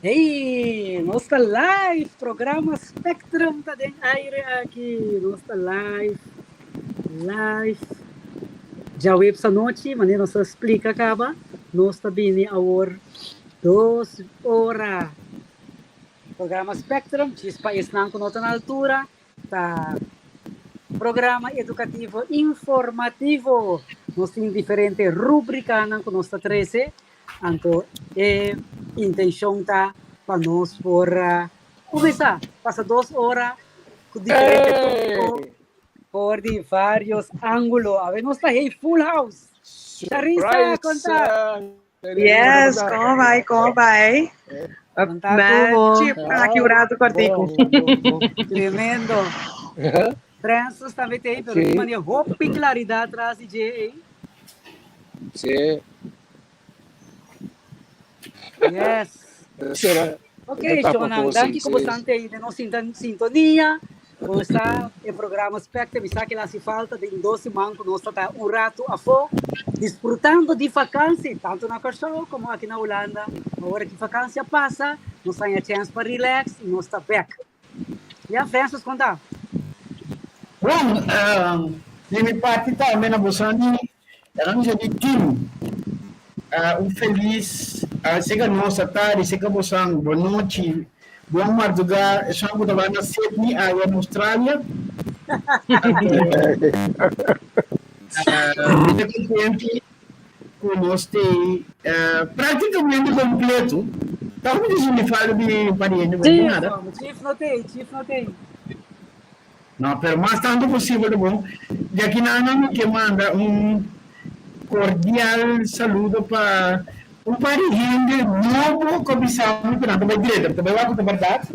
Hey, nos ta live, programa Spectrum ta den aire aki. Nos ta live, live. Djaweps anochi, manera nos a splika kaba, nos ta bini awor 2 ora. Programa Spectrum, djis pa esnan ku no ta na altura, ta programa edukativo informativo. Nos tin diferente rubrikanan ku nos ta trese. Anto e intenshon ta pa nos por kuminsá pasa 2 ora ku diferente tópiko for di varios ángulo. Awe nos ta hey full house. Charissa, konta. Yes, kon bai, kon bai? Konta Ma, tubo. Chip, aki un ratu kòrtiku. Tremendo. Francis tambe t'ei, pero di manera hopi klaridat tras di dje, eh. Yes. Será. Ok, Etapa Shonan, po, danki ku boso t'ei den nos sintonia. Bo sa e programa Spectrum, mi sa ku hasi falta den 2 siman ku nos ta un ratu afó, disfrutando di vakantie, tantu na Kòrsou komo aki na Hulanda. Awor ku vakantie pasa, nos tin chèns pa relax i nos ta back. Ja, Francis, konta. Bon, di mi parti tambe na boso di di team. Un felis, serka nos tardi, serka boso bon nochi, bon mardugá, esnan ku ta na Sydney, aya na Australia. Mi ta kontentu ku nos tin práktikamente kompleto. Tambe mi falta di pariente, Chief, nada. Chief no tin, Chief no tin. No, pero mas tantu posibel, bon. Di aki nan ke manda un kordial saludo pa un par di hende nobo ku bisa mi ku nan ta bai drenta, tambe wak ku berdat.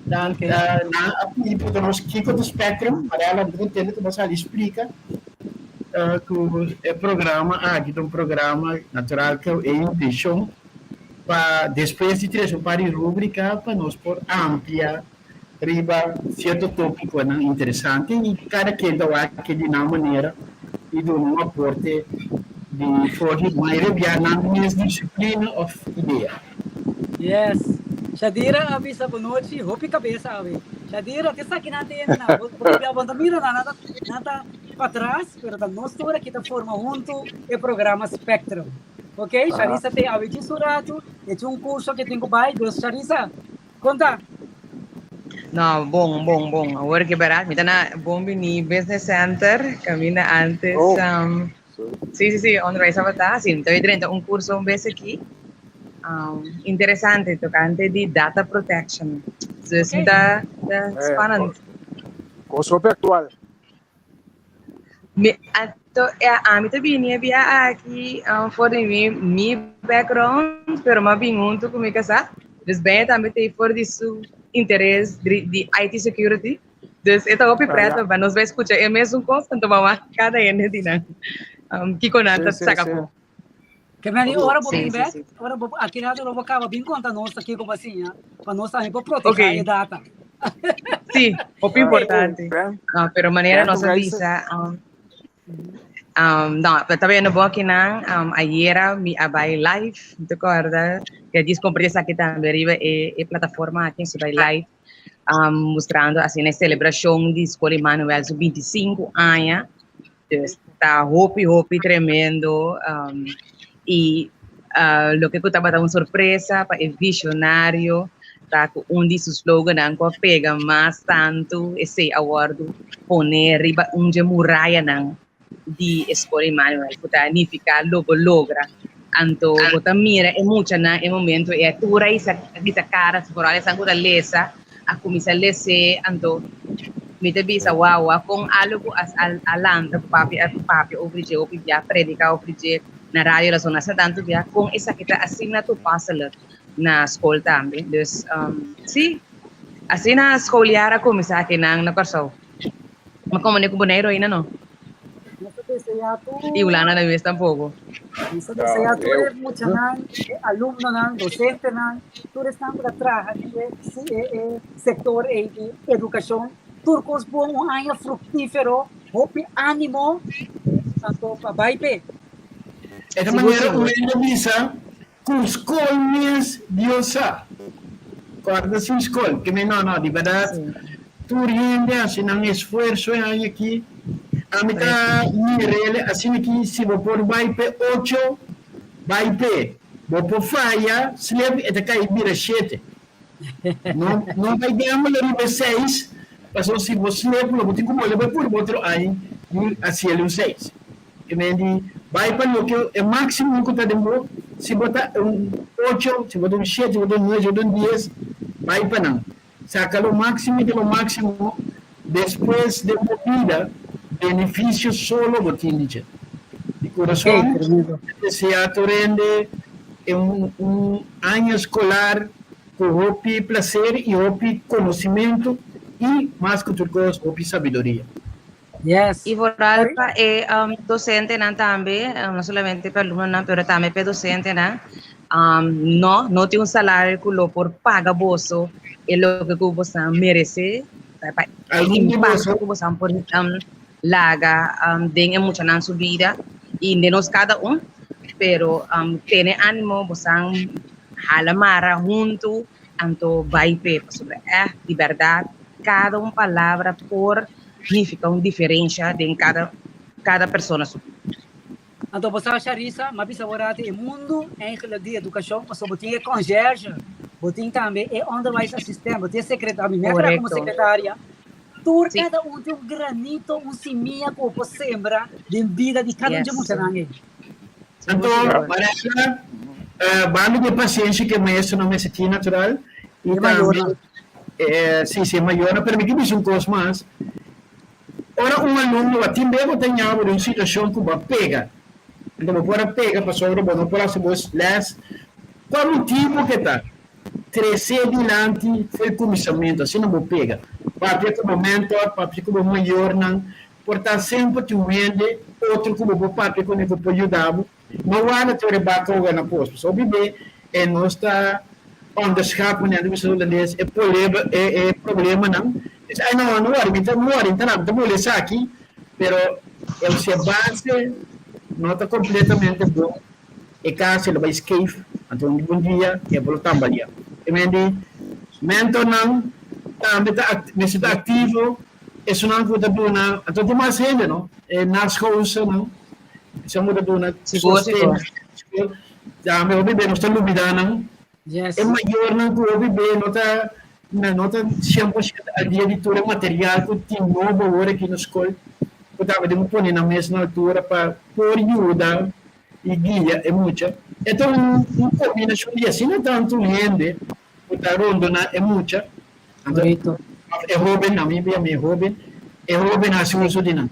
Dan nan a pidi pa nos kiko ta Spectrum, Mariela, mi ta entiende ku bo a splika ku e programa aki ta un programa natural ku e intenshon pa despues di tres un par di rubrika pa nos por amplia riba sierto tópikonan interesante i kada ken ta wak di nan manera i duna un aporte di for di mayoria nan mes disiplina òf idea. Yes. Shadira a bisa bon nochi, hopi kabes awe. Shadira, te sa ki nan te na, bo ta mira nan, nan ta patras, pero ta nos tur aki ta forma huntu e programa Spectrum. Ok, Sharisa te awe djis un ratu, e tin un kurso ku tin ku bai, dus Sharisa, konta. No, bon, bon, bon. Awor ku berdat, mi ta na Bon Bini Business Center, kaminda antes. Oh. Si, onderwijs tabata. Si, mi ta drenta un kurso un bes aki. Interesante, tokante di data protection. Dus ta spannend. Kos hopi aktual. Mi, anto, ja, ami ta bini bia aki for di mi background, pero m'a bin huntu ku mi kasá. Dus ben tambe tin for di su interes di IT security. Dus e ta hopi preto, pa nos bai skucha e mesun kos, anto mama kada hende di nan. Kiko nan ta saka po. Ke men ora bo bin back, ora bo aki na bo kaba bin konta nos aki komo asina, pa nos tambe por protegé e data. Si, hopi importante. No, pero manera nos a bisa, no, ta bem bon aki nan, ayera mi a bai live, mi ta kòrda, ke djis kompartí esaki tambe riba e plataforma aki, mi bai live, mostrando asina e selebrashon di Skol Immanuel su 25 aña. Dus ta hopi, hopi tremendo. I loke tabata un sorpresa pa e visionario, ta ku un di su slogannan ku a pega mas tantu, esei a wòrdu pone riba un dje murayanan di Skol Immanuel, ku ta nifiká "Lo bo logra". Anto, bo ta mira e muchanan e momento e tur a hisa kara, vooral esnan ku ta lesa, a kuminsá lesa, anto mi ta bisa wow, kon algo as a lanta ku papi a papia over dje, hopi bia prediká over dje na radio la zona tantu bia kon esaki ta asina toepasselijk na skol tambe. Dus si, asina schooljaar a kuminsá aki nan na Kòrsou. Ma komo ku Boneiru ainda no. Nos ta deseá tur I Hulanda na mes tampoko. Nos ta deseá tur e muchanan, e alumnonan, dosentenan, tur esnan ku ta traha den e sektor ei di edukashon, tur kos bon, un aña fruktífero, hopi ánimo, anto pa bai p'e. Esta manera un hende bisa ku skol mes Dios sa. Kòrda sin skol. Ke men no, no, di bèrdat tur hende hasi nan esfuerso e aña aki. Ami ta mir'el asina ki si bo por bai p'e ocho, bai p'e. Bo por faya, slep e ta kai bira shete. No, no bai gamble riba e seis, pasobra si bo slep lo bo tin ku bolbe bai purba otro aña di hasiel un seis. E men di bai pa loke e máksimo ku ta den bo, si bo ta un ocho, si bo ta un shete, si bo ta un nuebe, si bo ta un dies, bai pa nan. Saka lo máksimo di lo máksimo, despues den bo bida benefisio solo bo tin di dje. Di kurason ta deseá tur hende un un aña eskolar ku hopi plaser i hopi konosimentu i mas ku tur kos hopi sabiduria. Yes. I vooral pa e docentenan tambe, no solamente pa alumnonan, pero tambe pa e docentenan. No, no tin un salario cu lo por paga boso e loke cu boso merece, pa e impacto cu boso por laga den e muchanan su bida y den nos cada un. Pero tene animo, boso hala mara hunto, anto bai p'e, pasobra eh, di berdad, cada un palabra por nifica un diferencia den cada cada persona su vida. Anto bo sa Sharissa, m'a bisa bo rati e mundu eigenlijk di educacion pasobra bo tin e conciërge, bo tin tambe e onderwijsassistent, bo tin e secretaria, mi a traha como secretaria, tur cada un tin un granito, un simia cu bo por sembra den bida di cada un dje muchanan ey. Anto Marella, banda di e paciencia cu e maestronan mester tin natural y tambe Si, si e mayornan, pero mi ke bisa un kos mas. Ora un alumno a tin bes bo ta ña bo den un situashon ku bo a pega, anto bo por a pega pasobra bo no por hasi bo lès. Kua motibu ke ta? Trese dilanti for e kuminsamentu, asina bo pega. Papia ku bo mentor, papia ku bo mayornan, por ta semper tin un hende otro ku bo por papia kuné ku por yuda bo. No warda tur e baka hoga na pos, pasobra hopi be e nos ta onderschat, manera ta bisa hulandes, e poleba, e e problemanan. Dice, ay no, no wori, mi ta no wori, mi ta mi ta bula esaki, pero e si e base no ta completamente bon, e cas e lo bay skeef, anto un bon dia e por lo tambalia. E men di, mentornan tambe ta mester ta activo, esunnan cu ta duna, anto tin mas hende no, e naschoolse nan. Esei bo ta duna sosten. Tambe hopi be nos ta lubida nan. E mayornan ku hopi be no ta no ta 100% al dia di tur e material ku tin nobo awor aki na skol. Ku tambe den pone nan mes na altura pa por yuda i guia e mucha. E ta un kombinashon di asina tantu hende ku ta rondona e mucha. Anto e hoben, ami mi e hoben, e hoben hasi uso di nan.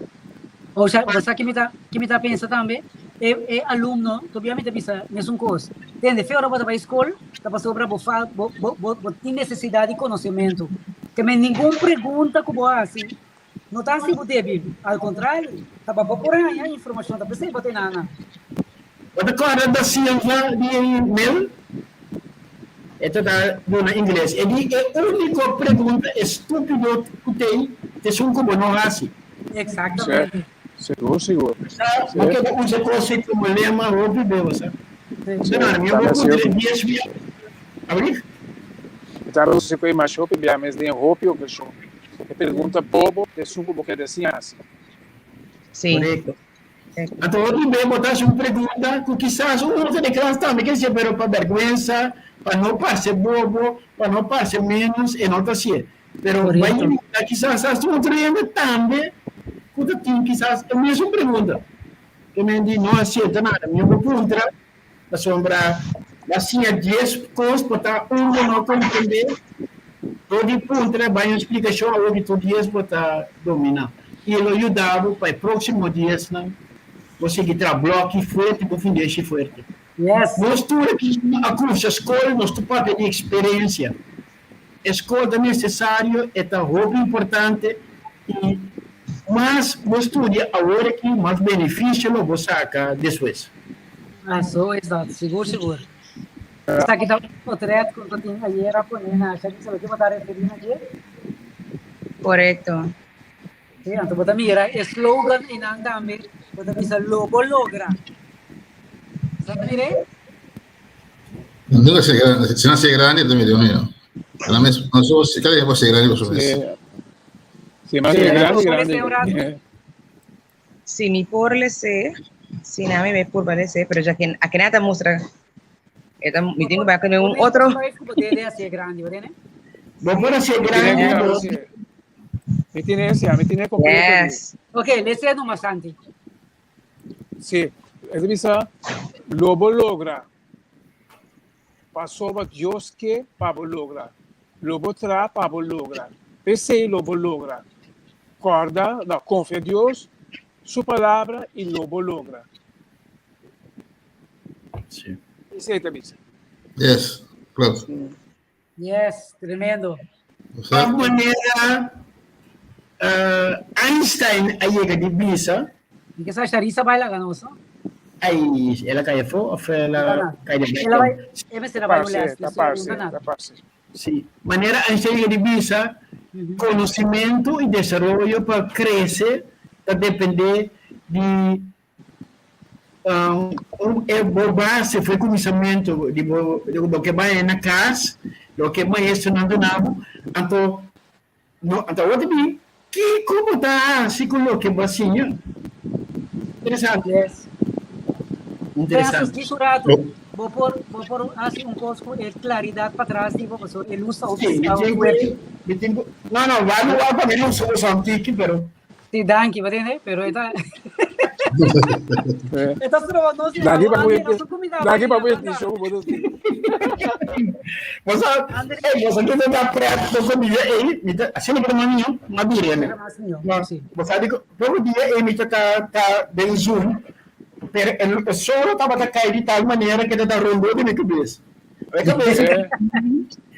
O sea, bo sa ki mi ta, ki mi ta pensa tambe? E, e alumno, tobia mi ta bisa mesun kos. Tende, fe ora bo ta bai skol, ta pasobra bo fal, bo, bo, bo, bo tin nesesidat di konosementu. Ke men ningun pregunta ku bo hasi, no ta hasi bo debil. Al kontrario, ta pa bo por haña informashon, ta p'esei bo ta enana. Bo ta kòrda da Silva di Mel? E ta ta duna ingles. E di e úniko pregunta estúpido ku tei ta esun ku bo no hasi. Exactamente. Sigur, sigur. Sa, bo keda usa kos ei komo lema hopi be, bo sa. Sí, Nada, mi a bo puntra e dies bia. Abri? Mi ta rosi ku e masha hopi bia mes den hopi okashon. E pregunta bobo ta esun ku bo keda sin hasi. Sí. Korekto. Anto hopi be bo ta hasi un pregunta ku kisas un otro den klas tambe ke hasié, pero pa bèrgwensa, pa no parse bobo, pa no parse ménos, e no ta hasié. Pero bai yuda kisas hasta un otro hende tambe ku ta tin kisas e mesun pregunta. Ke men di no hasié ta nada, mi bo puntra pasobra bo a siña dies kos por ta un bo no komprendé, dor di puntra bai un splikashon awor di tur dies bo ta dominá i e lo yuda bo pa e próksimo diesnan bo sigui traha blòki fuerte, bo fundeshi fuerte. Yes. Nos tur aki a kursa skol, nos tur papia di eksperensia. E skol ta nesesario, e ta hopi importante i mas bo studia awor aki, mas benefisio lo bo saka despues. Ah, so is dat, sigur sigur. Esaki ta un potret ku ta tin ayer a pone na Sharissa, loke bo ta referí na dje? Korekto. Sí, anto bo ta mira e slogan einan tambe, bo ta bisa lo bo logra. Sa ta mir'é? Nunca se grande, si no se grande, ta mira uno. Na mes, no so, si cada dia ser grande boso mes. Sí, mas grande, grande. Si mi por lese, si na mi me por lese, pero ya que a que nada muestra, eta mi tengo que con un otro. Bo por hacer grande. Mi tiene ese, mi tiene completo. Yes. Ok, lese nomás, Santi. Sí, es bisa, lobo logra. Pasobra Dios ke pa bo logra. Lo bo traha pa bo logra. P'esei lo bo logra. Kòrda, no, konfia Dios, Su Palabra i lo bo logra. Sí. Esei ta bisa. Yes, klopt. Yes, tremendo. Pa manera uh, Einstein a yega di bisa. Mi ke sa Sharisa bai laga nos, no? Ai, el a kai afó of el a kai de El a bai, e mester a bai un les, Ta parse, ta parse. Sí, manera Einstein yega di bisa, konosementu i desaroyo pa krese ta dependé di E bo base for e kuminsamentu di bo loke bai na kas, loke maestronan duna bo, anto no anto awor ta bin kiko bo ta hasi ku loke bo a siña. Interesante. Yes. Interesante. Pensa un rato, bo por bo por hasi un kos ku e klaridat patras di bo, pasobra e lus ta Sí, mi tin ku mi tin ku no no wak no wak pa mi lus usa un tiki pero Sí, danki, wat ene, pero eta eta stroba nos di Danki pa Andy, nos kumida Danki pa bai, bueti show bo Bosa, eh, bosa que ta pret poco dia ei, mi ta asina por mami, ma dire ne. Ma, sí. Bosa di poco dia ei mi ta ta ta den Zoom, pero el solo tabata kai di tal manera que ta rondo di mi cabeza. Mi cabeza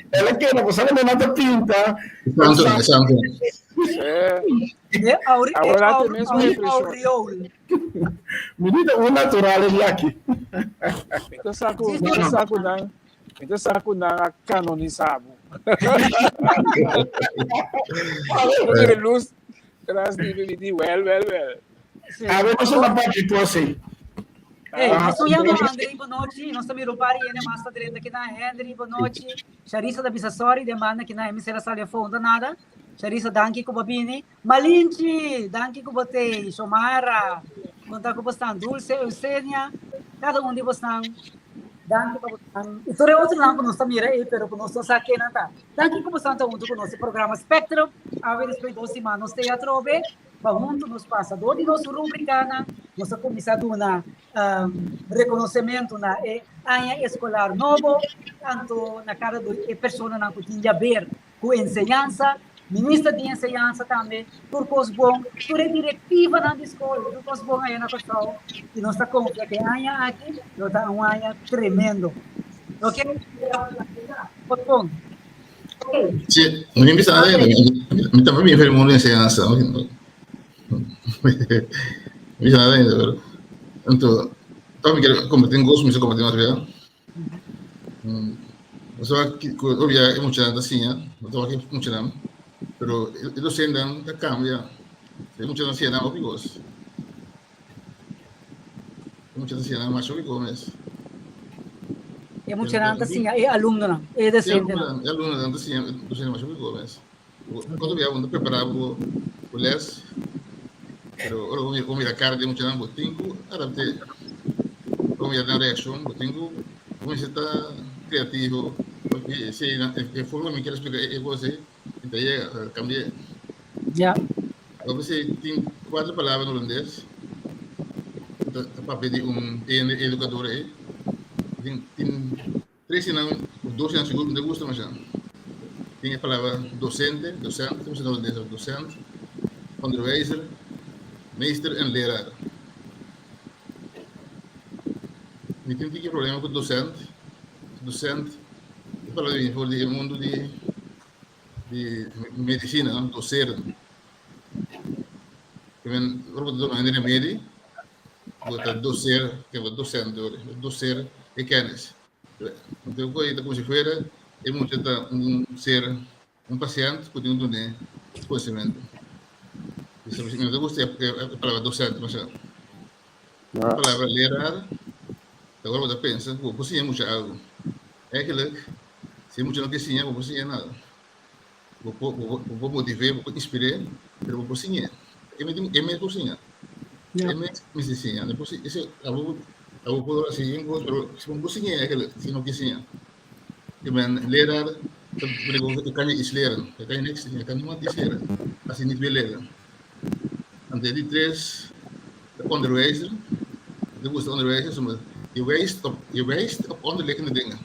ela queda, bosa no ta pinta. Santo, santo. E auri, e Ahora te auri, mesmo auri, impresión. aureola. Minita, un natural es aqui. Mi ta sa ku, mi ta sa ku nan, mi ta sa ku nan a kanonisá bo. No tiene luz tras di mi di wel, wel, wel. Sí. A ver, no la parte cosa. Hey, Ah, nos llama André Bonochi, nos también Rupari ene mas ta drenta que na Henry Bonochi, Charissa da bisa sorry, demanda que na emisora sale a fonda nada. Charissa, danki ku bo bini. Malinchi, danki ku bo tei. Xomara, konta ku bo stan. Dulce, Eusenia, kada un di bo stan. Danki pa bo stan. I tur e otronan ku nos ta mira ei, pero ku nos no sa kennan ta. Danki ku bo stan ta huntu ku nos e programa Spectrum. Awe despues dos siman nos tei atrobe pa huntu nos pasa dor di nos rubrikanan. Nos a kuminsá duna rekonosementu na e aña eskolar nobo, tantu na kada e personanan ku tin yaber ku enseñansa, minister di enseñansa tambe, tur kos bon, tur e direktivanan di skol, tur kos bon aya na Kòrsou i nos ta konfia ku e aña aki lo ta un aña tremendo. Ok, Potpon. Ok. Sí, mi bisa nada ainda, mi tambe bin for di mundo di enseñansa. Mi bisa nada ainda, pero anto, mi quiere compartir un gozo, mi compartir más bien. Pasobra ku obia e muchanan ta siña, no ta wak e muchanan, pero e dosentenan ta kambia. E muchanan siña nan hopi kos. E muchanan ta siña nan masha hopi kos mes. E muchanan ta siña e alumnonan, e dosentenan. E alumnonan ta siña e dosentenan masha hopi kos mes. Cuanto bia bo ta prepara bo les, pero ora bo mira cara di muchanan bo tin cu adapte. Ora bo mira nan reaccion bo tin cu cuminsa ta creativo porque esey e forma mi kier explica e cos ey mi ta yega cambia. Ya. Ora bo tin cuatro palabra na holandes cu ta papia di un educador ey tin Tres di nan, of dos di nan sigur, mi ta gusta masha. Tin e palabra docente, docent, como se na holandes, docent, onderwijzer, meester en leraar. Mi tin tiki problema ku docent. Docent, e palabra bini for di e mundu di di medicina, no? Doceren. Ora bo ta duna hende remedi, Bo ta doser, ke bo docente ora, bo doser e kennis. Anto ku ta como si fuera e mucha ta un ser, un paciente ku tin ku dune conocimento. Mi no ta gusta e palabra docente masha. E palabra leraar, ta ora bo ta pensa ku bo por siña mucha algo. Eigenlijk. Si e mucha no ke siña, bo por siña nada. Bo por, bo por, bo por motiv'é, bo por inspir'é, pero bo por siñ'é. E mes, e mes por siña. E mes mester siña. No por si, ese, abo, abo por hasi un kos, pero si bo por siñ'é, si no ke siña. Ik ben leraar, ik kan je iets leren. Ik kan je niks, ik kan niemand iets leren als je niet wil leren. En de tres, de onderwijzer, de woeste onderwijzer, je wijst op, je wijst op onderliggende dingen.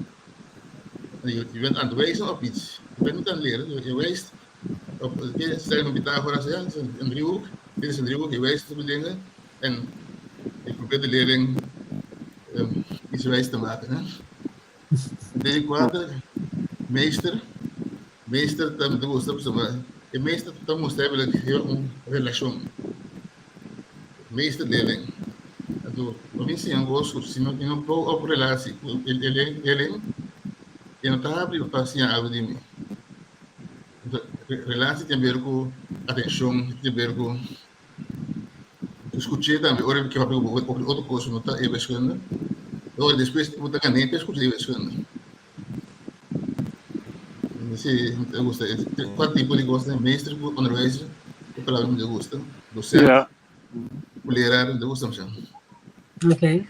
En je, je bent aan het wijzen op iets. Je bent niet aan het leren, je, je wijst op, stel je Pythagoras, ja, het is een, een driehoek, dit is een driehoek, je wijst op de dingen en je probeert de leerling um, iets wijs te maken. Hè? De kuater, meester, meester ta mi ta gusta pasobra e meester ta mustra eigenlijk heel un relashon. Meester leerling. Anto pa mi siña un kos ku si no mi no bou op relatie ku e leerling e no ta habri pa siña algu di mi. Anto relatie tin aber ku atenshon, tin aber ku Escuché tambe ora mi ke papia ku bo over otro kos ku no ta e wiskunde. Ora despues bo ta gané pa escucha e wiskunde. Si, mi ta gusta e kua tipo di kos meester ku onderwijzer e palabra mi ta gusta. Docent ku leraar mi ta gusta masha. Okay.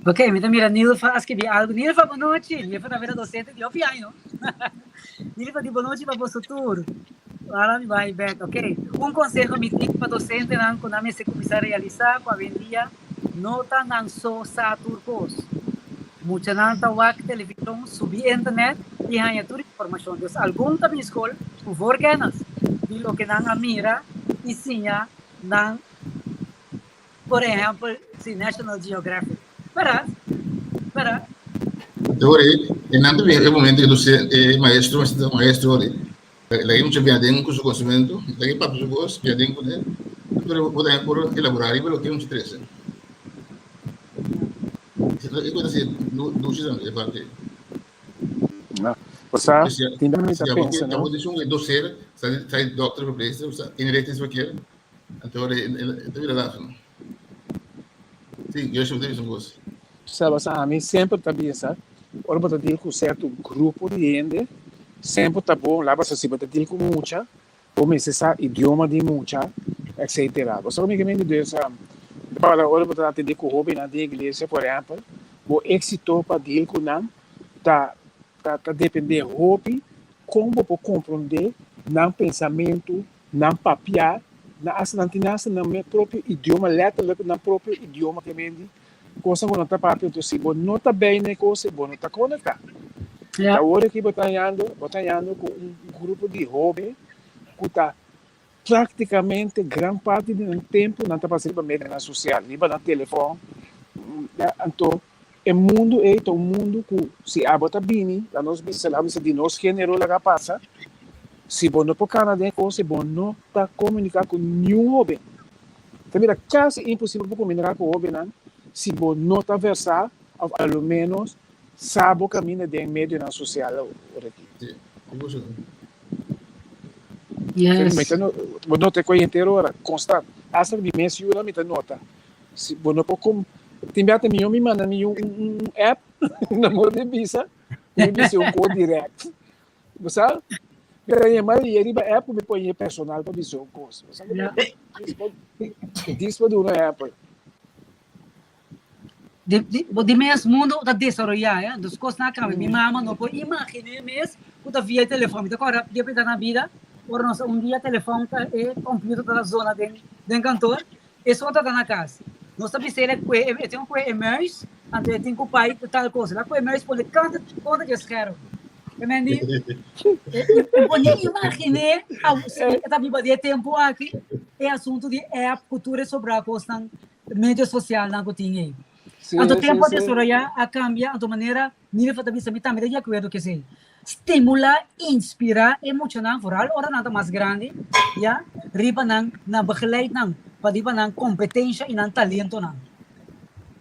Ok, mi ta mira Nilfa a skibi algo. Nilfa, bon nochi. Nilfa tambe ta docente di hopi aña, no? Nilfa di bon nochi pa boso tur. Ahora mi bai bek. Ok, un conseho mi tin pa docentenan cu nan mester cuminsa realisa cu awendia no ta nan so sa tur cos. Muchanan ta wak television, subi internet y haña tur informacion. Dus algun ta bin scol cu voorkennis di loke nan a mira y siña nan. Por ehempel, si National Geographic. Berdad? Berdad? Ora e nan ta bin e momento ku e maestro e maestro ora laga e mucha bin aden ku su conocimiento laga e papia su kos bin aden kuné pero bo tambe por elaborá riba loke e mucha trese. E kos ta dushi tambe e parti ei. Osea, tin bia mi ta pensa, no? Abo disun e doser sa e dokter verpleegster inrichtingsverkeer Anto ora e ta bira lafi no. Sí, Gershom ta bisa un kos. Sa basa ami semper ta bisa ora bo ta deal ku serto grupo di hende semper ta bon la basa si bo ta deal ku mucha bo mester sa idioma di mucha etcetera bo sa ku mi ke mende dus ora bo ta atende ku hobennan den iglesia por ehempel bo exito pa deal ku nan ta ta depende hopi kon bo por komprende nan pensamentu Nan papia, nan hasta nan tin hasta nan mes propio idioma, letterlijk nan propio idioma ke men di, kosnan ku nan ta papia, enton si bo no ta bei na e kos bo no ta konektá. Ja. Awor aki bo ta hañando, bo ta hañando ku un grupo di hoben ku ta praktikamente gran parti di nan tempu nan ta pasa riba medianan sosial, riba nan telefòn, anto e mundu ei ta un mundu ku si abo ta bini, laga nos bisa, laga bisa di nos género laga pasa, si bo no por kana den e kos ei, bo no ta komuniká ku niun hóben. Ta bira kasi imposibel pa komuniká ku hóbennan si bo no ta versá òf a lo ménos sa bo kaminda den medionan sosial awor aki. Yes. Mi ta no, bo nota e kos henter ora, konstant. Asta mi mes yunan mi ta nota. Si bo no por kom, tin bia ta mihó mi manda mi un un app na modo di bisa, ku mi bisa un kos dirèkt. Bo sa? Mi ta yama i riba app ku mi pone personal pa bisa un kos. Bo sa ku Ja. dis pa dis pa duna ehèmpel. Di, di, bo di mes mundo ta desaroyá, eh? Dus kosnan a kambia. Mi mama no por imaginé mes ku ta via telefòn. Mi ta kòrda dia prita na bida, ora nos un dia telefòn ta e computer ta zona den den kantor, e son ta na kas. Nos ta bis'é el kue e tin ku kue e muis, anto e tin ku pai tal kos. El a kue e muis pone kanta kontra di e scherm. E men di, e, e por ni imaginé e ta biba di e tempu aki, e asuntu di app ku tur e sobrá kosnan medio socialnan cu tin ei. Sí, Anto sí, tempo a sí. desaroya, a cambia, anto manera Nilfa ta bisa mi tambe ta di acuerdo cu esey. Stimula, inspira e muchanan, vooral ora nan ta mas grandi, ya, riba nan, nan begeleid nan, pa riba nan competencia y nan talentonan.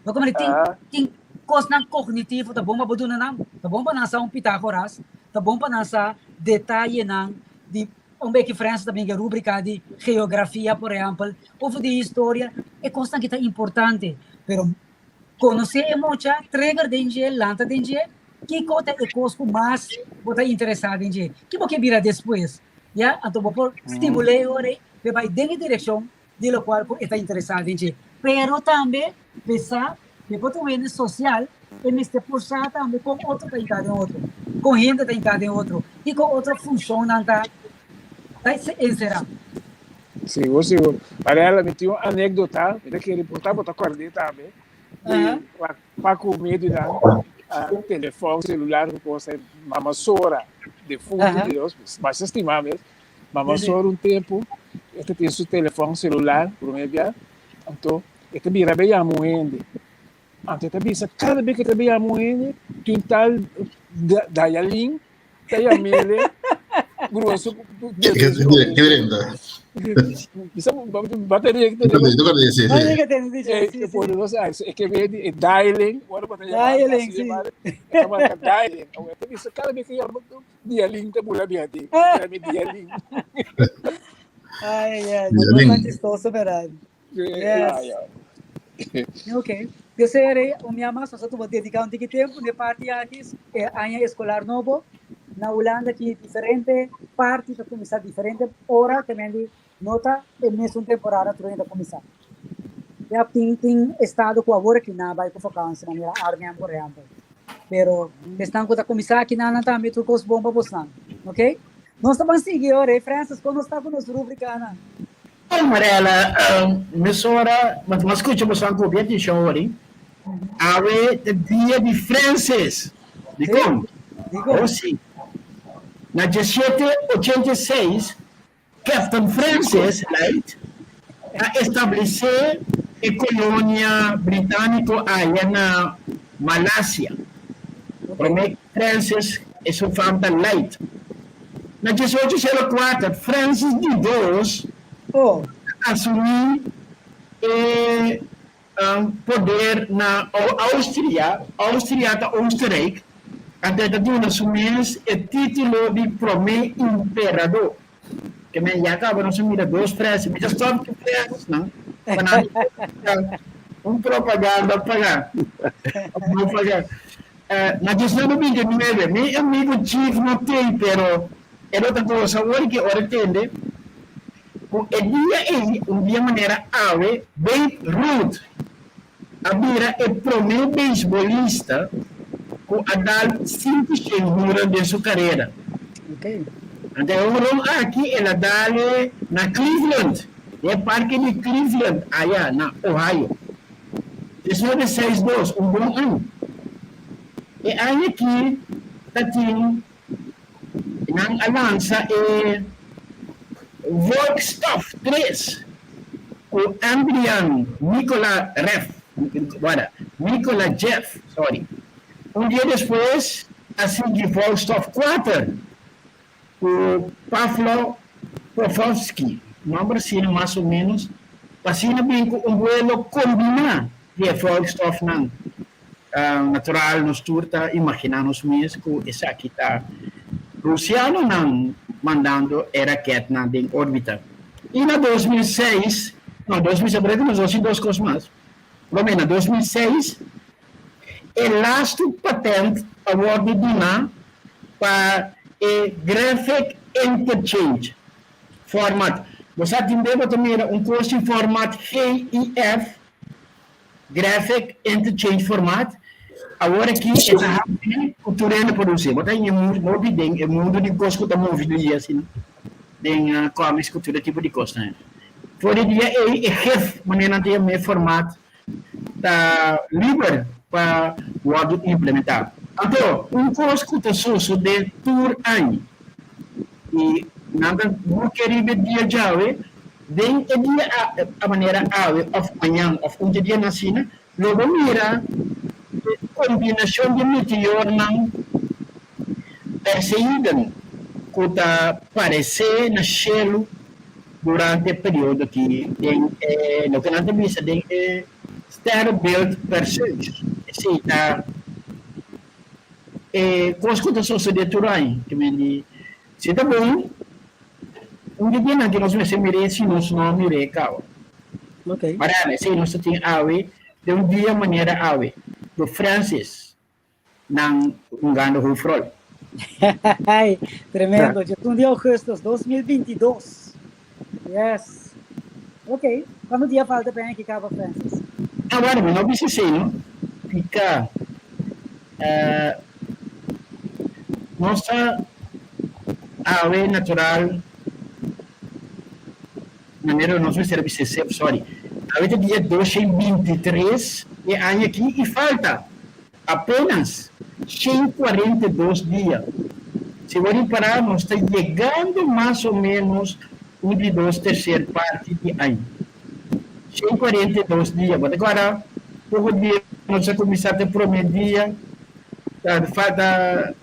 Bo como di tin, Ah, tin cosnan cognitivo ta bon pa bo duna nan, ta bon pa nan sa un Pitagoras, ta bon pa nan sa detayenan di Un beki Frans ta brinca rubrica di geografia, por ehempel, of di historia, e cosnan aki ta importante, pero conoce e mucha, trigger den dje, lanta den dje, Kiko ta e kos ku mas bo ta interesá den dje? Ki bo ke bira despues? Ya, anto bo por stimul'é e ora ei p'e bai den e direkshon di lokual ku e ta interesá den dje. Pero tambe p'e sa ku e por ta un hende sosial, e mester por sa tambe kon otro ta hinká den otro, kon hende ta hinká den otro i kon otro funshonnan ta ta enserá. Sigur, sigur. Mariela, mi tin un anekdota, mi ta kere por ta bo ta kòrd'é tambe, di Pa ku medio nan telefòn selular ku kos ei, mama Sora, defuntu di nos, masha stimá mes, mama Sora un tempu e ta tin su telefòn selular promé bia, anto e ta bira bay yama un hende, anto e ta bisa kada bes ku e ta bay yama un hende tin un tal Dayalin Ta yamele grosso. Bisa bateria que tenemos. É que vem de dialing, ora bota Dialing, sí. Dialing. Bisa cada vez que yama dialing ta bula bia di. Dialing. Ai, ai, não chistoso, verdade. Yes. Ok. Tercera, o minha mas nós vamos dedicar um tiki tempo de parte aqui, é aña escolar novo na Holanda que diferente parte ta começar diferente hora também de nota e mesmo temporada tu ainda começar. Ja, tin tin estado ku agora que na vai ku vakantie, maneira Arnhem, por exemplo. Pero están ku ta começar aqui na também tu kos bom pa bosnan. Ok? Nós ta ban sigui ora, Francis, como está com nossa rubrica na? Marela, mesora, ma ma skucha boso ku bien atenshon ori. Awe ta dia di Francis. Dikon? Dikon? Oh si. Na 1786, Captain Francis Light a establesé e kolonia britániko aya na Malasia. Promé Francis e su fam ta Light. Na 1804, Francis di dos a asumí e poder na Austria, Austria ta Oostenrijk, anto e ta duna su mes e título di promé imperadó. Ke men ya kaba nos a mira dos Francis. Mi ta stòp ku Francisnan pa nan un propaganda pagá. No pagá. Na 1929, mi amigo Chief no tei, pero e lo ta gosa ora ke ora tende ku e dia ei, un dia manera awe, Babe Ruth a bira e promé beisbolista ku a dal 500 homerun den su karera. Anto e homerun aki el a dal na Cleveland, den e parke di Cleveland aya na Ohio. 1962, un bon aña. E aña aki ta tin nan a lansa e Volkstof 3 ku Andrian Nikola Ref, guarda, Nikola Jeff, sorry. Un dia despues a sigui Volkstof 4 ku Pavlo Popovsky, nomber asina mas o menos, pa asina bin ku un buelo kombiná di e volkstofnan. Natural nos tur ta imaginá nos mes ku esaki ta rusianonan mandando e raketnan den órbita. I na 2006, no, 2006, por e ku nos 2002 kos mas, promé na 2006, E lastu patent a wòrdu duná pa e Graphic Interchange Format. Bo sa tin be bo ta mira un kos di format GIF, Graphic Interchange Format, awor aki e ta hasi ku tur hende por us'é. Bo ta haña hopi den e mundu di kos ku ta move di asina den comics ku tur e tipo di kosnan. For di dia ei e gif, manera nan ta yam'é, format ta liber pa wòrdu implementá. Anto, un kos ku ta sosodé tur aña i nan ta bukia riba e dia djawe, den e dia a manera awe òf mañan òf un dia na asina, lo bo mira e kombinashon di meteornan Perseiden ku ta paresé na shelu durante e periodo aki den e loke nan ta bisa den e sterrenbeeld Perseus. Esei ta e kos ku ta sosodé tur aña. Ke men di si ta bon un di dianan ke nos mester mir'é si nos no a mir'é kaba. Marana, esei nos ta tin awe den un dia manera awe. Do Francis. nan hungando hoofdrol. Ai, tremendo. 21 di augustus 2022. Yes. Ok. Cuanto dia falta pa aki caba, Francis? Ah, bueno, mi no bisa esei, no? Pica. Eh, nos ta awe natural manera nos mester a bisa esei, sorry. Awe ta dia 223 e aña aki i falta Apenas 142 dia. Si bo ripará, nos ta yegando mas o ménos un di dos terser parti di aña. 142 dia. Bo ta kòrda poko dia nos a kuminsá ta promé dia, ta falta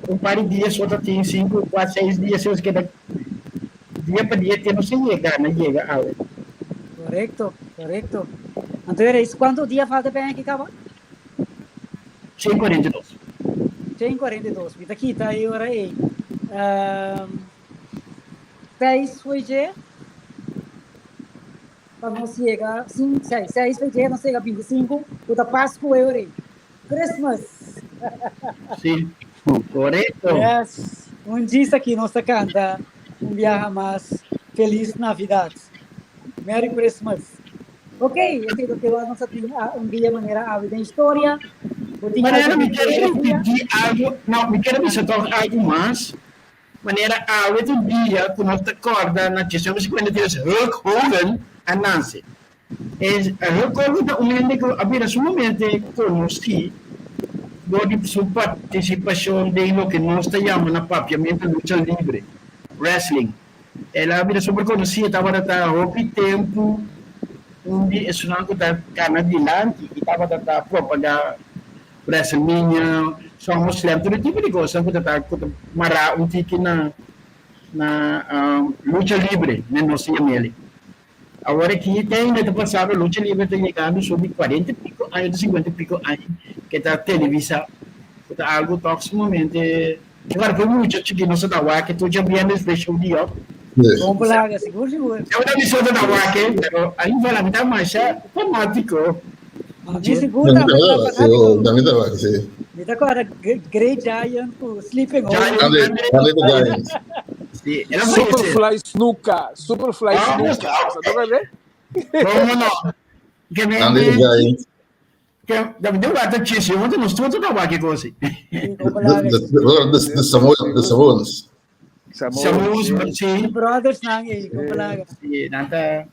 un par di dia so ta tin sinku, kuat, seis dia si nos keda dia pa dia te nos a yega, na yega awe. Korekto, korekto. Anto e reis, kuantu dia falta pa e aña ki kaba? 142. 142. Mi ta kita e ora ei. Um, seis foi dje. Pa nos chega, cinco, seis, seis foi dje, nos chega 25. Ku ta Pasku e ora ei. Christmas. Sí, correcto. Yes. Un djis aki nos ta kanta un biaha mas Feliz Navidad. Merry Christmas. Ok, esei loke nos a tin un dia manera awe den historia. Bo tin Manera algo mi di quiere poesia? repetí algo, no, mi quiere bisa toch algo mas. Manera awe ta un dia ku nos ta kòrda na 1953 Hulk Hogan a nase. E Hulk Hogan ta un hende ku a bira sumamente konosí dor di su partisipashon den loke nos ta yama na papiamentu lucha libre, wrestling. El a bira super konosí, e tabata ta hopi tempu un di esunnan ku ta kana dilanti i tabata ta propagá WrestleMania, SummerSlam, tur e tipo di kosnan ku ta ta ku ta mará un tiki na na lucha libre, men nos ta yam'el. Awor aki te ainda ta pasado lucha libre ta yegando so di cuarenta y pico aña ta cincuenta y pico aña ke ta televisa ku ta algo tok sumamente Awor ku mucha chiki nos ta wak tur dja biernes den show di yo. Bon plaga, sigur sigur. Yo ta bisa ta wak pero ainda la mi ta masha fanatico. Mi sigur tambe ta fanatico. Tambe ta wak, si. Mi ta kòrda Grey Giant ku Sleeping Giant. Holm. Andre, Andre the Giant. Sí, el a fallece. Superfly Snuka, Superfly Ah, Snuka. Sa toca de? Como no? Que me, Andre the Giant. que da me deu lata chiste, ontem nos tudo da wak coisa. Sí, bon The, plaga. the, the, the, the, Samoa, the Samoans. Samoans, sí. Brothers nan ei, bon plaga. Sí, nanta.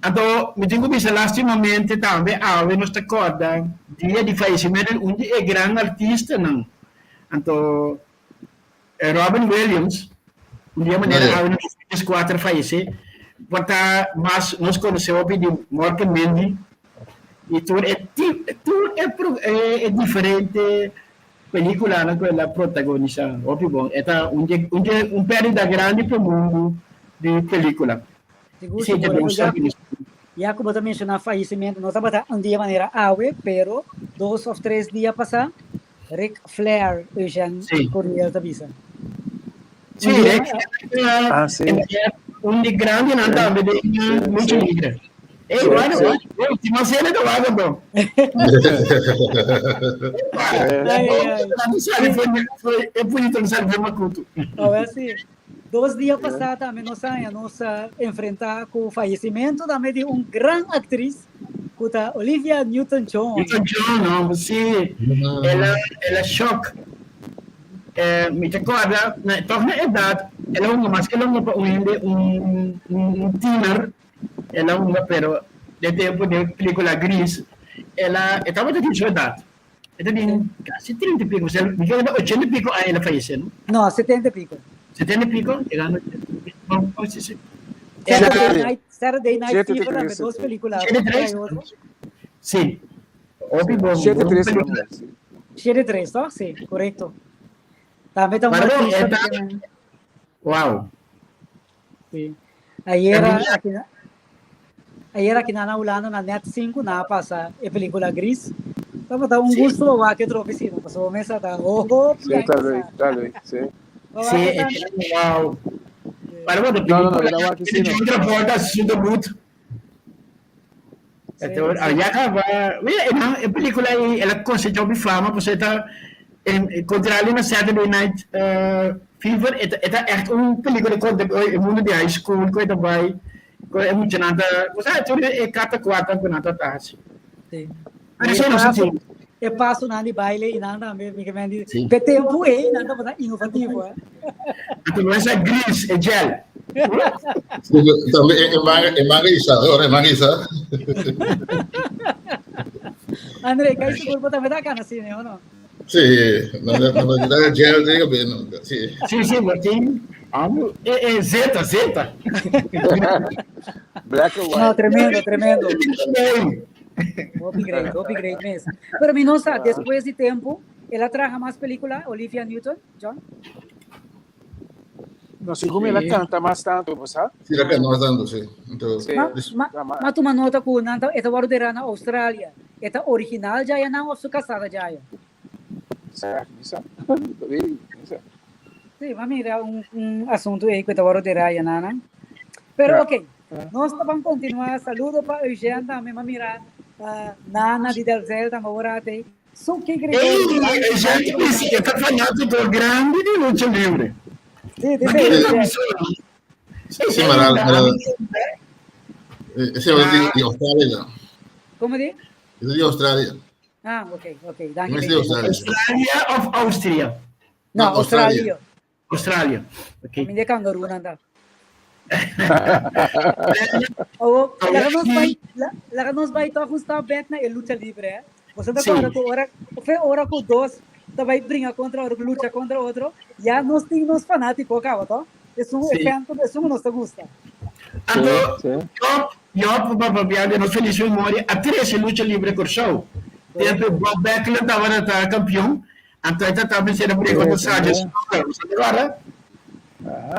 Anto, mi tin ku bisa lastimamente tambe awe nos ta kòrda dia di fallecimento di un di e gran artistanan. Anto, Robin Williams, un dia manera awe na 2004 fayesé, por ta mas nos konosé hopi di Mork and Mindy i tur e tur e e diferente pelikulanan ku el a protagonisá. Hopi bon. E ta un dje un dje un pèrdida grandi pa mundu di pelikula. Sigur, Esei ta sigur. bon Ya, sa ku ya ku bo ta menshoná fayesimentu, no tabata un dia manera awe, pero dos òf tres dia pasá, Ric Flair, Eugène Sí. Corriel ta bisa. Sí, Un dia, Ric Flair Ah, sí. un di grandenan tambe den Sí, lucha sí. libre. Ey, Sí, bueno, sí. bueno, última cena te waga, bro. Ai, ai. Não sabe, foi, foi, é bonito, não sabe, foi macuto. Awor sí. Dos dia pasá tambe nos a nos a enfrentá ku fayesimentu tambe di un gran aktris ku ta Olivia Newton-John. Newton-John, no, sí. El a, el a shock. Eh, mi ta kòrda, na, tòg na edat, el a hunga mas ke el a hunga pa un hende, un, un, un tiener, el a hunga, pero den tempu den pelikula Grease, el a, e tabata tin su edat. E ta tin casi 30 y pico, mi creo que ta 80 y pico aña el a fallece, no? No, 70 y pico. 70 y pico, llegando 80. Oh, sí, sí. Saturday Night, Saturday Night Siete Fever tambe tres, dos película. Siete tres. Sí. Hopi bon. Siete bon tres, película. sí. 7-3, toch? Sí, correcto. Tambe ta un Pero, artista eta- que- Wow. Sí. Ayer También- aki na, ayer aki na Hulanda na Net 5 na pasa e película Gris. Tabata un Sí. gusto wak e trofi sino paso mesa ta oh, oh, Sí, tal vez, tal vez, sí. Sí, wow. Pero bueno, No, no, no, la wak sí, no. John Travolta su debut. Sí, Então, sí. ya acaba. Mira, e película aí, ela cosechou mi fama, pues esta En kontrali na Saturday Night Fever e ta e ta ègt un pelikula konta e mundu di high school ku e ta bai ku e muchanan ta bo sa tur e kata kuatan ku nan ta ta hasi. Sí. Pero E esei no paso, sentido. e pasonan di baile i nan tambe mi ke men di Sí. pe tempu ei nan tabata inovativo eh. Anto no esa gris e gel. Sí, tambe e, e manga, e manga isa, ora e manga isa. André, kai sigur bo tambe ta kana sine o no? Sí, no, no, no, no, gel diga bem, no, sí. Sí, sí, Martin. Amo. E, e, zeta, zeta. Black and No, white. tremendo, tremendo. Hey. Hopi great, hopi great mes. Pero mi no sa, despues di tempo, el a traha mas película, Olivia Newton, John? No, segun el a canta mas tanto, bo sa? Sí, la canta mas tanto, sí. Entonces, Sí. Ma, des- ma, ma tuma nota ku nan ta, e ta wòrdu derá na Australia. E ta original djaya nan òf su kasada djaya? Sa, mi sa. Mi sa. Sí, ma mira un, un asuntu ei ku e ta wòrdu derá ya nan. Pero Ja. ok, nos ta ban kontinuá. Saludo pa Eugène tambe, ma mira uh, Nana di Delzijl tambe ora atei. Suki Ei, Gregorio. e gente dice que está fanático grande de lucha libre. Sí, Ma dice que Eugène. Sí, Sí, maar maar ese es de, de Australia. Como di? Es de Australia. Ah, ok, ok. Danki. No es de Australia. Australia of Austria? No, No, Australia. Australia. Australia. Ok. Mi de kangaroo nanda. Oh, laga nos bai, laga nos bai toch un stap back na e lucha libre, hè. Você tá Sí. acorda ku ora, fe ora ku dos ta bai bringa contra otro, lucha contra otro, ya nos tin nos fanático caba, toch? Es un Sí. evento, es un nos te gusta. Anto, Sí, sí. Job, Job, pa papia de nos feliz memoria, a trece lucha libre Kòrsou. Tempo Bob Backlund tabata kampion, anto e ta bisa de briga contra Sergeant Slaughter. Bo ta kòrda?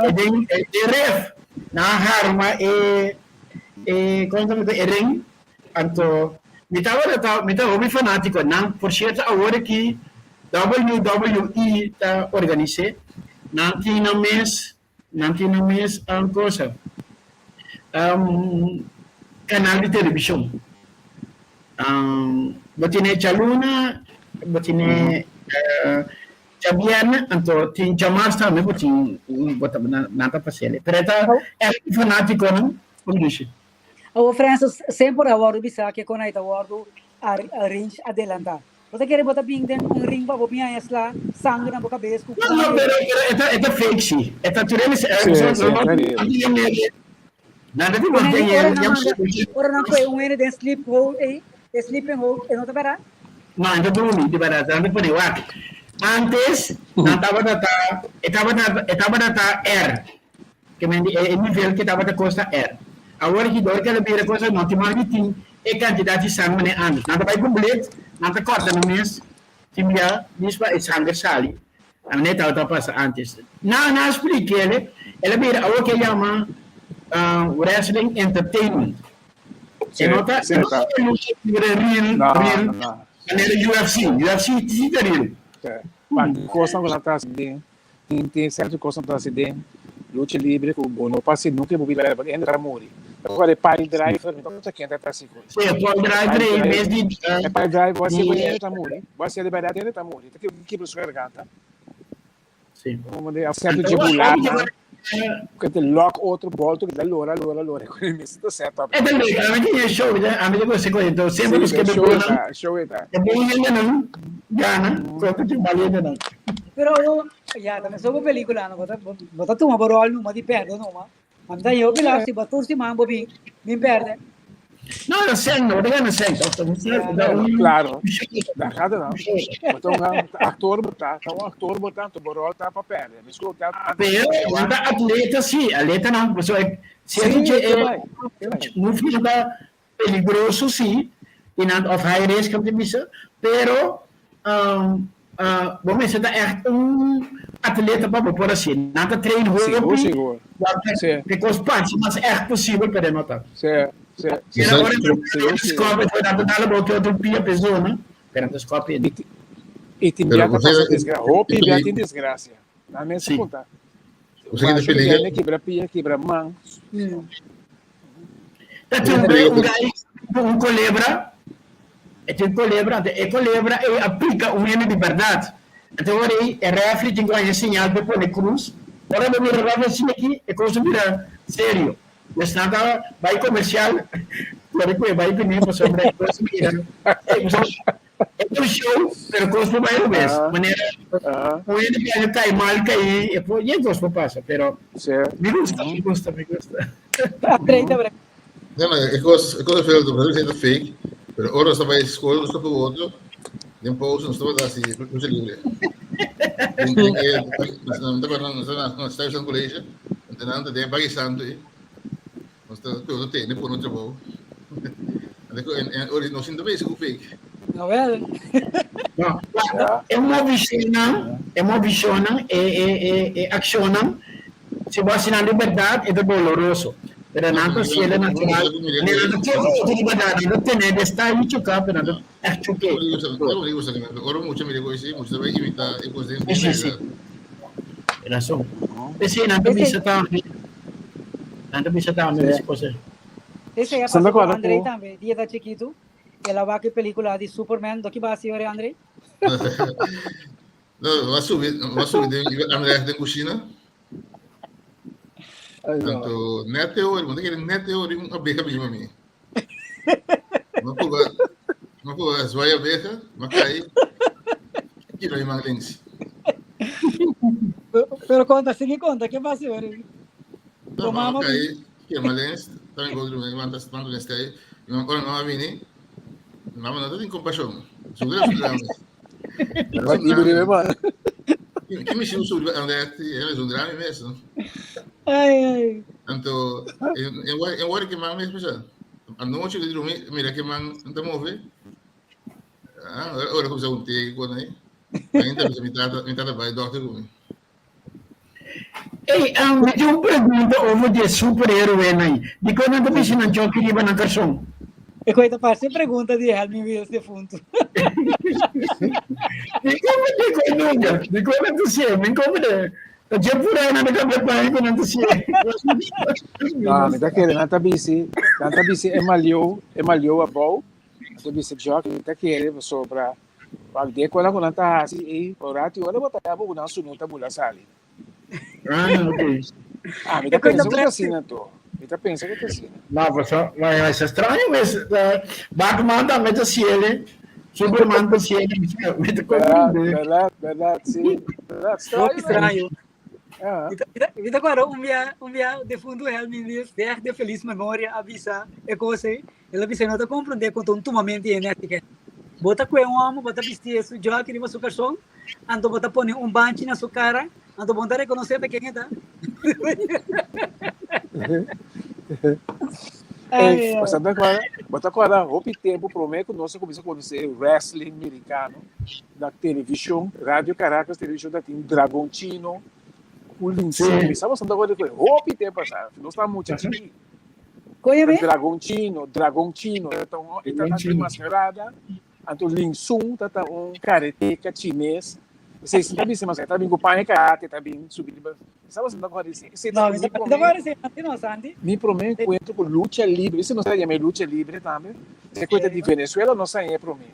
E den e ref nan a harma e e kon ta bisa e ring. Anto mi tabata ta mi ta hopi fanátiko. Nan por sierto awor aki WWE ta organis'é. Nan tin nan mes nan tin nan mes cosa kanal di televishon. Bo tene djaluna, bo tene djabièrnè, anto tin djamars tambe bo tin bo ta nan ta pas'el. Pero e ta ègt fanátikonan, como dici. Awor Francis, semper a wòrdu bisa ke kon ei ta wòrdu arrange adelantá. Bo ta kere bo ta bin den un ring pa bo bin haña sla sanger na bo kabes ku No, no, pero pero e ta e ta fake si. E ta tur hende Sí, sí, no ta real. Nada di Ora manteñer nan manda, ora nan kohe un hende den sleep hold ei, e sleeping hold, e no ta bèrdat? No, e ta drumi di bèrdat, nan ta pone wak. Antes nan tabata ta e tabata e tabata ta R. Ke men di e nivel ke tabata kosta R. Awor ki dor ke a bira kosta no tin mas di tin e kantidat di sanger manera antes. Nan ta bai ku blit, nan ta kòrta nan mes tin bia dis pa e sanger sali. A manera tabata pasa antes. Nan nan a splik'el, el a bira awor ke yama wrestling entertainment. E no ta e no ta lucha libre real real manera UFC. UFC si ta real. Pa kosnan ku nan ta hasi den Tin tin cierto cosnan ta haci den lucha libre cu bo no por haci nunca bo bida porque hende ta muri. Ta acorda e pile driver, mi ta ken ta haci cu. Sí, e pile driver e mes di E pile driver bo haci cu hende ta muri. Bo haci di berdad hende ta muri. Ta kibra su garganta. Sí. Como de cierto dje bulana cu te lock otro bolto cu ta lora lora lora cu e mes ta set up. E ta leuk, ami tin e show, ami ta gosta cu ento semper nos kebe show bonan. ta, show e ta. E bon hendenan gana contra di mal hendenan. Pero ya ta mesun bo pelicula no, bo ta bo ta tuma bo rol numa di perde numa. Ami ta yo bila si bo tur siman bo bin bin perde. No, no sèn, no bo ta gana sèn tòg. Ta un Claro, da gaat het dan. Bo ta un actor bo ta, ta un actor bo ta, anto bo rol ta pa perde. Mi sco ta Pero nan ta atleta sí, atletanan, pasobra cierto Sí, che ke bai, ke bai. movie ta peligroso sí, y nan of high risk kan ta bisa, pero bo mester ta echt un atleta pa bo por haci. Nan ta train Sigur, hopi, sigur. Sí. e cos parce mas echt posibel, pero no ta. Sí, sí. Pero ora Sigur, nan sigur. scope, nan ta dal bo ke otro pia persona, pero nan ta scope I ti- i tin Pero bia ta você pasa desgra hopi bia e tin desgracia. Nan mes Sí. punta. Você que Basho peliga bia kibra pia, kibra man. Ta tin un guy ku un kolebra, e tin kolebra, anto e kolebra ei a pika un hende di bèrdat. Anto ora ei e refri tin ku haña señal pa e pone krus. Ora bo mira refri asina aki, e kos a bira serio. Pues nan ta bai komersial kore ku e bai kuné pasobra e kos a bira e ta un show pero kos por bai robes. Manera un hende por haña kai mal kai e por yen kos por pasa pero mi gusta mi gusta mi gusta. No, no, e kos e kos a ta fake pero ora nos ta bai skol nos ta por otro den pausa nos tabata hasi lucha libre. Den den e nos ta nos ta na Stuyvesant College ente nan ta den Valle Santo ei nos ta nos ta tene por nos trabou. Ante ku en en ora nos sinta bezig ku fake. No wel. No, e movishonnan, e movishonnan, e e e e akshonnan, si bo hasi nan di bèrdat e ta doloroso. Pero nan ta hasiel natural, nan ta kere otro di bèrdat, nan ta tene den style di choká, pero nan ta Echt choqué. Sí, sí. Razón. P'esei nan ta bisa tambe, nan ta bisa tambe Sí. mester cosa. Esei a Santa pasa ku Clara Andrei ku tambe, dia ta chikitu, el a wak e pelikula di Superman, do ki basi ora Andrei? No, m'a subi, m'a subi den Andrei den kushina. Ai, no. Anto net e ora, bo ta kere net e ora un abeha bini pa mi. M'a purba, m'a purba zwaai abeha, m'a kai, kibra mi man links. Pero konta, sigui konta, ke pasa ora? No, Bo m'a mama kai, kibra man links, tambe otro mi man ta man links kai. Mi mama, ora mi mama bini, mi mama no ta tin kompashon. Zundra, zundra mi. Pero ibe riba e man. Ki mi siu subi André, e zundra mi mes. Ai, ai. Anto, en wor en wor ke man mes pasa. Anochi di drumi, mira ke man ta move. Ah, ora kumsa un té kon aí. Ainda bisa mi tata, mi tata bai dokter ku mi. Ey, um, mi tin un pregunta over di e superhéroenan. Dikon nan ta bisti nan choki riba nan karson? E koe ta parse pregunta di Helmin Wiels defuntu. Dikon dikon nunca? Dikon nan ta sié? Mi komprende. Ta dje purá nan ta kambia paña ku nan ta sié. No, mi ta kere nan ta bisti, nan ta bisti e maliou, e maliou abou. Nan ta bisti joki, mi ta kere pasobra Wak de kola ku nan ta hasi ei, por ratu ora bo ta yaba ku nan sunu ta bula sali. Ah, ok. Ah, mi ta pensa ku ta asina to. Mi ta pensa ku ta asina. No, paso, ma es extraño mes. Batman tambe ta siele, Superman ta siele, mi ta comprende. Berdad, berdad, si. Berdad, Hopi straño. straño. Ah. Mi ta acuerdo un bia, un bia defunto Helmin Wiels, de echt de feliz memoria, a bisa e cosa ei. El a bisa, no ta comprende con ta un tumamento di enérgica. Bo ta kue un homo, bo ta bisti su jockey riba su karson, anto bo ta pone un banchi na su kara, anto bo no ta rekonosé ta ken e ta. Ey, bo sa ta acorda, bo ta acorda hopi tempo prome ku nos a kuminsa konosé wrestling merikano na televishon, Radio Caracas televishon ta tin Dragon Chino ku Lince. Mi sa bo sa ta acorda ku hopi tempo pasá, nos ta mucha chikí. Koe Dragon Chino, Dragon Chino, e ta un e ta ta mascarada, anto Ling Sun ta ta un karateka chines. Esei si ta bisa mas, e ta bin ku paña karate, ta bin subi riba. Sa bo ta kòrda esei? Esei ta No, mi mi ta promé, kòrda esei antes no, Sandy. mi promé enkuentro ku lucha libre. Esei nos ta yama e lucha libre tambe. E kuenta di Venezuela nos a haña e promé.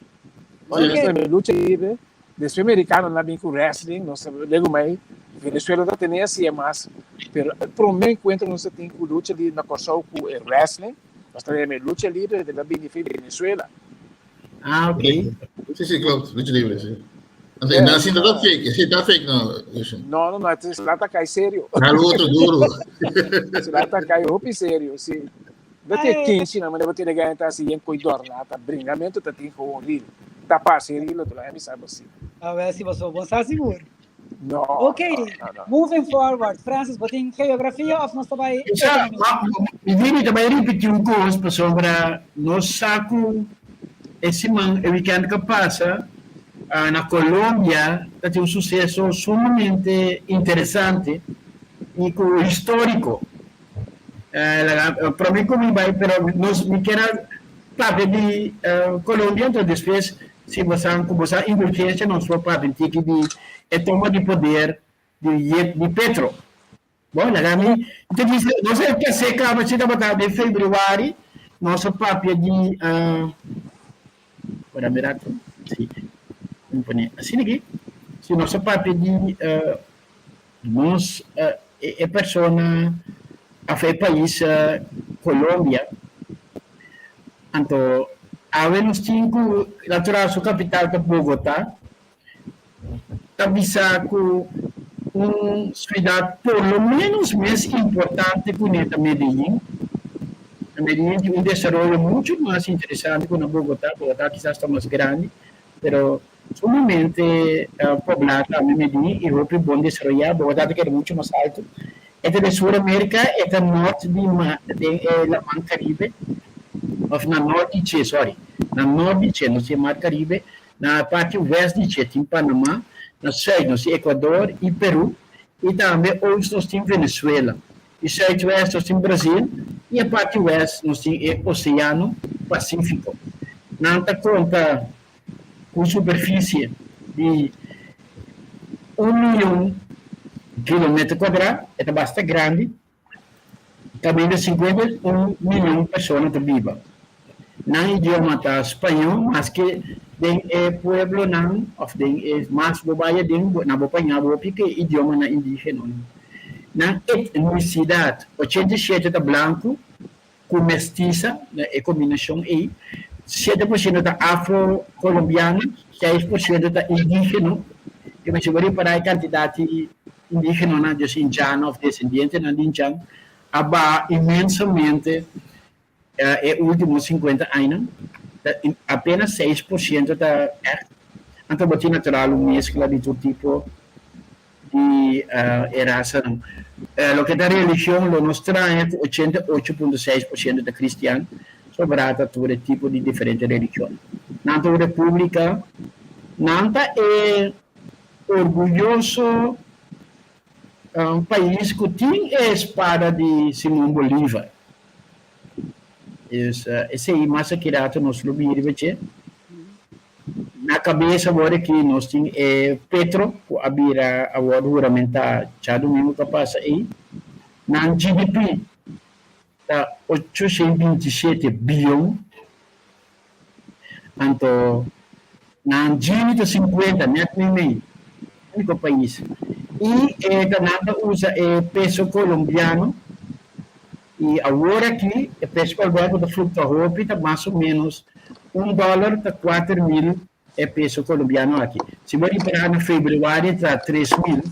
Ora nos ta lucha libre, despues merikanonan a bin ku wrestling, nos ta lego mai Venezuela ta tene asi e mas, pero e prome enkuentro nos ta tin ku lucha libre na Kòrsou ku e wrestling, nos ta yama e lucha libre, el a bini for Venezuela. Ah, ok. Sí, sí, klopt. Lucha libre, sí. Anto, e nan sinta ta fake, e ta fake no, Lucian. No, no, no, e la ta kai serio. Algo otro duro. E la ta kai hopi serio, sí. No te kinchi na manera bo tene gana ta hasi yen koi dorna ta bringamento ta tin gewoon ril. Ta pasa e ril otro laga mi sa bo si. A ver si boso bon sa sigur. No, Ok, no, no, no. moving forward. Francis, bo tin geografia of nos ta bai Sa, economia? mi di mi ta bai ripiti un kos pasobra nos sa ku e siman, e weekend ku a pasa, na Colombia ta tin un suseso sumamente interesante i ku historico. Prome ku mi bai pero nos mi kier a papia di Colombia enton despues si bo sa ku bo sa indulgencia nos por papia un tiki di e toma di poder di di Petro. Bon laga mi ta bisa nos a kese kaba si tabata den februari nos a papia di ora mi rato si mi pone asina aki. Si nos a papia di nos e persona of e pais Colombia, anto awe nos tin ku natural su kapital ta Bogota, ta bisa ku un siudat por lo menos mes importante ku ne ta Medellin. Na Medellin tin un desaroyo mucho mas interesante ku na Bogota. Bogota kisas ta mas grandi, pero sumamente poblá tambe Medellin i hopi bon desaroyá. Bogota ta keda mucho mas alto. E ta den Sur Amerika, e ta nort di den e Laman Karibe, òf na nort di dje, sorry, na nort di dje nos tin e Mar Karibe. Na parti west di dje tin Panama, na sùit nos tin Ecuador i Peru, i tambe oost nos tin Venezuela, i sùitwest nos tin Brazil, i e parti west nos tin e Oseano Pasífiko. Nan ta konta ku un superfisie di un miyon kilometer kuadrá, e ta basta grandi. Kaminda 51 miyon persona ta biba. Nan idioma ta spañó, maske den e pueblonan òf den e mas bo bai aden bo na bo pañá bo hopi ku e idiomanan indígenonan. Nan etnisidat, 87 ta blanku ku mestisa, e kombinashon ei, 7% ta afro-kolombiano, 6% ta indígeno. Ke mester bo ripará e kantidat di indígenonan, dus indiano òf desendientenan di indian, a baha inmensamente e último 50 añanan. Apenas 6% ta ègt. Anto bo tin natural un meskla di tur tipo di e rasanan. Loke ta religion lo no straña ku 88.6% ta kristian, sobrá ta tur e tipo di diferente religion. Nan ta un repúblika, nan ta e orguyoso pais ku tin e spada di Simon Bolívar. Esei mas akirato nos lo bira riba dje. Na kabes awor aki nos tin e Petro ku a bira a wòrdu huramentá djadumingu ku a pasa ei. Nan GDP ta 827 bion, anto nan Gini ta 50, nèt meimei, úniko pais. I e ta nan ta usa e peso kolombiano i awor aki e peso kolombiano ku ta fluktua hopi ta mas o ménos Un dòler ta 4000 e peso kolombiano aki. Si bo ripará na februari ta 3000,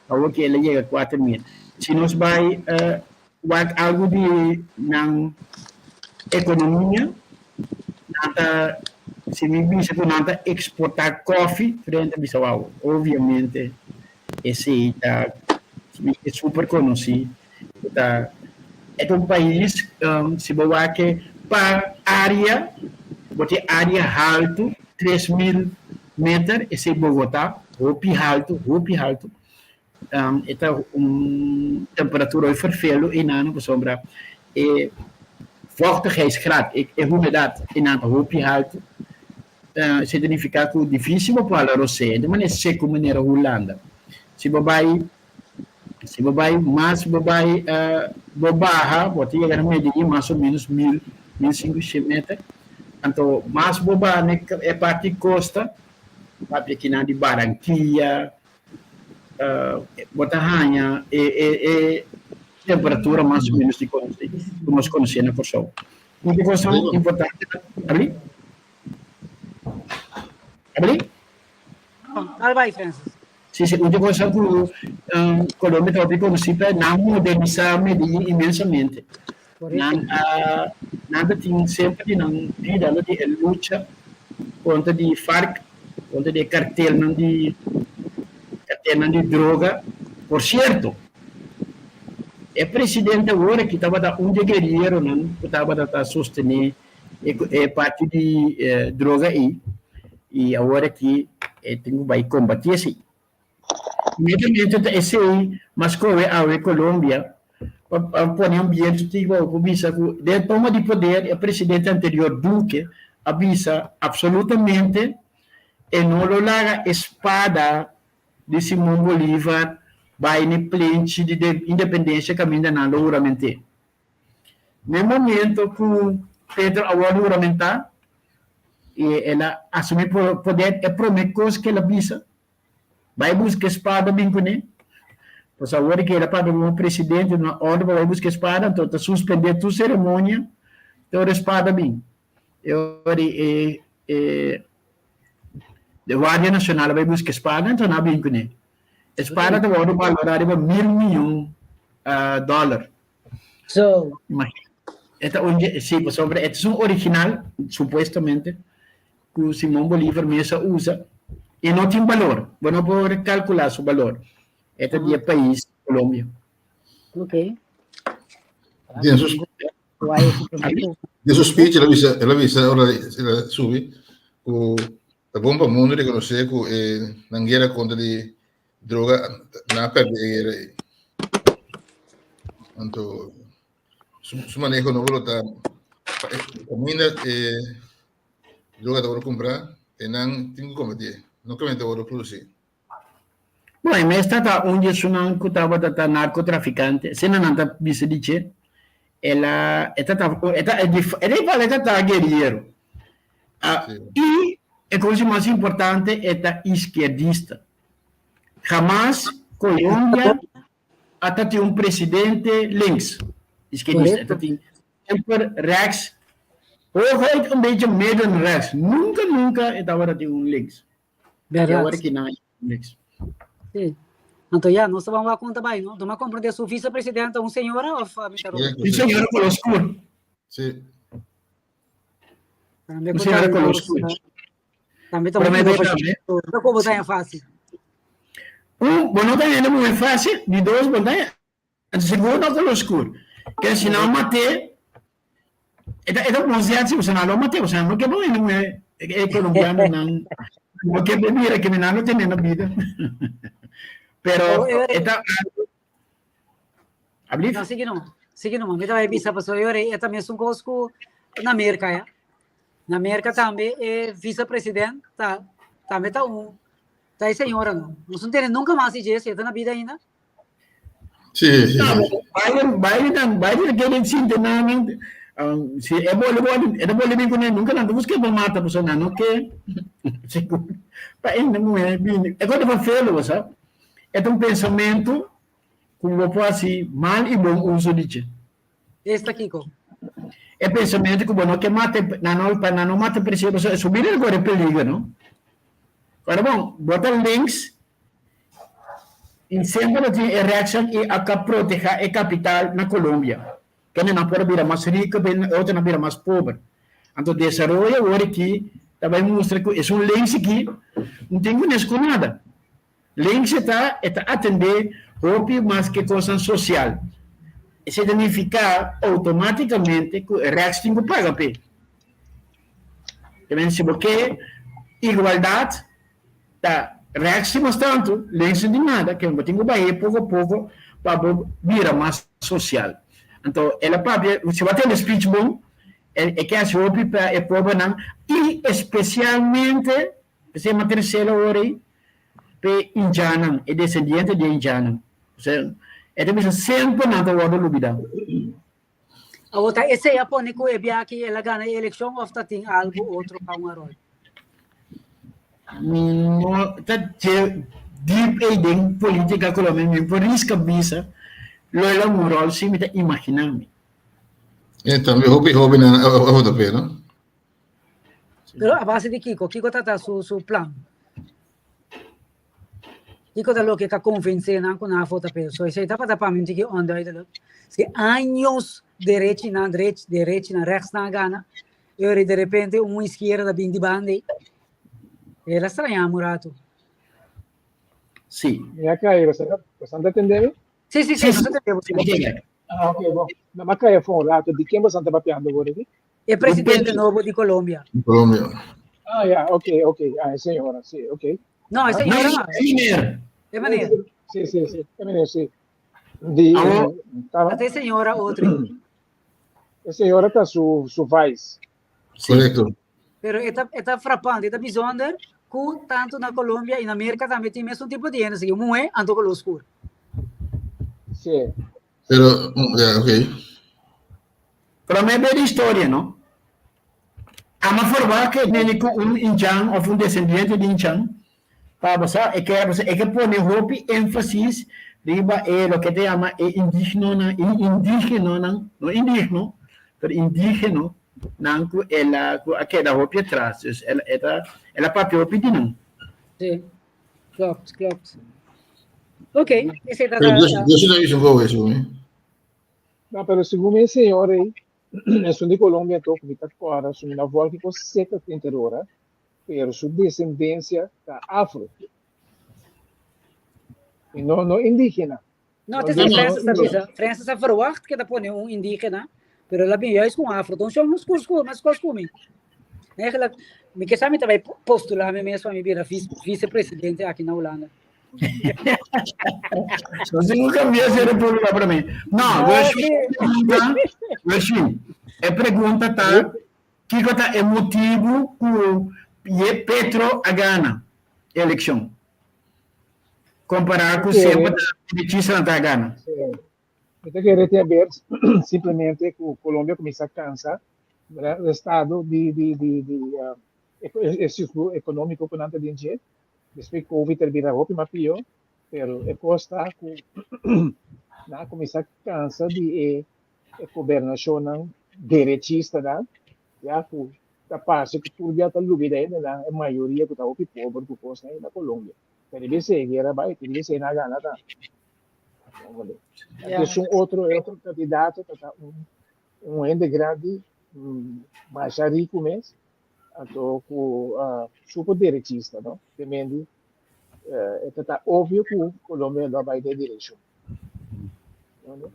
awor ki el a yega 4000. Si nos bai wak algu di nan ekonomia, nan ta, si mi bisa ku nan ta eksportá kòfi, tur hende ta bisa wou, obviamente esei ta super konosí. Ta e ta un pais si bo wak pa area bo tin area haltu 3000 meter esei Bogota hopi haltu hopi haltu e ta un temperatura hopi fervelo einan pasobra e vochtigheidsgraad e humedat einan ta hopi haltu esei ta nifica ku dificil bo por hala rosea di manera seco manera Hulanda si bo bai Si bo bai mas bo bai bo baha bo ta yega na Medellin mas o menos mil 1500 meter anto mas bo baha na e parti costa papia kinan di Barranquilla bo ta haña e e e temperatura mas o menos di ku nos konosé na Kòrsou. Un kos importante abri? Abri? Al bai Francis. Si, si, un cosa ku Colombia ta hopi konosí pa nan modernisá Medellín inmensamente. Nan a nan ta tin semper di nan bida lo di e lucha kontra di FARC, kontra di e kartelnan di kartelnan di droga. Por sierto, e presidente awor aki tabata un di e guerrilleronan ku tabata ta sostené e parti di droga ei i awor aki e tin ku bai kombatí esei. Inmediatamente ta esei mas kohe awe Colombia pa pone ambiente tin ku bisa ku den toma di poder e presidente anterior Duque a bisa absolutamente e no lo laga e spada di Simon Bolivar bai n'e plenchi di independencia kaminda nan lo hurament'é. Na e momento ku Pedro a wòrdu huramentá i el a asumí poder, e promé kos ku el a bisa. Bai buska e spada bin kuné. Pasobra awor ke el a papia komo presidente duna òrdu pa bai buska e spada, anto ta suspendé tur seremonia te ora e spada bin. E ora e e e Guardia Nacional a bai buska e spada, anto nan a bin kuné. E spada ta wòrdu balorá riba mil miyon dòler. So. Imagina. E ta un dje, sí, pasobra e ta un original, supuestamente, ku Simón Bolívar mes a usa i no tin balor. Bo no por kalkulá su balor. E ta di e pais Colombia. Ok. Den su, den su speech el a bisa, el a bisa ora el a subi ku ta bon pa mundu rekonosé ku e nan guera kontra di droga nan a pèrdè e guera ei. Anto su, su maneho nobo lo ta pa e kaminda e droga ta wòrdu kumprá e nan tin ku kombatí, no kaminda ta wòrdu produsí. Bon, e mes tata un di esunnan ku tabata ta narkotrafikante, asina nan ta bisa di dje, el a, e tata, e ta, e di, e ta igual e tata guerillero. Ah, i e cosa mas importante, e ta izquierdista. Hamas Colombia a ta tin un presidente links, izquierdista, e ta tin semper rechts, hooguit un beetje midden rechts, nunca, nunca e tabata tin un links. Berdad. E ora ki nan niks. Sí. Anto ya, nos ta ban wak kon ta bai, no? Anto m'a komprendé su vicepresidente un señora of mi ta rond? Un señora kolor skur. Sí. Tambe Un señora kolor skur. Tambe ta Pero un me ve tambe. No kobo ta en fácil. Un, bo no ta hende muhé fácil. Di dos, bo ta Anto sigur no kolor skur. Ke si nan mat'é, e ta e ta bon zet si pasobra nan lo mat'é, pasobra nan no ke bo hende muhé e kolombianonan no ke bo mira ke nan lo tene na bida. Pero e ta algo Ablief? No, sigui numa. Sigui numa. Mi ta bai bisa pasobra e ora ei e ta mesun kos ku na Merka ya. Na Merka tambe e vicepresident ta tambe ta un ta e señora no. Nos no tene nunka mas di dje si e ta na bida ainda. Sí, sí, No, sí. Biden, Biden, dan, Biden quiere sinti na nan, um, si e boli boli, e boli bin kuné, nunca nan ta busca pa mata persona, no ke, sigur, pa ende muhé bini, e cosa pa felo, bo sa, e ta un pensamento ku bo por hasi mal i bon uso di dje. Esta kiko? E pensamento ku bo no ke mata, nan no, pa nan no mata presidente, pasobra su bida ta kore peligro, no? Ora bon, bo ta links, I semper lo tin e reaccion i a ka proteha e capital na Colombia. Kende nan por a bira mas rico ben e otro nan bira mas pober. Anto desaroyo awor aki ta bay mustra cu esun links aki no tin cu nes cu nada. Links e ta e ta atende hopi mas ke cosnan social. Esey ta nifica automaticamente cu e rechts tin cu paga p'e. Te si bo ke igualdad Ta rechts mas tantu, links no tin nada, ke bo tin ku bah'é poko poko pa bo bira mas sosial. Anto el a papia, si bo a tende speech bon, e ke hasi hopi pa e pobernan i espesialmente, p'esei mi a tresel awor ei, p'e indjannan, e desendiente di e indjannan. Osea, e ta bisa semper nan ta wòrdu lubidá. Awor ta esei a pone ku e bia aki el a gana e elekshon òf ta tin algu otro pa un ròl? Mi no ta dje diep ei den politica Colombia, mi por riska bisa lo el a un ròl si mi ta imagina mi. E tambe hopi hobennan a vota p'e, no? Pero a base di kiko? Kiko ta ta su su plan? Kiko ta loke ka konvensé nan ku nan a vota p'e? So esei tabata pa mi un tiki onduidelijk. Si años derechinan drech derechinan règsnan a gana, i ora di repente un iskierda bin di banda ei, el a strañá mi un ratu. Sí. Mi a kai, boso ta tende mi? Sí, sí, sí, nos ta tende bo. Ah, ok, bon. Mi a kai afó un ratu. Di ken boso ta papiando awor aki? E presidente nobo di Colombia. Colombia. Ah, ya, ok, ok. Ah, e señora, sí, ok. No, e señora no. E meneer. E meneer. Sí, sí, sí. E meneer, sí. Di, Awo. Ata e señora otro. E señora ta su, su vice. Correcto. Pero e ta, e ta frappante, e ta bijzonder ku tanto na Colombia i na Merka tambe tin mesun tipo di hende, así, un muhé anto kolor skur. Sí. Pero, ya, ok. Promé be di historia, no? Ama forwagt ke neni ku un inchan of un desendiente di inchan. Pa bo sa, e ke e ke pone hopi énfasis riba e loke ta yama e indignonan, indigenonan, no indigno, pero indigeno nan ku el a ku a keda hopi atras. Dus el e ta el a papia hopi di nan. Sí, klopt, klopt. Oké, esei ta Pero Dios, Dios no hizo un gol eso, eh? No, pero segun mi señor ei, esun di Colombia to, ku mi ta kòrda, su mi na vòlki ku seta trinta ora, pero su descendencia ta afro. Y no, no indígena. No, het is niet Francis dat bisa. Francis a verwacht que dat pone un indígena, pero la bin juist con afro. Então, chama skur skur, mas skur skur mi. Eigenlijk, mi ke sa mi tabay postular mi mes pa mi bira vicepresidente aki na Hulanda. Você nunca vi essa república para mim. No, Gershwin, e pregunta ta, Kiko ta e motibu ku Petro a gana e elekshon kompará ku semper ta derechistanan ta gana? Mi ta kere tin aber simplemente ku Colombia kuminsá kansa e estado di di di di e sitio ekonómiko ku nan ta den dje. Despues Covid ta bira hopi mas pió, pero e kos ta ku nan a kuminsá kansa di e e gobernashonnan derechistanan ya ku ta parse ku tur dia ta lubida hendenan e mayoria ku ta hopi pober ku kosnan na Colombia. Pero debe ser guera bai, debe ser nan gana ta. Entonces un otro otro candidato ta un un hende grandi masha rico mes anto ku super derechista no temendi e ta ta obvio ku Colombia lo bai den direccion.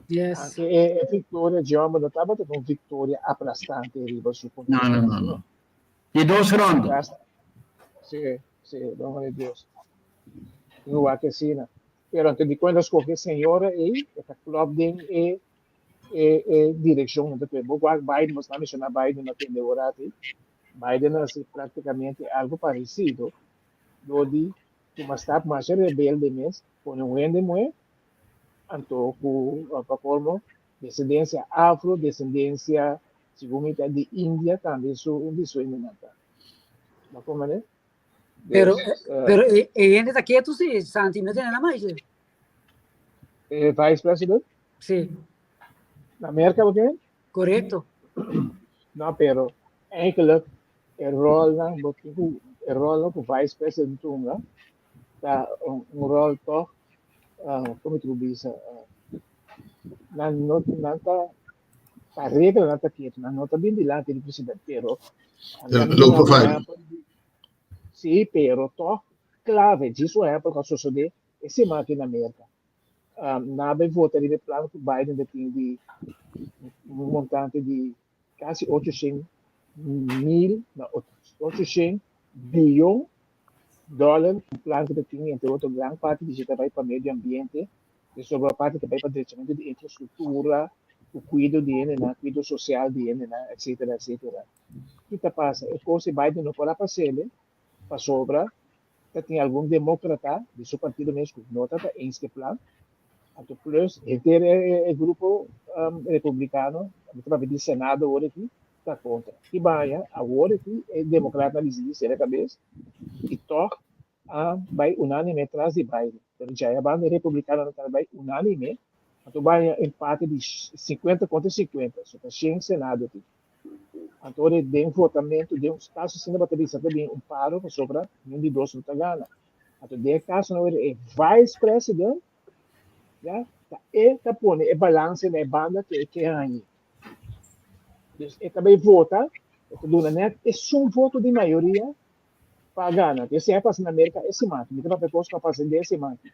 Yes. Aunque e, e victoria di hombre no tabata un victoria aplastante riba su No, no, no, no. Di dos ronda. Sí, sí, nombre de Dios. No va que sí, no. Pero antes de cuando escoge señora ei, esta club den e e e dirección entonces bo wak Biden, bo está menciona Biden na tende orati. Biden hace prácticamente algo parecido. Do di tuma stap masha rebelde mes, pone un hende muhé, anto ku pa kolmo desendensia afro, desendensia segun mi ta di India tambe su un di su hendenan ta. Bo komprende? Pero pero e e hende ta ketu si, Santi, no tene nada mas. E vice president? Si. Na Merka bo ken? Korekto. No, pero eigenlijk e rolnan bo tin ku e rolnan ku vice president tunga ta un, un rol toch uh, como tu bisa uh, nan no nan ta pa regla nan ta ketu nan no ta bin dilanti di president pero low profile sí pero toch clave djis un ehempel ku a sosode e siman aki na Merka um, nan a bai vota riba e plan ku Biden ta tin di un montante di kasi 800 mil, na 800 bilyon dòler, un plan ku ta tin entre otro gran parti di dje ta bai pa medio ambiente, e sobra parti ta bai pa drechamentu di infrastruktura, ku kuido di hendenan, kuido sosial di hendenan, etsetera, etsetera. Ki ta pasa? E kos di Biden no por a pas'el pasobra ta tin algun demókrata di su partido mes ku no ta ta eens ku e plan. Anto plus henter e grupo republikano, mi ta papia di Senado awor aki, ta kontra. Ki baña awor aki e demokratnan a disidí sera kabes i tòg a bai unánime tras di Biden. Pero djaya banda e republikanonan ta bai unánime, anto baña empate di 50 kontra 50, so ta shen Senado aki. Anto ora den votamentu, den un kaso asina bo ta bisa ta bin un paro pasobra niun di dos no ta gana. Anto den e kasonan ora e vice president ya ta e ta pone e balanse na e banda ku e ke haña. Dus e ta bai vota, e ta duna net esun voto di mayoria pa gana. Esei a pasa na Merka e siman aki. Mi ta papia kos ku a pasa den e siman aki.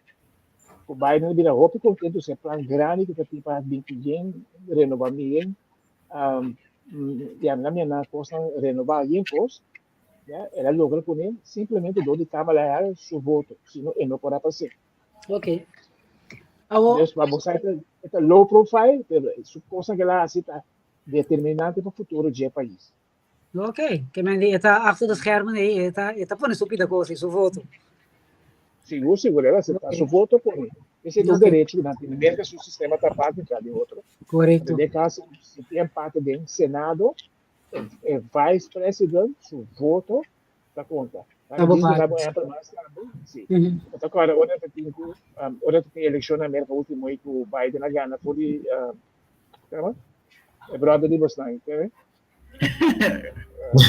Ku Biden a bira hopi kontentu ku e plan grandi ku ta tin pa bin ku yen renoba yen ya mi na kosnan renoba yen kos ya el a logra pone simplemente dor di Kamala Harris su voto sino e no por a pas'é. Ok. Awo. Dus pa bo sa e ta low profile pero su kosnan ku el a hasi ta determinante pa futuro dje pais. Ok, ke men di e ta achter de schermen ei, e ta e ta pone su pida kos ei, su voto. Sigur, sigur, el a acepta su voto pone. Esei ta un derecho ku nan tin. Merka su sistema ta aparte tra di otro. Korekto. Den kaso, si tin empate den Senado, e vice president su voto ta konta. Abo pa. Bo ehempel mas tambe. Si. Bo ta kòrda ora ta tin ku ora ta tin elekshon na Merka ultimo i ku Biden a gana for di kama? E brother di bosnan, kende?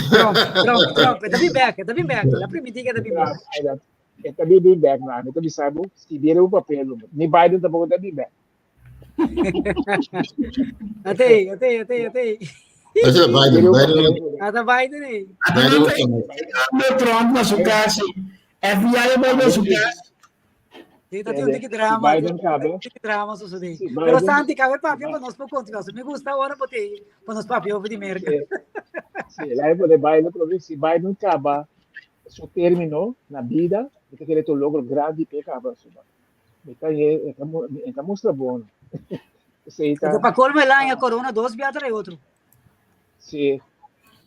Trump, Trump, Trump. E ta bin bek, e ta bin bek. La primiti ke ta bin bek. E ta bin bek, no. Mi ta bisa bo, skibi riba papel. Ni Biden tampoko ta bin bek. Ate, ate, ate, ate. Ese es Biden. Biden. Ata Biden eh. Biden Trump na su casa. FBI bolbe su casa. Sí, ta un tiki drama. Biden cabe. Tiki drama sucede. Pero Santi, cabe papia pa nos por continuar. Me gusta ahora porque pa nos papia over di Merca. Sí, la de Biden, pero si Biden caba su término na vida, mi ta kere un logro grandi pe caba su. Mi ta e ta e ta mustra bon. Esei ta. Pa colmo el aña corona dos bia trae otro. Sí.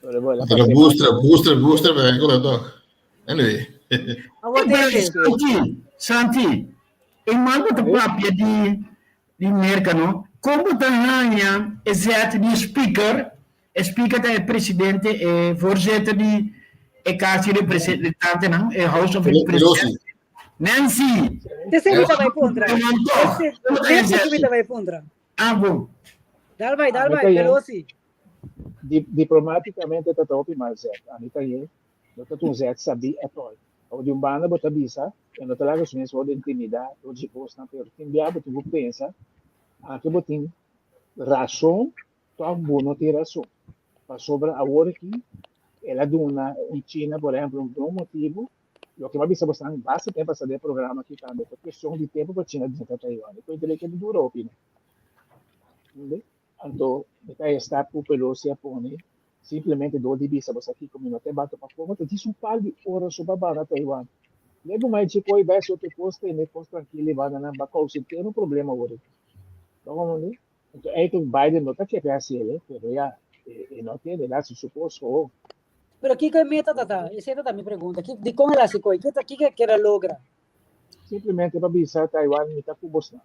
Pero bueno, Pero booster, booster, booster, pero con toch. Anyway. Santi, Santi, e man ku ta papia di di Merka no, kon bo ta haña e zet di speaker? E speaker ta e presidente, e voorzitter di e kas di representantenan, e House of Representatives. Nancy! Te se mita bai puntra. Te se mita bai puntra. Ah, bon. Dal bai, dal bai, Pelosi. Diplomáticamente ta hopi mal zet. Ami ta ye, no ta un zet sabí at all. Awo di un banda bo ta bisa, e no ta laga su mes wòrdu intimidá dor di bosnan, pero tin bia bo tin ku pensa, anke bo tin rason, tòg bo no tin rason. Pasobra awor aki el a duna un China, por ehèmpel, un bon motibu Loke mi a bisa bosan basta tempo pasa den e programa aki tambe, ta cuestion di tempo pa China drenta Taiwan. E cuenta ke dura hopi no. Entiende? Anto mi ta esta cu Pelosi a pone simplemente door di bisa bosa kico mi no ta e bato pa como ta djis un par di ora so pa bana Taiwan. Lego mai dje coy bai haci otro cos tene cos trankil e banda nan ba causa entero problema awor aki. Ta comprende? Anto eigenlijk Biden no ta kere haci el, pero ya e no tende, el a haci su cos gewoon. Pero kiko e meta ta ta? Esei ta ta mi pregunta. Ki, dikon el hasi koi? Kiko, kiko e kere logra? Simplemente pa bisa Taiwan mi ta ku bosnan.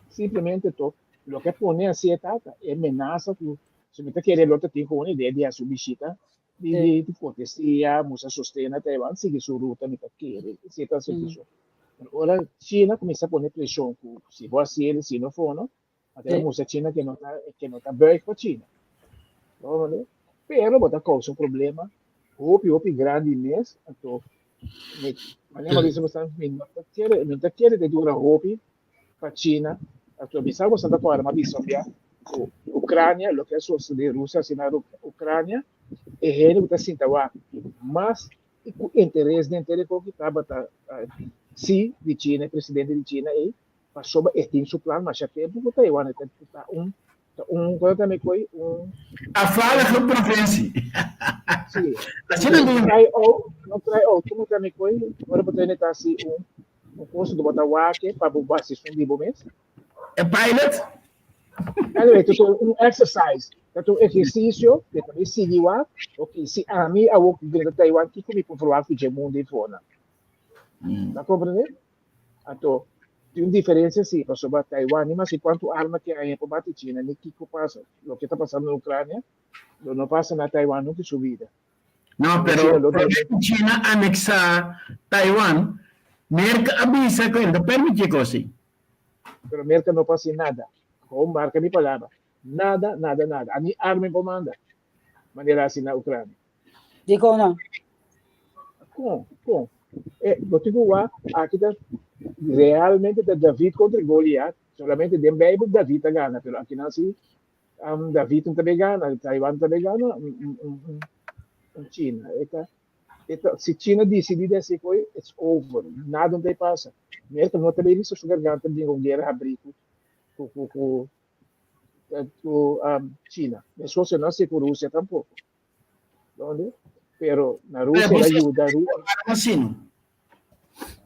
Simplemente to loke a pone hasi e tata e menasa ku si mi ta kere lo ta tin ku un idea di hasi un bishita di di di kortesia, mustra sosten na Taiwan, sigui su ruta mi ta kere. Esei ta su situashon. Pero ora China kuminsá pone preshon ku si bo hasi el si no fono, Anto e mustra China ke no ta ke no ta buig pa China. Pero bo ta kousa un problema hopi hopi grandi mes anto mi manera mi bisa boso mi no ta kere mi no ta kere te dura hopi pa China anto mi sa boso ta kòrda mi a bisa un bia ku Ucrania loke a sosode Rusia asina Ucrania e hende ku ta sinta wak mas ku interes den tere koki tabata si di China e presidente di China ei Pasobra e tin su plan masha tempu ku Taiwan e ta ta un ta un kosa ta mi koi un Afvallige provincie. Si. Asina No mismo. try out, no try out komo ta mi koi ora bo ta hende ta hasi un un kosa ku bo ta wak pa bo basi esun di bo mes. E pilot? Anyway, ta un exercise, ta un ehersisio ku ta bai sigui wak, ok, si ami awor ku drenta Taiwan kiko mi por verwagt di dje mundu ei for nan. Ta komprende? Anto, tin un diferencia si, pasobra Taiwan ni mas cuanto arma ke haña por bati China, ni kiko pasa. Loke ta pasando na Ucrania lo no pasa na Taiwan nunca su vida. No, China pero lo prome ku China anexa Taiwan, Merca a bisa ku el ta permiti kos ei. Pero Merca no por haci nada. Gewoon marca mi palabra. Nada, nada, nada. Ani arma e por manda. Manera haci na Ucrania. Dikon no? Kon? Kon? E, bo tin ku wak, aki ta realmente ta David kontra Goliat. Solamente den Bijbel David ta gana, pero aki nan si um, David no ta be gana, Taiwan ta be gana, un, un, un, un, un China. E ta, e ta, si China decidi de hasi koi, it's over. Nada no ta pasa. Merka no ta be riska su garganta den un guera habrí ku, ku, ku, ku, ku um, China. Meskos no hasi ku Rusia tampoko. Donde? Pero na Rusia el a yuda Rusia.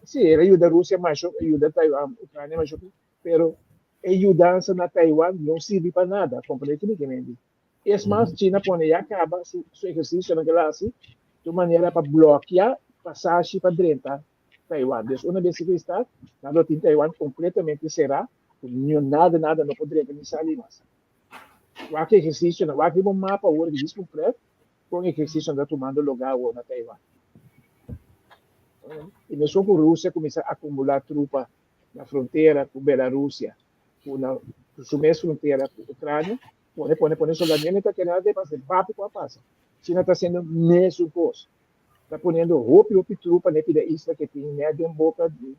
Sí, el a yuda Rusia mas, yuda Taiwan, Ucrania mas, pero e yudansa na Taiwan no sirbi pa nada, comprende ki mi ke menti. Es mas, China pone ya caba su, su ejercicio nan ke la hasi, di manera pa blokia pasashi pa drenta Taiwan. Dus una bes ku esta, nan lo tin Taiwan completamente será, ku nada, nada no por drenta ni sali mas. Wak ehercicionan, wak riba un mapa awor di dis complet con ehercicionan ta tumando lugar awor na Taiwan. I mesun ku Rusia kuminsá akumulá trupa na frontera ku Belarusia, ku na su mes frontera ku Ucrania, pone pone pone soldado, niente ta keda nada pasa, papi ku a pasa. China ta hasiendo mesun kos, ta poniendo hopi hopi trupa na e pida isla ke tin net den boka di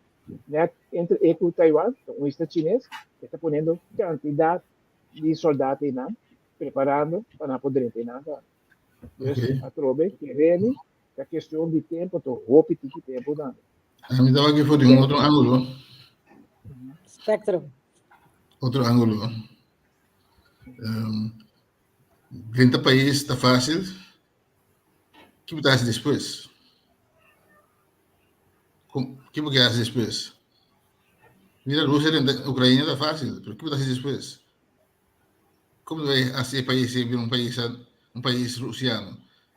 net entre e ku Taiwan, ta un isla chines, e ta poniendo kantidat di soldado einan, preparando pa nan por drenta einan tambe. Dus atrobe keremi ta kestion di tempo, to hopi tiki tempo tambe. Ami ta wak for di un otro ángulo. Spectrum. Otro ángulo. Um, drenta pais ta fácil. Ki bo ta hasi despues? Ki bo ke hasi despues? Mira, Rusia drenta Ucrania ta fácil, pero ki bo ta hasi despues? Como ta bay haci e pais ei bira un pais un pais rusiano?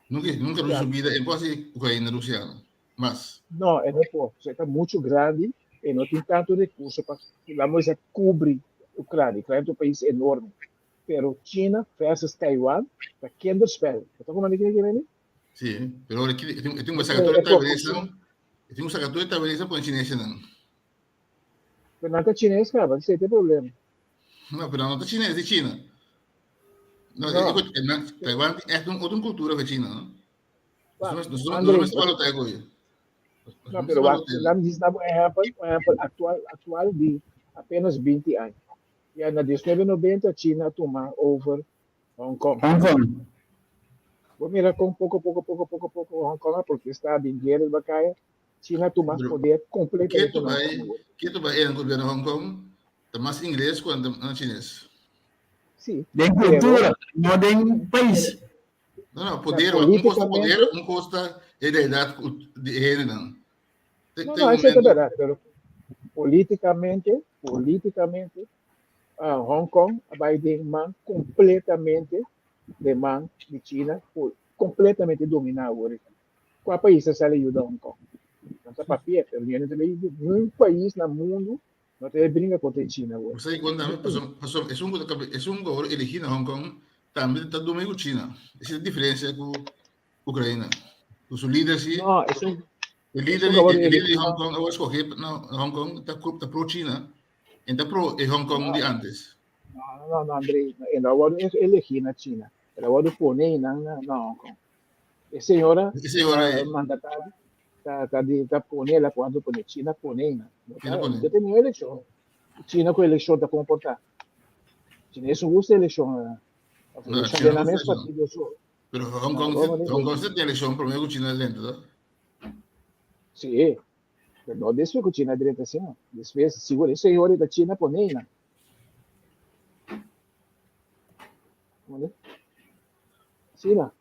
Nunca nunca Rusia Claro. bida e por haci Ucraina rusiano mas. No, e no por. E ta mucho grandi, e no tin tanto recurso pa, laat me cubri Ucrania. Ucrania ta un pais enorme. Pero China versus Taiwan ta kinderspel. Bo ta comprende kiko mi meen? Sí, pero ora ki e tin e tin ku saka tur e E taiwanesenan, proporcion. e tin ku saka tur e taiwanesenan pone chinesenan. Pero nan ta chines caba, esei ta e problema. No, pero no ta chines, di China. No, No. e, e, na, Taiwan tin echt un otro cultura que China, no? Wa, Nosotros André, no mester balota e koe. No, pero wa, laat me diz na un ehempel, un ehempel actual, actual di apenas 20 aña. Ya na 1990 China a tuma over Hong Kong. Hong Kong. Bo mira con poco, poco, poco, poco, poco Hong Kong a protesta, bin guerra riba kaya. China a tuma Pero, poder completamente Keto na Hong bai, Kong. keto bai e gobierno Hong Kong, ta mas ingles ku na chines. Sí, Den pero cultura, no den pais. No, no, poder, na un kosta políticamente, poder, un kosta e realidad di e hendenan. Te, no, te no, un eso ta momento, verdad, pero políticamente, políticamente, ah, Hong Kong a bai den man completamente den man di China, completamente dominá awor. Kua pais ta sali yuda Hong Kong? Nan ta papia, pero niun ta niun pais na mundu no ta bringa kontra e China awor. Bo sa kon tambe, pasobra pasobra esun ku ta kabe esun ku awor eligí na Hong Kong tambe ta dumi ku China. Esa ta diferensia ku Ukraina. Ku su lider si, No, esun e lider esun di ku awor e lider eligí di Hong Kong awor skohe na Hong Kong ta ta pro China en ta pro e Hong Kong no, di antes. no, no, no, André, e no a wòrdu elegí na China, el a wòrdu pone einan na na Hong Kong. E señora E señora uh, ei, mandatario ta, ta, di, ta pone la cuando pone China pone na. No China ta, pone. no tenía elección. China con elección ta comporta. China es un gusto elección. No, Elección China de la gusta mes elección. partido so. Pero Hong No, Kong, ¿cómo Hong Kong sí tiene elección promedio con China dentro, ¿no? Sí. Pero no después que China directa así, no. Después, seguro, ese señor de China pone na. ¿Vale? China.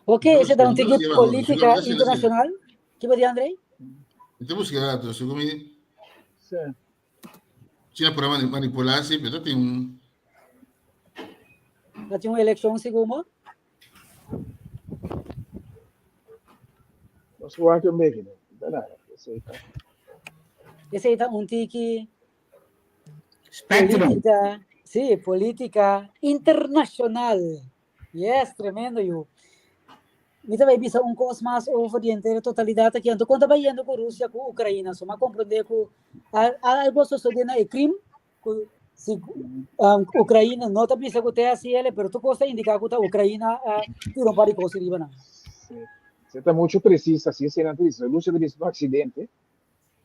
Ok, ese ta un tiki política internacional. Ki bo di, André? Te busca datos, según mi, Sí. China por manipular, sí, pero tin un... Ta tin un eleccion segun bo? Nos wak un beetje, no. Da nada. Esey ta. Esey ta un tiki Spectrum. Política, sí, política internacional. Yes, tremendo, yu. Mi ta bai bisa un kos mas over di entero totalidat aki. Anto kon ta bai yendo ku Rusia ku Ukraina? So m'a komprendé ku algo a sosodé na e Krim, ku si um, Ukraina no ta bisa ku te hasi ele, pero tur kos ta indiká ku ta Ukraina a tira un par di kos riba nan. Sí. Se ta mucho precisa, así se nan ta bisa. Rusia ta bisa un accidente.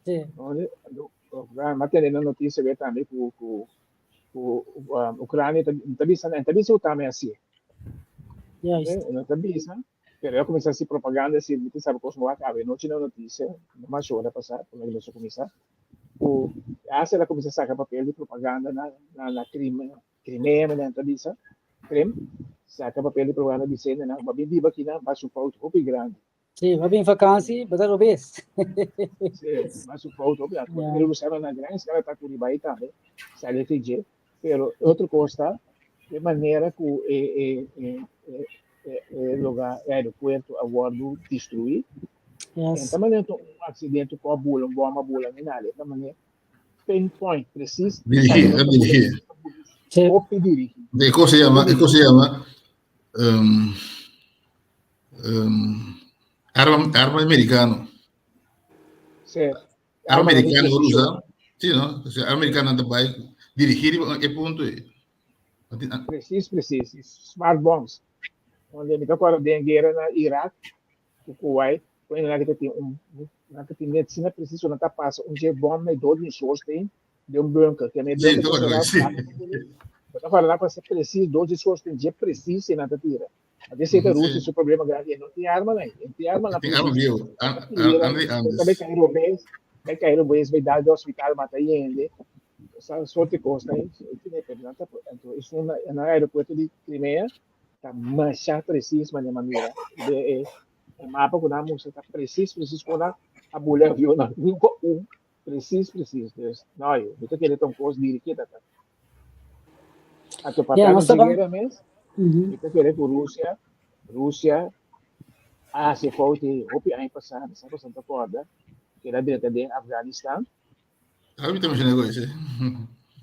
Sí. M'a tende na noticia we tambe ku ku ku um, Ucrania ta, ta bisa, ta bisa ku tambe hasié. Juist. Eh, no ta bisa, pero a kuminsá hasi propaganda si mi ta sabe kos wak awe nochi na noticia, no mas ora pasá, promé ku nos a kuminsá, ku hasta el a kuminsá saka papel di propaganda na na na Crimea, Crimea mi nan ta bisa, Krim, saka papel di propaganda bisende nan, bo a bin biba akinan, bo a hasi un fout hopi grandi. Sí, bo a bin vakansi, bo ta robes. Sí, bo a hasi un fout hopi grandi. Ja. Pero bo sabe na gran escala ta ku riba ei tambe, sali di dje. Pero otro kos ta, e manera ku e e e e e e lugar, e aeropuerto a wòrdu destruí. Yes. En ta manera un aksidente ku a bula, un bòm a bula ni nada. E ta manera pinpoint, presis. Dirigí, a dirigí. Sí. Hopi dirigí. E kos se llama, e kos se llama um, um, arma, arma americano. Sí. Arma americano usa, sí, no? O sea, americano ta bai dirigir e punto e. Precies, precies. Smart bombs. Onde mi ta acorda den guerra na Irak, ku Kuwait, ku nan kita tin un nan tin net sina preciso nan ta pasa un je bom na door di un schoorsteen de un bunker. Que me Sí, bunker todo, ta sí. Bo ta acorda pasa precies door di schoorsteen je precies nan ta tira. Antes mm -hmm. Rusia su problema grande, no tin arma nee, no tin arma na. Tin arma viejo. Andri antes. Bai caer robes, bai caer robes, bai dar de hospital mata gente. Esa soort cosas ahí, tiene pero entonces es una en el aeropuerto de Crimea, está más precies manera manera. De eh, el mapa con la música está precies, precies con la a bula avión, un precies, precies. Dus, nou, joh, mi ta kere ta un kos dirigí ta. Anto pa Ja, tanto nos ta ban- guera mes, Mhm. mi ta kere ku Rusia, Rusia a hasi fout e hopi aña pasá, mi sa ku ta kòrda, ku el a drenta den Afganistan, Ahora mi ta mencionando ese.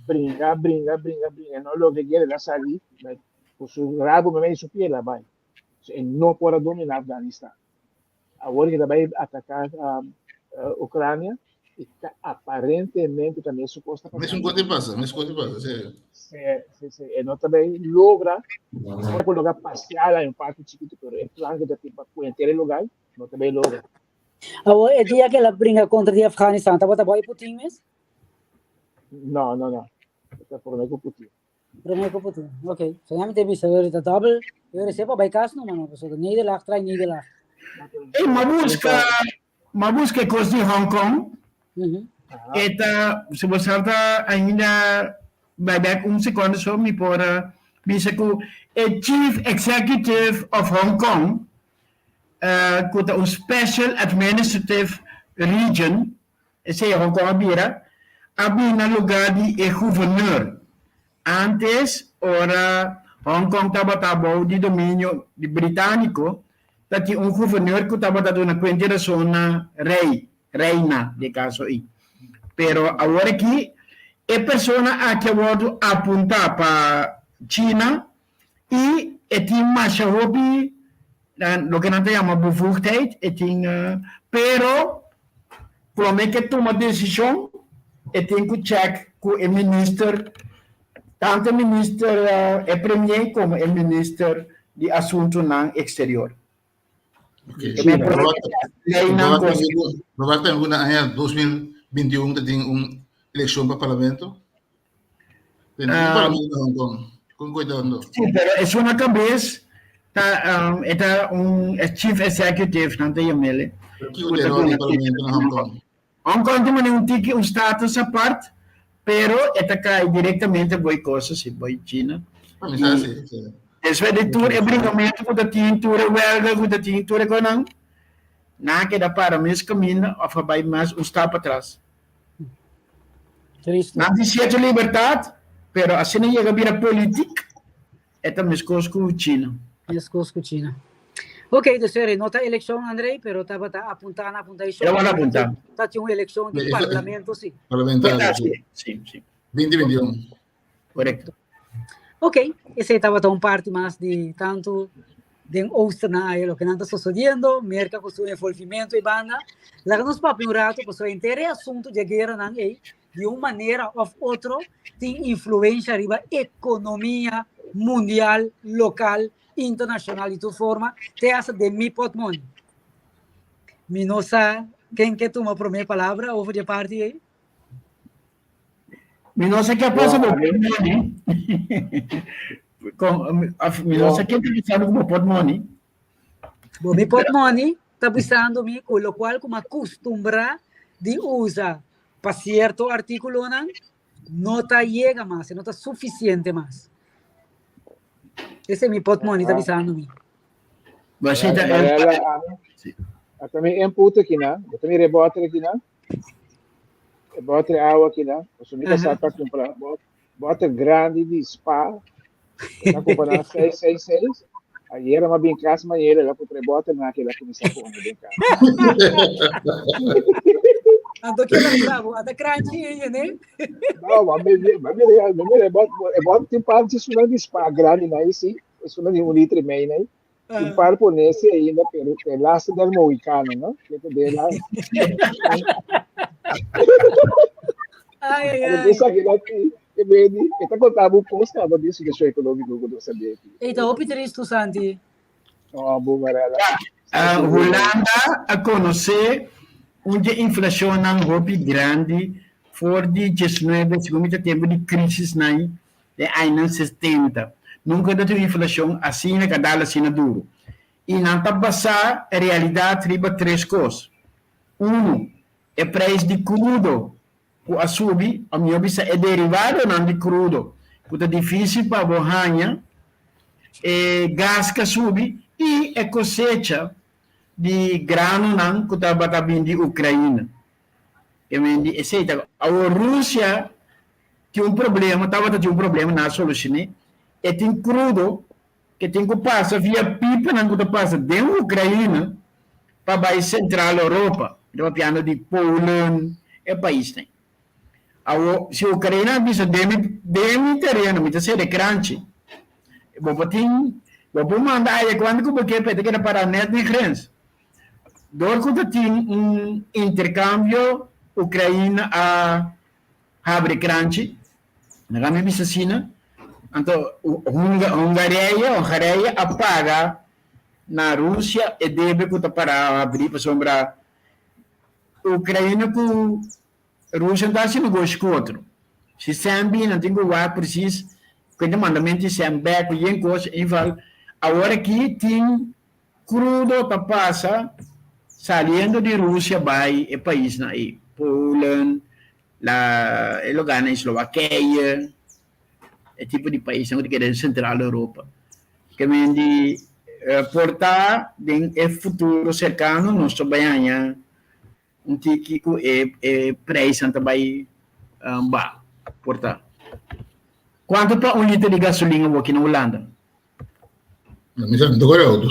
bringa, bringa, bringa, bringa, no logra guera, el a sali, met ku su rabo meimei su piel a bai. So, e no por a dominá Afganistan. Awor ke ta bai ataká Ucrania i ta aparentemente ta mesun kos ta Mesun kos ta pasa, mesun kos ta pasa, sí. Sí, sí, sí. E no ta bai logra, por por logra parcial un parti chikitu, pero e plan ke ta tin pa kuenter e lugar no ta bai logra. Awor e dia ke el a bringa kontra di Afganistan tabata bai Putin mes? No, no, no. Ta prome ku Putin. Prome ku Putin. Ok. So ya mi te bisa, ta double, yo sepa bai kas no mano, so nederlaag trai nederlaag. Hey, ma busca, ma busca kos di Hong Kong. Mm -hmm. Eta, se bo salta ainda bai back un seconde so mi por bisa ku e Chief Executive of Hong Kong, ku ta un Special Administrative Region, Esei Hong Kong a bira, a bin na lugá di e guvernor. Ántes, ora Hong Kong tabata bou di dominio di britániko, ta tin un guvernor ku tabata duna kuenta i rason na rei, reina den e kaso ei. Pero awor aki e persona aki a wòrdu apuntá pa China i e tin masha hopi loke nan ta yama bevoegdheid, e tin, pero prome ke tuma desishon e tin ku chèk ku e minister, tantu e minister, e premier komo e minister di asuntunan eksterior. Roberto, na aña 2021 ta tin un elekshon pa parlamento. Ten un parlamento na Hong Kong. Kon koe ta ando? Sí, pero es una cabez ta um, e ta un chief executive nan ta yamele. Kiko ta rol di parlamento na Hong Kong? Hong Kong ta mane un tiki un status apart, pero e ta kai directamente boy cosa si boy China. Ah, mi sa si, si. Despues di tur e bringamento ku ta tin, tur e welga ku ta tin, tur e konan, nan a keda para mes kaminda of a bai mas un stap atras. Tristo. Nan tin cierto libertad, pero asina yega bira politic, e ta mescos cu China. Mescos cu China. Ok, dus er no ta eleccion, André, pero tabata apunta na apunta E tabata apunta. Ta tin un eleccion di parlamento, si. Parlamentario, si. Si, si. 2021. Correcto. Ok, esei tabata un parti mas di tanto den Oosten na aya loke nan ta sosodiendo, Merca cu su envolvimento y banda. Laga nos papia un rato pasobra henter e asunto di e gueranan ei di un manera of otro tin influencia riba economia mundial, local, internacional di tur forma, te hasta den mi potmoni. Mi no sa ken ke tuma prome palabra over di e parti ei. Mi no sa ke a pasa bo portmoni. Con, of, mi no sa ke ta pasando ku bo portmoni. Bo mi portmoni ta bisando mi ku lokual ku mi a kustumbrá di usa pa sierto artíkulonan no ta yega mas, no ta sufisiente mas. Esei mi portmoni ta bisando mi. Bo sita Mariela, a mi input aki na, bo ta mi reboter aki na. E boter awa aki na, pasobra mi kasá ta kumpra boter grandi di spa. Ta kumpra na 666. Ayera mi a bin kas mayera el a kumpra e boter na aki el a kuminsá pone den kas. Anto kila bisa bo, ata kranchi eye ne? No, ma mi mi mira mi mira e boter e boter tin par di esunnan di spa grandi na ei si, esunnan di un litro i mei na ei. Un par ponese ainda, pero e laatste del mohicano, no? Que te de la... Esaki na ti, e beni, e ta konta bo kos kaba di situashon ekonómiko ku nos ta den aki. Ei ta hopi tristu, Santi. Oh, bo Marela. Hulanda a konosé un dje inflashonnan hopi grandi for di diesnuebe, segun mi ta tempu di krisisnan den añanan sesenta. Nunka ta tin un inflashon asina ku a dal asina duru. I nan ta basá e realidat riba tres kos. Unu, e preis di krudo ku a subi, o mihó bisa e derivadonan di krudo ku ta difísil pa bo haña, e gas ku a subi i e kosecha di granonan ku tabata bin di Ukraina. Ke men di esei ta. Awor Rusia tin un problema, tabata tin un problema, nan a solushoné, e tin krudo ke tin ku pasa via pipanan ku ta pasa den Ukraina pa bai Sentral Europa. Mi ta papiando di Polen, e paisnan. Awor, si Ukraina a bisa den mi den mi tereno mi ta sede kranchi, bo por tin, bo por manda aya kuantu ku bo ke, pero e ta keda para nèt den grens. Dor ku ta tin un interkambio, Ukraina a habri kranchi, Laga mi bisa asina, anto Hungaria, Hongarije a paga na Rusia e debe ku ta para habri pasobra Ukraina ku Rusia no ta hasi negoshi ku otro. Si sèn bini nan tin ku wak presis ku e mandamentu di sèn bèk ku yen kos, en geval awor aki tin krudo ta pasa saliendo di Rusia bai e paisnan ei, Polen, La e lugarnan Slowakije, e tipo di paisnan ku ta keda den Sentral Europa. Ke men di por ta den e futuro serkano nos ta bai haña un tiki ku e e preisnan ta bai baha, por ta. Kuantu ta un liter di gasolin awoki na Hulanda? Mi sa, mi ta kore auto.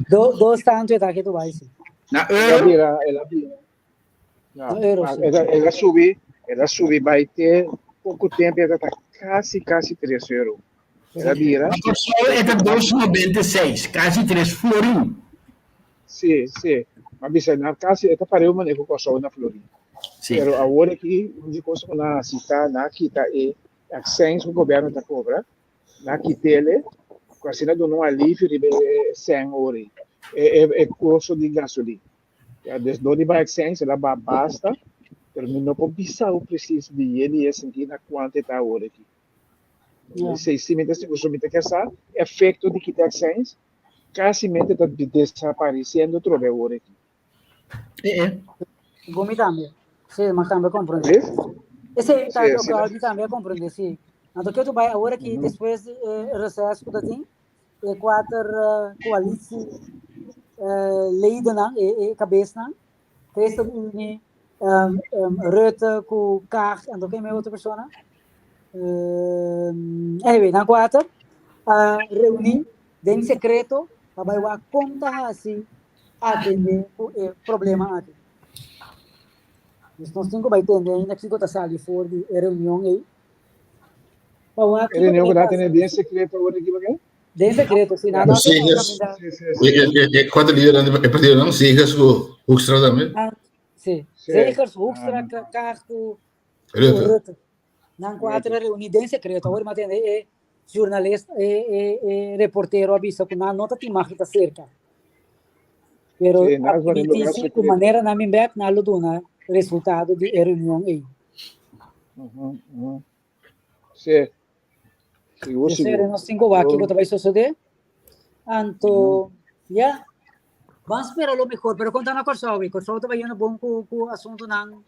Dos tantu e ta ke tu bai si. Na euro? El a bira, el a bira. No, euro, sí. El a subi, el a subi bai te poco tempo e ta casi casi 3 euro. El a bira. Na Kòrsou e ta 2,96, kasi 3 florin. Sí, sí. Ma bisa na casi e ta pareu manera ku Kòrsou na florin. Sí. Pero awor aki un di kos ku nan a hasi ta nan a kita e accijns ku gobièrnu ta kobra, nan a kit'ele ku asina duna un alivio riba e sèn ori, e e kosto di gasolin. Ya, des dor di bai accijns el a ba basta, pero mi no por bisa bo precies di ye di ye sinti na cuanto e ta awor aki. Ja. Si, si mi ta sigur, so mi ta kier sa efecto di kita accijns casi mente ta desapareciendo trobe awor aki. Eh, eh. Bo mi tambe. Sí, ma tambe comprende. Ves? Ese ta Sí, o asina. cual mi tambe a comprende, sí. Anto ke tu bai awor aki despues di e receso ku ta tin, e kuater koalitie ledennan, e kabesnan, ChristenUnie, Rutte ku Kaag en ken otro persona. Anyway, nan kuater a reuní den sekreto pa bai wak kon ta hasi atendé ku e problema aki. Dus nos tin ku bai tende ainda kiko ta sali for di e reunion ei. Pa wak E reunion ku nan a tene den sekreto awor aki pa ke? Den sekreto, si nan no a tene kaminda. Sí, sí, sí. E kuater lidernan di e partidonan, Segers ku Hoekstra tambe. Ah, sí. Sí. Segers, Hoekstra, Ah. Kaag ku Rutte. Rutte. Nan kuater a reuni den sekreto. Awor mi a tende e journalist, e, e, e reportero a bisa ku nan no ta tin mag di ta serka. Pero Sí, nan a admití lugar sí ku sekreto. manera nan bin bek, nan lo duna resultado di e reunion ei. Ujú, ujú. Sí. Sigur, Yo sigur. nos tin ku wak kiko ta bai sosodé. Anto, ya, ban spera lo mehor, pero kon ta na Kòrsou? Kòrsou ta bai yendo bon ku ku asuntunan,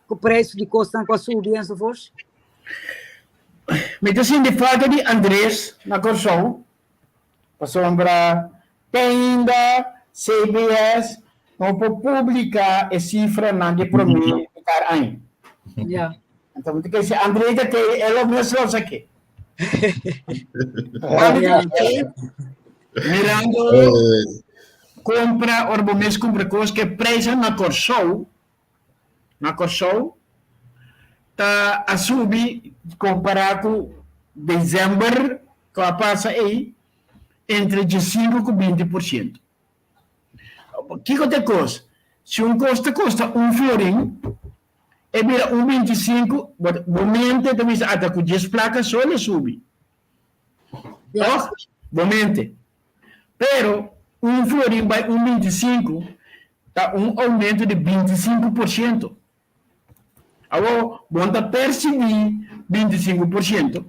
ku preis di kosnan ku a subi enzovoorts? Mi ta sinti falta di Andres na Kòrsou, pasobra te ainda CBS no por publica e cifranan di prome mitar aña. Ja. Anto mi ta kere si André ta kere e lo mes lo sa ke. Ja. Mirando compra ora bo mes compra cos ke prijsnan na Kòrsou na Kòrsou ta a subi kompará ku desèmber ku a pasa ei entre diesinku ku 20%. Kiko ta e kos? Si un kos ta kosta un florin. E bira un 25, bo mente ta bisa ata ku djes plaka so el a subi. Toch? Bo mente. Pero un florin bai un 25 ta un oumento di 25%. Awor, bo no ta persibí 25%.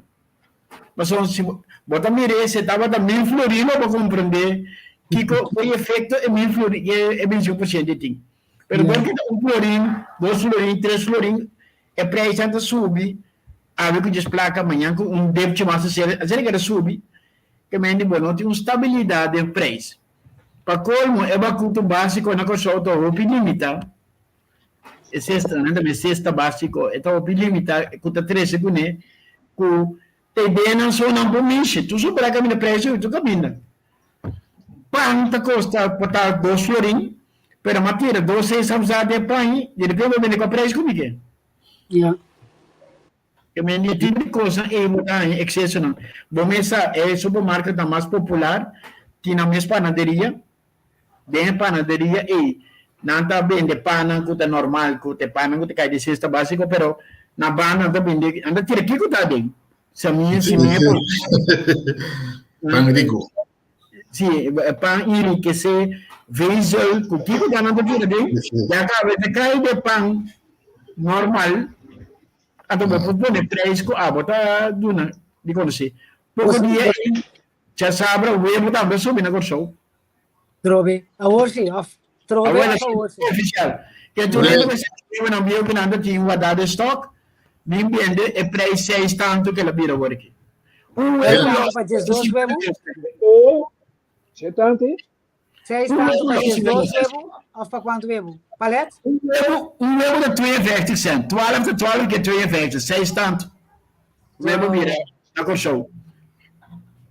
Pasobra si bo ta mir'é, si e tabata mil florin lo bo komprendé kiko e efekto e mil florin, e 25% tin. Pero dor ki ta un florin, dos florin, tres florin, e prijsnan ta subi, awe ku djes plaka, mañan ku un depchi mas asina, asina keda subi, ke mende bo no tin un stabilidat den prijs. Pa kolmo, e bakuto básiko na Kòrsou ta hopi limitá, e sesta, nan ta bisa sesta básiko, e ta hopi limitá ku ta trese kuné ku Ta ideanan so nan por mishi. Tur sobra kaminda precio tur kaminda. Pan ta kosta por ta dos florin, pero m'a tira dos seis hamsa den pan i di repente bo bende ku a precio ku mi ke. Ja. Ke men di tipo di kosnan ei bo ta haña eksesonan. Bo mes sa e supermarketnan mas popular tin nan mes panaderia. Den e panaderia ei nan ta bende pannan ku ta normal, ku ta e pannan ku ta kai di sesta básiko, pero na banda nan ta bende, nan ta tira kiko ta aden? Samia, simia por. Pan riku. Sí, pan enriquece, vezel, ku kiko ta nan ta tira aden, ya kaba e ta kai de pan normal, anto bo por pone prijs ku abo ta duna di konosé. Poko dia ei Djasabra webu tambe a subi na Kòrsou. Trobe awor si òf trobe Awor òf awor si. Ofisial. Ke tur hende mester sa webu nan bieu ku nan ta tin wardá den stòk, bin bende e preis seis tantu ke el a bira awor aki. Un webu los Pa 12 webu? O, se tantu? Seis tantu pa 12 webu òf pa kuantu webu? Palet? Un webu, un webu ta 52 cent. 12 ta 12 ke 52, seis tantu. Webu bira na Kòrsou.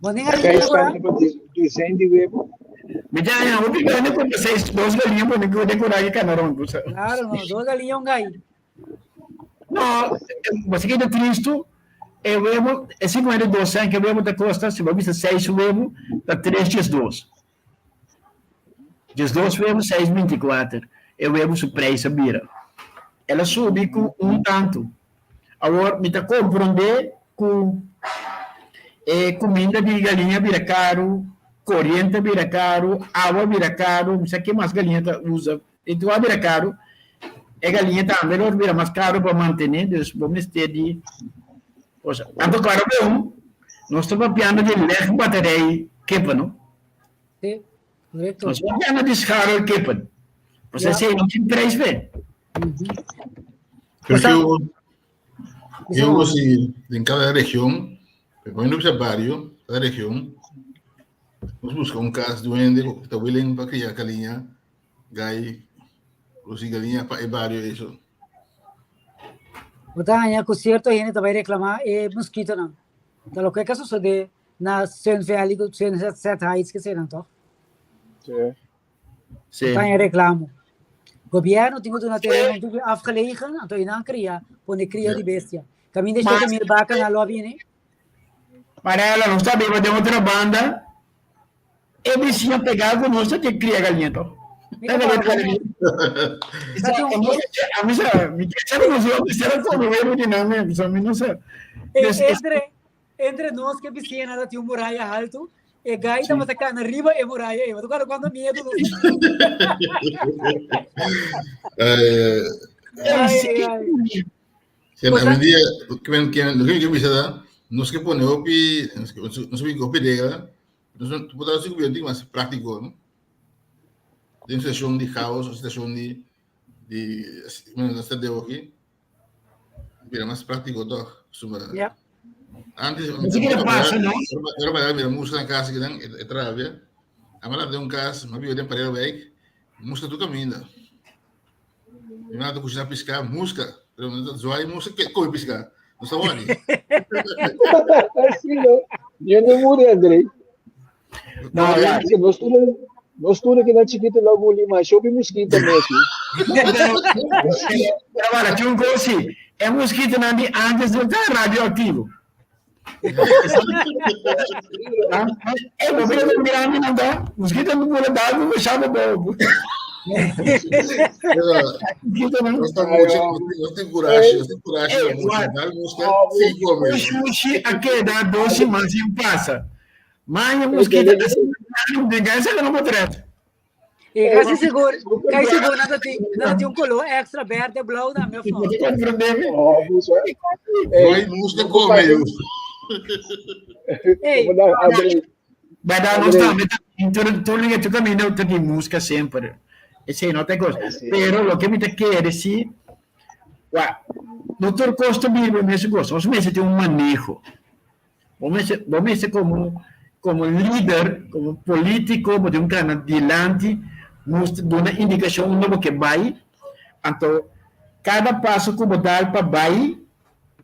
Bo nin a Seis tantu pa dozijn di webu. Mi ta haña hopi gana kumpra seis, dos galiña pone ku dekorá ki kanaron. Claro, no, dos galiña un gai. No, bo sa kita tristu, e webu, e 52 cent ke webu ta kosta, si bo bisa seis webu, ta tres 12. 12 webu, seis 24, e webu su prijs a bira. El a subi ku un tantu. Awor, mi ta komprondé ku e kuminda di galiña bira karu, koriente bira karu, awa bira karu, mi sa ke mas galiña ta usa. E tur a bira karu, e galiña tambe lo bira mas karu pa mantené, dus bo mester di cosa. Anto klaro bon, nos ta papiando di legbatterij kippen, no? Sí, korekto. Nos ta papiando di scharrelkippen. Pues esei no tin prijs p'e. Pero que hubo, que hubo si en cada región, pero no bisa barrio, cada región, nos busca un cas duende que está willing para criar galiña, gai, los galiña pa e barrio eso. Bo ta haña ku sierto hende ta bai reklamá e moskitonan. Ta loke ka sosodé na Sun Valley ku Sunset Heights kesenan tòg? Sí. Sí. Bo ta haña reklamo. Gobièrnu tin ku duna tereno un tiki afgelegen, anto einan kria, pone kria di bestia. Kaminda e 7000 bakanan lo a bini. Marela, nos ta biba den otro banda. E bisiña pegá ku nos ta tin kria galiña to. A mi sa, mi ke sa ku nos lo mester a kome webu di nan mes, mi no sa. Entre, entre nos ke bisiña ta tin un muraya haltu, e gai tabata kana riba e muraya ei. Bo ta kòrda kuantu miedu nos Ai, ai, ai. Si, hoy en día, lo que yo bisa da, nos ke pone hopi, nos ke hopi regla, nos por ta así mas práctico, no? Den situacion di chaos, o situacion di, di, bueno, nos ta debo aquí, bira mas práctico toch, suma. Ja. Antes, Así que pasa, no? Era para mira música na casa que dan, e travia. Amara de un casa, ma vive den Pareelwijk, música tu caminda. Mi mama ta kushiná piská, muska. Pero mi ta zwaai muska ke kome piská. No sa wani. Sí, no. Yo no muri, André. No, ya. Sí, nos tuve, nos tuve que era chiquito logo guli, mas yo vi mosquito mesmo. Pero bueno, tinha um coisa assim. É mosquito não de antes do tá radioativo. É, você não mirando não dá. Mosquito não pula d'água, me chama bobo. Nos ta mucha, nos tin kurashi, nos tin kurashi na mucha. Dal muska sin kome. Un shushi a keda dos siman sin pasa. Maña muskita asina den esa no por tret. E casi sigur, casi sigur nada tin, nada tin un color extra verde, blauw tambe of no. Oh, buso. Hoy muska come yo. Hey, Verdad, nos tambe tur tur liga tu camino ta tin muska semper. Esei no ta cos. Pero loke mi ta kere si, wa, no tur cos ta bini mesun cos. Nos mester tin un maneho. Bo mester, bo mester como, como lider, como politico, bo tin un cana dilanti, mustra, duna indicacion unda bo ke bai. Anto, cada paso cu bo dal pa bai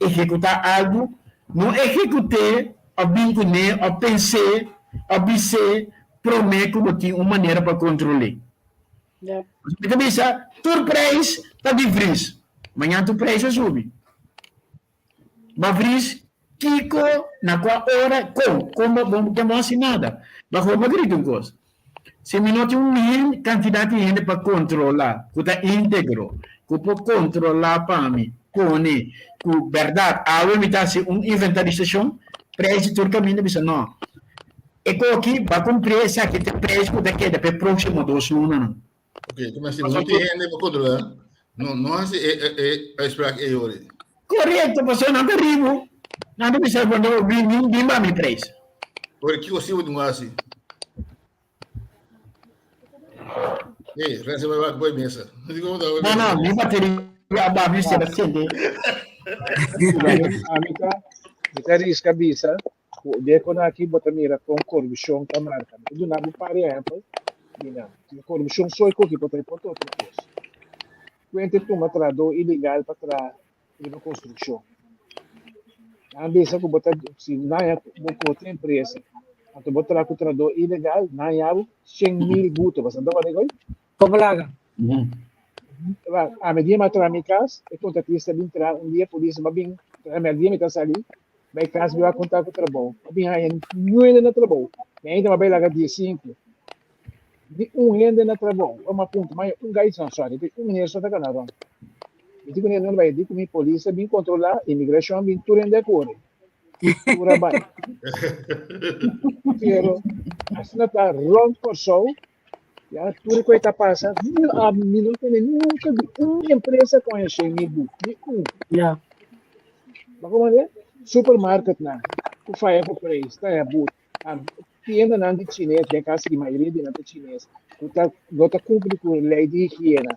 ehecuta algo, no ehecut'é of bin cun'é of pens'é of bis'é prome cu bo tin un manera pa control'é. Mi ta bisa, tur prijs ta di vries. Mañana tur prijs a subi. Ba vries kiko, na kua ora, kon. Kon bo bo ke no hasi nada. Ba hopi a grita un kos. Si mi no tin un hen kantidat di hende pa kontrolá, ku ta íntegro, ku por kontrolá pa mi, pone ku bèrdat awe mi ta hasi un inventarisashon, preis di tur kaminda bisa no. E koki ba kumpr'é esaki ta e preis ku ta keda pa e próksimo dos lunanan. Ok, kuma si no tin hende pa kontrolá, no no hasi e e e uitspraak ei ori. Korekto, pasobra nan ta ribu, nan ta bisa cuando bin bin bin ba mi preis. Ori kiko si bo tin ku hasi? Hey, Renzo bai wak boy mesa. No, no, mi bateria a ba mi sera sende. Ami ta, mi ta riska bisa ku de kon aki bo ta mira kon korupshon ta marka. Mi ta duna bo un par di ehèmpel di nan. Korupshon so e koki por ta por ta otro kos. Kuente tuma trahadó ilegal pa traha riba konstrukshon. Nan bisa ku bo ta si nan ya bo kote empresa anto bo traha ku trahadó ilegal nan ya bo 100,000 buto. Bo sa dòkòrda e koi? Komo laga? A mi dia mi a traha mi kas, e kontratista bin traha un dia polis a bin traha mi al dia mi ta sali bai kas mi bai konta ku trabou a bin haña nuebe na trabou mi ainda mi a bai laga dies sinku ni un hende na trabou ora mi a puntra mi haña un gai no sorry un meneer so ta gana rònt mi di kuné no bai di ku mi polis a bin kontrolá imigrashon a bin tur hende a kore tur a bai pero asina ta rònt Kòrsou. Ya, tur ku ta pasa, mi, a mi no tene nunca di un empresa con e shen mi bu, ni un. Ja. Maar como de supermarket na, ku faya ku prijs, ta ya boet. Um, tienda nan di Chinees, den kasi di mayoria di nan ta Chinees, ku ta, no ta cumpli ku ley di higiena.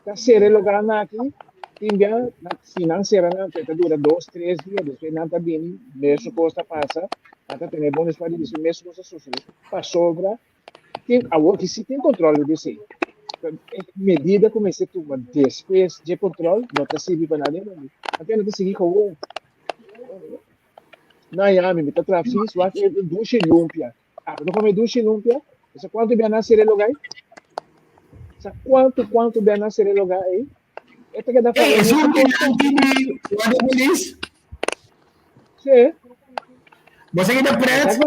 Ta sere lugar na aki, tin bia, na, si nan sera nan, ta dura dos, tres dia, despues nan ta bini, mesun kos ta pasa, nan ta tene bon despues di bisa mesun kos ta sucede. Pasobra, Tin awor ki si tin control riba esei. Medida ku mester tuma despues dje control no ta sirbi pa nada ainda. Anto no ta sigui gewoon. Na Miami mi ta traha vis wak e dushi lumpia. Ah, no come dushi lumpia? Sa cuanto bia na sere lugar ei? Sa cuanto cuanto bia na sere lugar ei? E ta keda Ei, es un dilanti di Guardia Polis? Sí. Bo sa kita pret?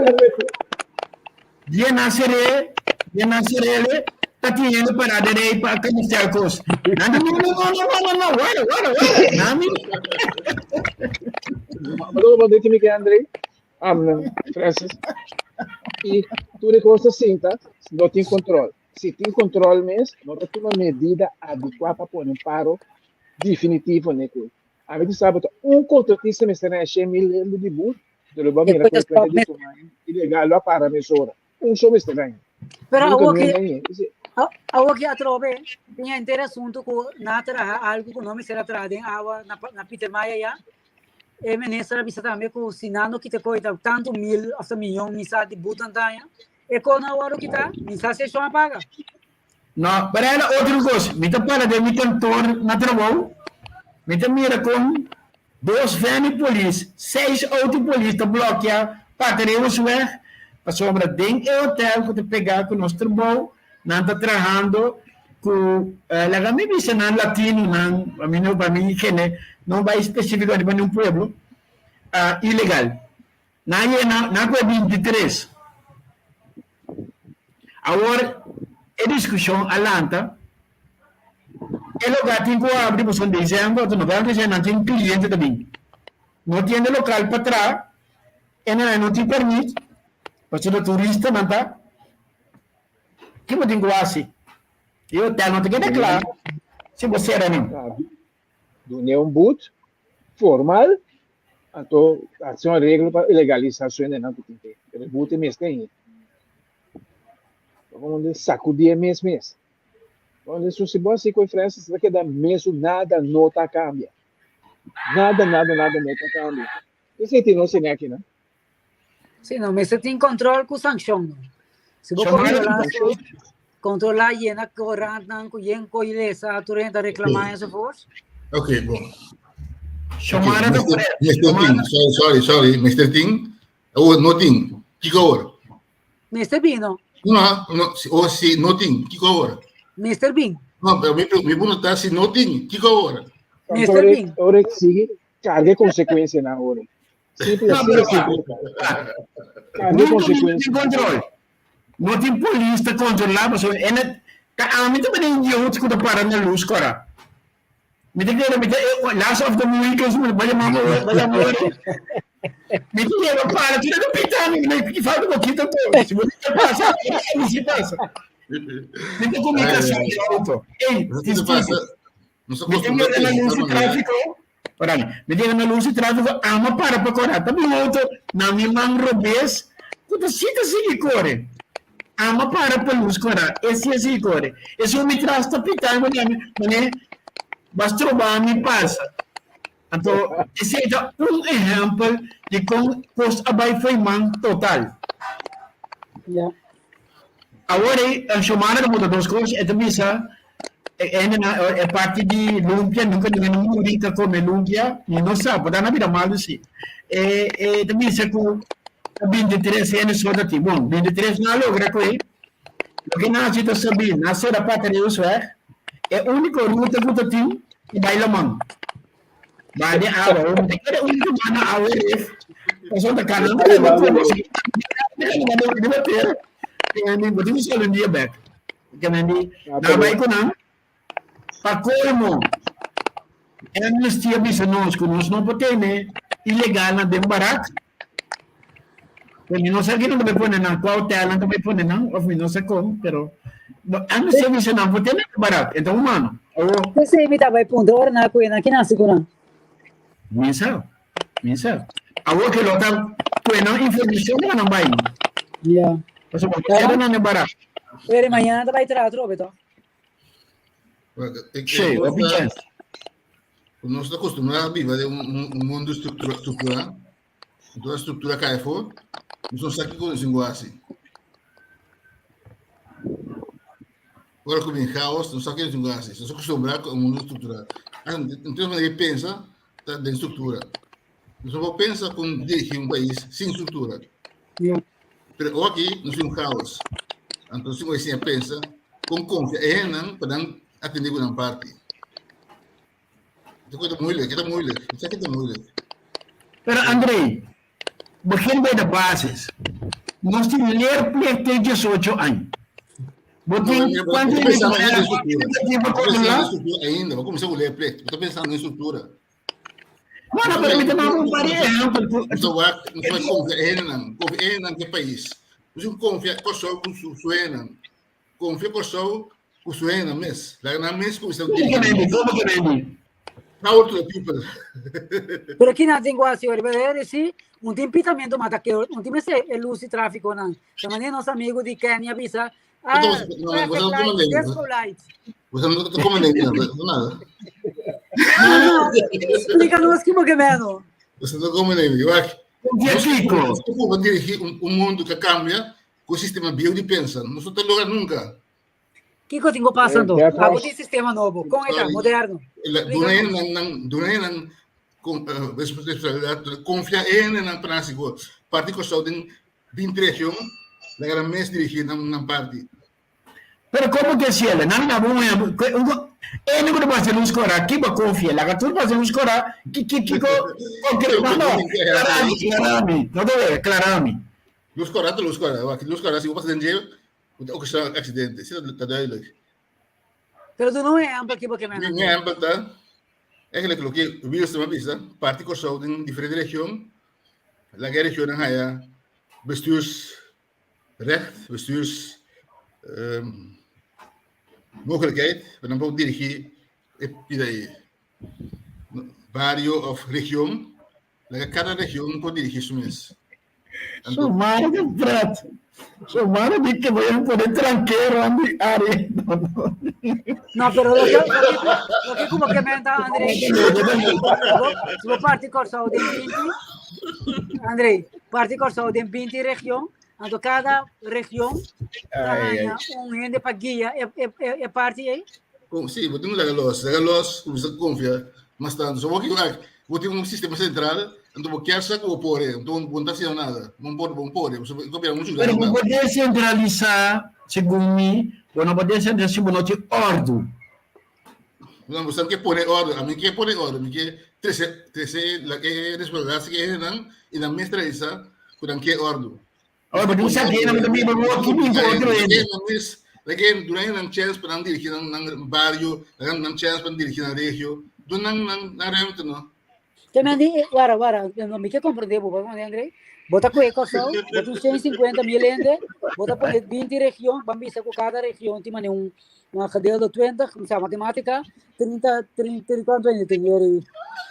Dia na sere, dia na serele, ta tiene para de rei pa camuflar cos. No, no, no, no, no, no, no, no, guarda, guarda, guarda. Nami. Maar wat dit mi André? Am, Francis. E tur e cosa sinta, no tin control. Si tin control mes, no ta tuma medida adecua pa pone un paro definitivo ne ku. A mi sabe ta un contratista mester na 100,000 euro di boet, de lo ba mira ku cuenta di tuma ilegal lo para mesora. Un so mester na. Pero Nunca awor no ki na. Awor ki atrobe tin henter asunto ku na traha algo ku no mester a traha den awa na na Pieter Maya ya. E minister a bisa tambe ku si nan no kita koi ta tanto mil of ta miyon mi sa di boet nan taña. E kon a wòrdu kitá, mi sa si e shon a paga. No, pero era otro kos. Mi ta para den mi kantor na trabou, mi ta mira kon dos van di polis, seis auto polis ta blòkia Patereusweg, pasobra den e hotel ku ta pegá ku nos trabou, nan ta trahando ku, laga mi bisa nan latinonan, pa mi no, pa mi hende no bai spesífikamente pa niun pueblo, ilegal. Nan yena, nan kue 23. Awor, E diskushon a lanta, e lugá tin ku abri pasobra desèmber òf novèmber deshèmber nan tin kliente ta bin. No tienda lokal pa traha, e nan no tin pèrmit pasobra turistanan ta. Ki bo tin ku hasi? E hotèl no ta keda kla si bo sera nan. Dun'é un but formal, anto hasi un areglo pa legalisa su hendenan ku tin te. Pero e but e mester ahi. Bo a sakudí e mes mes. Bo su si bo hasi ku e Francis ta keda mesun nada no ta kambia. Nada nada nada no ta kambia. Esei tin nos tene aki nan. Si no mester tin control cu sanccion no. Si bo controla su controla yena corantnan cu yen coy lesa tur hende ta reclama enzovoorts. Ok, bon. Shomara ta Mester, mester tin, sorry, sorry, sorry, mester tin, awor no tin, kiko awor? Mester bin no. No, no, si, o si no tin, kiko awor? Mester bin. No, pero mi, mi pregunta ta si no tin, kiko awor? Mester bin. Ora sigui carga e consecuencianan ora. Simple, No, así pero de simple. Carga e Nunca no tin consecuencianan. control. No tin polis ta controla pasobra e na ta ami ta bini idioot cu ta para na luz cora. Mi ta kere mi ta e last of the Mohicans mi ba yama ba yama ora. Mi ta yega para tira ta pita mi mi ki falta poquito to. Si bo ta pasa mi si pasa. Mi ta comunicacion di auto. Ey, Não se passa, não se Mi tin acostumbra na luz di tráfiko. Parami. Mi tin na luz di tráfiko, ama para pa kore. Ta mi auto na mi man robes, ku ta si ta sigui kore. Ama para pa luz kora, e si a sigui kore. Esun mi tras ta pita mi mane, mane bas troba mi pasa. Anto esei ta un ehèmpel di kon kos a bai fo'i man total. Ja. Awor ei, Xiomara ta puntra dos kos, e ta bisa e hendenan e parti di lumpia, nunka ningun a muri ta kome lumpia, mi no sa, por ta nan a bira malu si. E e ta bisa ku ta bintitres hende so ta tin. Bon, bintitres no a logra ku ei. Loke nan hasi ta sabí, nan a sera Patriusweg, e úniko ruta ku ta tin ta bai laman. Ba de awa, o ta kere úniko ba na awa ref. Pasobra ta kana nan ta kome si. Riba tera. Bo tin ku sali un dia bèk. Ke men di, nan bai ku nan. Pa kolmo, Amnesty a bisa nos ku nos no por tene ilegalnan den barak. Pero mi no sa ki nan ta bai pone nan, kua hotel nan ta bai pone nan, of mi no sa kon, pero Amnesty a bisa nan por tene den barak, e ta humano. Awor. P'esei mi ta bai puntra ora nan a kuye nan, ki nan hasi ku nan? Mi sa, mi sa. Awor ke lo ta kue nan informashon ora nan bai. Ya. Pasobra bo keda nan den barak. Pero mañana ta bai traha atrobe to? Sí, hopi chens. Nos ta acostumbrá a biba den un mundo estructurá. Entonces a estructura cae afó, nos no sa kiko nos tin ku hasi. Ora ku bin chaos, nos sa kiko nos tin ku hasi. Nos acostumbrá ku un mundo estructurá. Entonces manera di pensa ta den estructura. Nos no por pensa kon dirigí un pais sin estructura. Yeah. Pero aki nos tin un chaos. Anto nos tin ku siña pensa kon konfia e hendenan pa nan atendé ku nan parti. Ta moeilijk, ta moeilijk. Ik zeg het te moeilijk. Pero André, begin bij de basis. Nos tin leerplicht te 18 aña. Bo tin kuantu hende ku ta Ainda, bo kuminsá ku leerplicht. Bo ta pensando den struktura. Bueno, pero mi ta manda un par di ehempel. Nos ta wak, nos ta konfia e hendenan, konfia e hendenan ke pais. Nos tin konfia Kòrsou ku su su hendenan. Konfia Kòrsou ku su hendenan mes. Laga nan mes kuminsá Komo ke mendi? Komo ke mendi? Power to the people. Pero kinan tin ku hasi ora? Pero ere si un tin pitamentu mata ke un tin mester e lus di trafiko nan. Ta manera nos amigu di Kenia bisa, ah, traffic light, disco light. Você não está comendo nada, nada. No, no, explícanos kimo ke meno. Você não come nem, eu acho. Confia Kiko. Como dirigir um mundo que cambia com o sistema bio de pensa? Não se logra nunca. Kiko tin ku pasa anto? Abo tin sistema nobo, kon e ta? Moderno. Duna nan responsabilidad, confia en nan pa nan sigur. Parti Kòrsou den 20 region, laga nan mes dirigí nan parti. Pero komo ke si el? Nan a un ehempel. Ene ku ta pasa lus kora, ki bo konfia? Laga tur pasa lus kora, ki ki kiko konkre no no, klarami, klarami, no ta wega, klarami. Lus kora ta lus kora, lus kora si bo pasa den dje. Ku ta okashoná aksidente. Esei ta duidelijk. Pero duna un ehèmpel ki bo ke mena. Mi ehèmpel ta, eigenlijk loke Wilson a bisa, parti Kòrsou den diferente region, laga e regionnan haya bestuursrecht, bestuurs mogelijkheid pa nan por dirigí e pida ei. Bario òf region, laga kada region por dirigí su mes. Su mano di pret. Su mano di que voy a poner tranquero andi ari. No, pero lo que, lo que, lo que como que menta, André, si bo parti Kòrsou den 20, André, parti Kòrsou den 20 region, anto kada region ta Ai, ai. haña un hende pa guia e, e, e, e parti ei. Kom, sí, bo tin un laga los, laga los, kuminsá konfia mas tantu. So bo ki wak, bo tin un sistema sentral, anto bo kier sa ku bo por e, anto bo no ta hasiendo nada. Bo no por, bo no por e, pasobra bo bira muchu Pero grandi bo tambe. por desentralisá, segun mi, bo no por desentralisá si bo no tin òrdu. No, bo sa ke pone òrdu, ami ke pone òrdu, mi ke trese, trese la e responsabilidat ke hendenan i nan mes realisá ku nan ke òrdu. Ora bo tin sa ke nan ta biba bo aki bin ku otro hende. Lag'e duna nan chance pa nan dirigi nan nan bario, laga nan chance pa nan dirigi nan regio. Duna nan nan nan ruimte no. Te men di, wara, wara, no mi ke komprende bo, bo André. Bo ta kue Kòrsou, bo tin 150 mil hende, bo ta pone 20 region, ban bisa ku kada region tin mane un un gedeelde 20, mi sa matematika, 30, 30, kuantu hende tin yeri?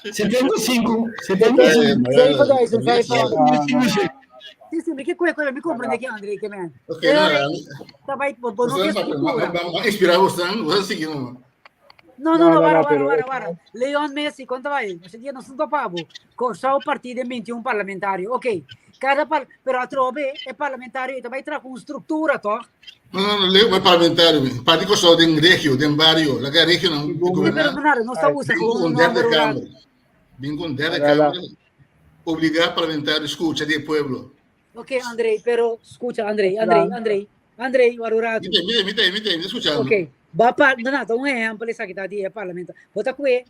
75, 75. 7500. Sí, sí, mi ke kue kue, mi komprende ki André ke men. Ok, no, no, Ta bai, bo no ke struktura. Inspira bosnan, bosnan sigui no. No, no, no, wara, wara, wara, wara. Leon Messi, konta bai? Ese dia nos topa bo. Kòrsou partí den 21 parlamentario. Ok. Kada par, pero atrobe e parlamentario ta bai tra ku un struktura, toch? No, no, no, leo parlamentario. Parti Kòrsou den regio, den bario. Laga regio nan Sí, pero goberná. Bernardo, nos ta usa Bin ku gewoon un un derde nomber kamer. urato. Bin ku un derde Marela. kamer. Obligá parlamentario skucha di e pueblo. Ok, Andrei, pero escucha, Andrei, Andrei, Andrei, Andrei, wara un rato. Mi te, mi te, mi te, mi te, mi te escuchando. Ok, ba pa, no, no, un ehempel esaki ta di e parlamento. Bo ta kue,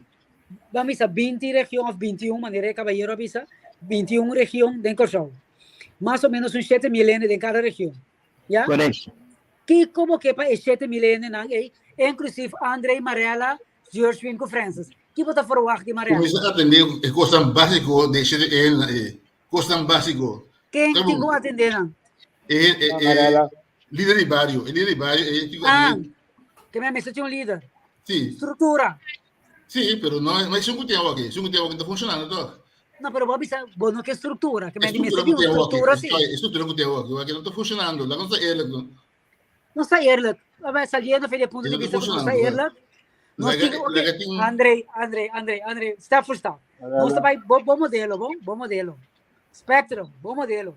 ba misa 20 region of 21, manera e caballero a bisa, 21 region den Kòrsou. Mas o menos un 7 mil hende den kada region. Ya? Correcto. Kiko bo ke pa e 7 mil hendenan ei, inclusief Andrei, Marella, George ku Francis? Ki bo ta verwacht di Marella? Kuminsá atendé e kosnan básiko di e 7 hendenan ei. Kosnan básiko. Ken tin ku atendé nan? E, e, e, lider di bario, e lider di bario, e tin ku Ah, atendé. ke men mester tin un lider. Sí. Struktura. Sí, pero no, no esun ku tin awor aki, esun ku tin awor aki no ta funshonando tòg. No, pero bo a bisa, bo no ke struktura, ke men di mester Estruktura ku tin tin un awor aki, struktura sí. estruktura ku tin awor aki, awor aki no ta funshonando, laga nos ta eerlijk no. No sta eerlijk. A saliendo for di e punto di No ta vista ku no sta funshonando, eerlijk. Nos Laga, tin, ok, laga tin, André, André, André, André, stap voor stap. Nos ta bai, bo, bo modelo, bon, bo modelo. Spectrum, bo modelo.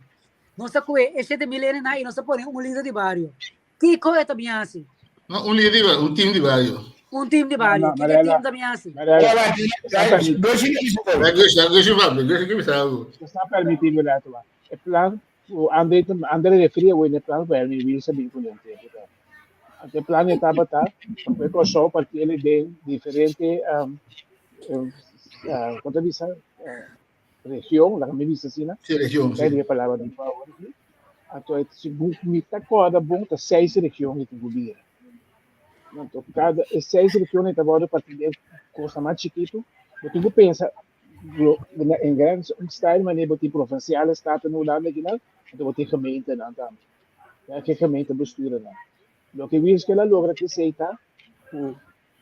Nos ta kue e 7.000 hende na i nos ta pone un lider di bario. Kiko e ta bin hasi? no, un lider di bario, un team di bario. Un team di bario. No, no, Kiko e Mariela. team ta bin hasi? Mariela, Laga Gush, laga Gush papia, Gush ke bisa algo. está permitido laat maar. E plan, o André, André referia o e plan para mi Wilson bin com ele tempo. E plan etapa tá, porque Kòrsou parti ele de diferente um, uh, como bisa, uh, região, lá me bisa assim, né? Sí, região, Kaya sí. di palavra di power aqui. Anto, se mi ta corda bom, tá seis regiões que tem Anto, cada e seis regiões tá bom partir de coisa mais chiquito. Eu tenho que pensar in grens een stijl manier bo tin provinciale staten Hulanda kinan, anto bo tin gemeentenan tambe. Ya ke gemeentebestuurnan. Loke Wiels a logra ki esei ta ku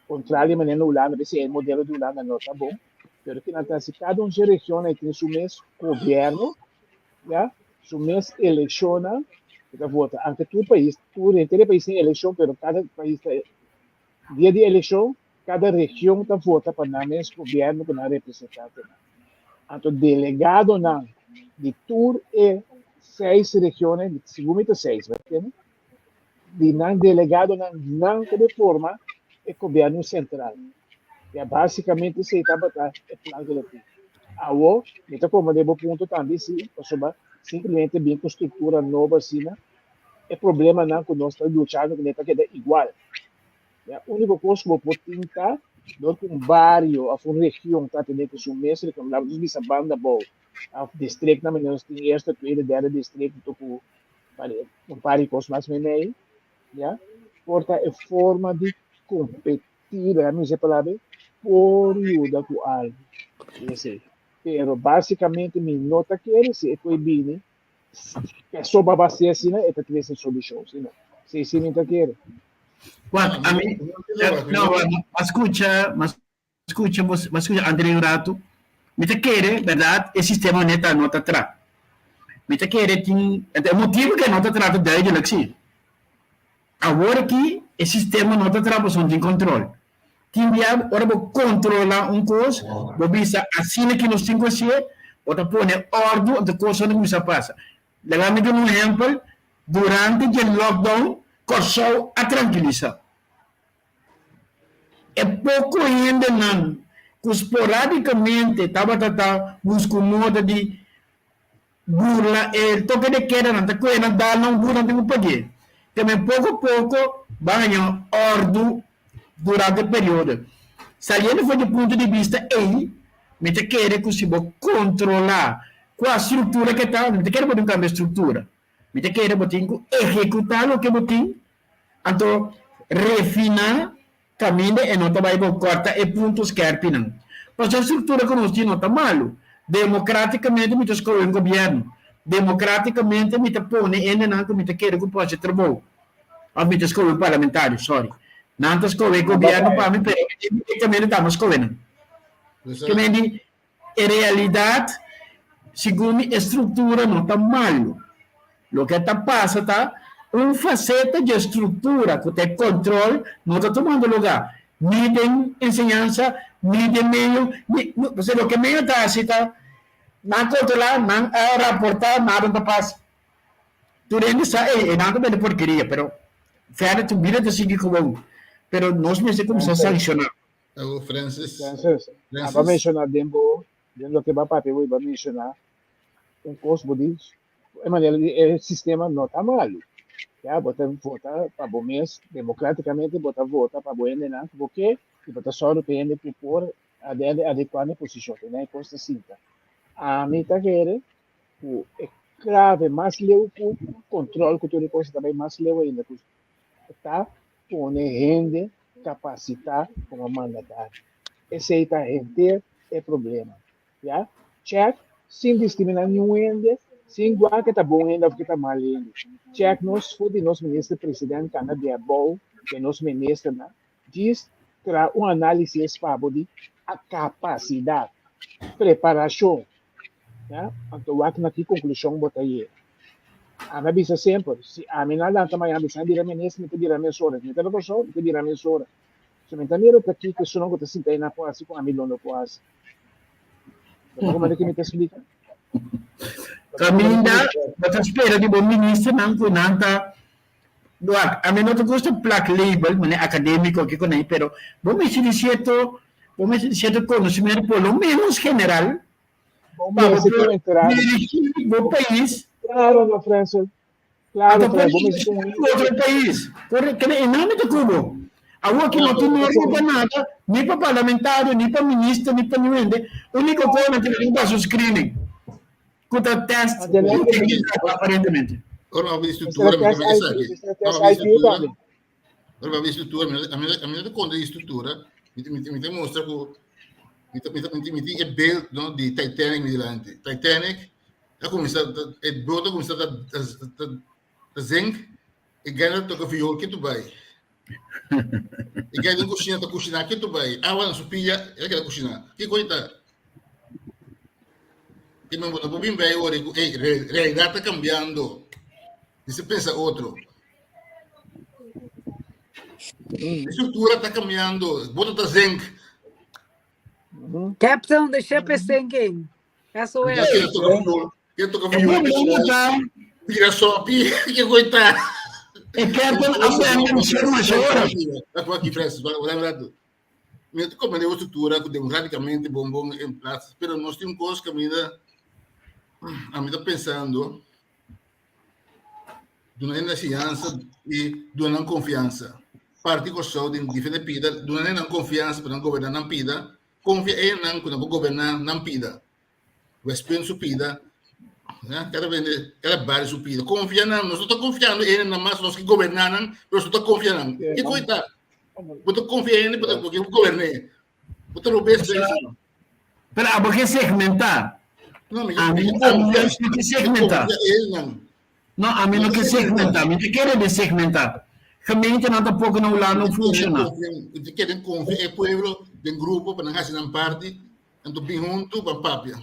kontrario manera na Hulanda, p'esei e modelo di Hulanda no ta bon, pero kinan ta hasi kada un dje region ei tin su mes gobierno, ya, su mes elekshonnan ku ta vota. Anke tur pais, tur henter e pais tin elekshon, pero kada pais ta dia di elekshon Kada region ta vota pa nan mes gobierno ku nan representantenan. Anto delegadonan di tur e seis regionen, segun mi ta seis, bo kende? Di nan delegadonan nan ta be forma e gobierno sentral. Ya basikamente esei tabata e plan ku lo tin. Awo mi ta komprende bo punto tambe si, pasobra simplemente bin ku struktura nobo asina e problemanan ku nos ta luchando kuné ta keda igual. E úniko kos ku bo por tin ta dor ku un bario òf un region ta tene ku su mes region, laga nos bisa banda abou òf distriktnan, manera nos tin eerste, tweede, derde distrikt ku un par di kos mas meimei. Ya? Por ta e forma di kompetí, laga mi usa e palabra ei, por yuda ku algu. Esei. Pero básikamente mi no ta kere si e koe bini pasobra ba ser asina e ta trese solushon, si no. Si si mi ta kere. Wak, a mi, no, ma skucha, ma skucha, ma skucha André un ratu. Mi ta kere, bèrdat, e sistema neta no ta tra. Mi ta kere tin, e motibu ku e no ta tra ta duidelijk si. Awor aki e sistema no ta traha pasobra no tin control. Tin bia ora bo controla un cos, bo bisa asina ki nos tin cu hacié, bo ta pone ordu anto cosnan ta cuminsa pasa. Laga mi duna un ehempel, durante dje lockdown Corsou a trankilisa. E poco hendenan cu sporadicamente tabata ta busca un moda di Burla e toke de keda nan ta kohe nan dal nan burla nan tin ku pag'é. Tambe poko poko bo a haña òrdu durante e periodo. Saliendo for di e punto di bista ei, mi ta kere ku si bo kontrolá kua struktura ke ta, mi ta kere bo tin kambia struktura. Mi ta kere bo tin ku ehekutá loke bo tin, anto refiná Kaminda e no ta bai bo kòrta e punto skèrpinan. Pasobra e struktura ku nos tin no ta malu. Demokratikamente mi ta skohe un gobièrnu. Demokratikamente mi ta pone hendenan ku mi ta kere ku por hasi trabou. Òf mi ta skohe un parlamentario, sòri. Nan ta skohe e gobièrnu pa mi, pero indirektamente ta mi a skohe nan. Ke men di, E realidat, segun mi e struktura no ta malu. Loke ta pasa ta un faseta dje struktura ku ta e kòntròl no ta tumando lugá, ni den enseñansa, ni den medio, ni, pasobra loke medio ta hasi ta nan kontrolá, nan a raportá, nada no ta pasa. Tur hende sa, ey, e nan ta bende porkeria, pero verder tur bida ta sigui gewoon. Pero nos mester kuminsá sankshoná. Awo Francis. Francis, aba menciona den bo, den loke ba papia bo, ba menciona un cos bo di, e manera di e sistema no ta malu. Ya, bo ta vota pa bo mes, democraticamente bo ta vota pa bo hendenan ku bo ke, i bo ta sòru pa e hende ku por adende adekuá na e posishon, te nan e kos ta sinta. Ami ta kere ku e klave mas leu ku kontrol ku tur e kos ta bai mas leu ainda ku ta pone hende kapasitá komo mandatario. Esei ta henter e problema. Ya? Check sin diskriminá niun hende, sin guá ke ta bon hende òf ke ta mal hende. Check nos for di nos minister president kanda di abou den nos ministernan djis traha un análisis pa bo di a kapasidat, preparashon. Ya? Anto wak na ki konklushon bo ta yega. Ami a bisa semper, si ami na lanta mañana bisa mi bira minister, mi ta bira mesora. Si mi ta na Kòrsou, mi ta bira mesora. So mi ta mira ta kiko esunnan ku ta sinta einan por hasi ku ami lo no por hasi. Bo ta komprende ke mi ta splika? Kaminda bo ta spera di bo ministernan ku nan ta wak, ami no ta gusta plak label manera akademiko kiko nan, pero bo mester di sierto bo mester di sierto konosementu por lo menos general Bo mester tin un entrada. Dirigí bo pais. Claro, no, Frensel. Claro, Frensel. Bo mester tin un otro pais. Por kende e nami ta kubo. Awor ki no tin norma pa nada, ni pa parlamentario, ni pa minister, ni pa niun hende. Úniko kos nan tin ku pasa un screening. Ku ta test aparentemente. Ora mi estructura, mi ta esaki. Ora mi estructura, ora mi estructura, mi ta konta di estructura, mi ta mostra ku Mi ta, mi ta, mi tin e beeld no, di Titanic mi dilanti. Titanic a kuminsá, e boto a kuminsá ta, ta, ta, ta zink, e gana ta toka viool ketu bai. E gana den kushina ta kushiná ketu bai. Awa na su pia, el a keda kushiná. Kiko e ta? Ke men bo no por bin bai ora ku, ey, realidat ta kambiando. Mester pensa otro. E struktura ta kambiando. Boto ta zink. Captain, the ship is sinking. SOS. Ke toka viool. Tira sopi. Ke koita. E captain a bende un ser mas ora. Laat aqui, Francis. Wala rato. Mi ta comprende e struktura ku demokratikamente bon bon en plaats, pero nos tin un kos kaminda ami ta pensando Duna nan enseñansa i duna nan konfiansa. Parti Kòrsou den diferente pida, duna nan konfiansa pa nan goberná nan pida. Konfia e nan ku nan por goberná nan pida. Westpunt su pida. Ya, kada bende, kada barrio su pida. Confia nan, nos no ta confiando en nan mas, nos que gobernar nan, pero nos no ta confia nan. Ki koita? Bo ta confia en, bo ta porque goberné. Bo ta robes bezig. Pero abo ke segmentá. No, mi A mi no ke segmentá. No, a mi no ke segmentá. Mi ta kere de segmentá. Gemeentenan tampoco na Hulanda no funciona. Te quieren confia e pueblo den grupo pa nan hasi nan parti, anto bin hunto pa papia.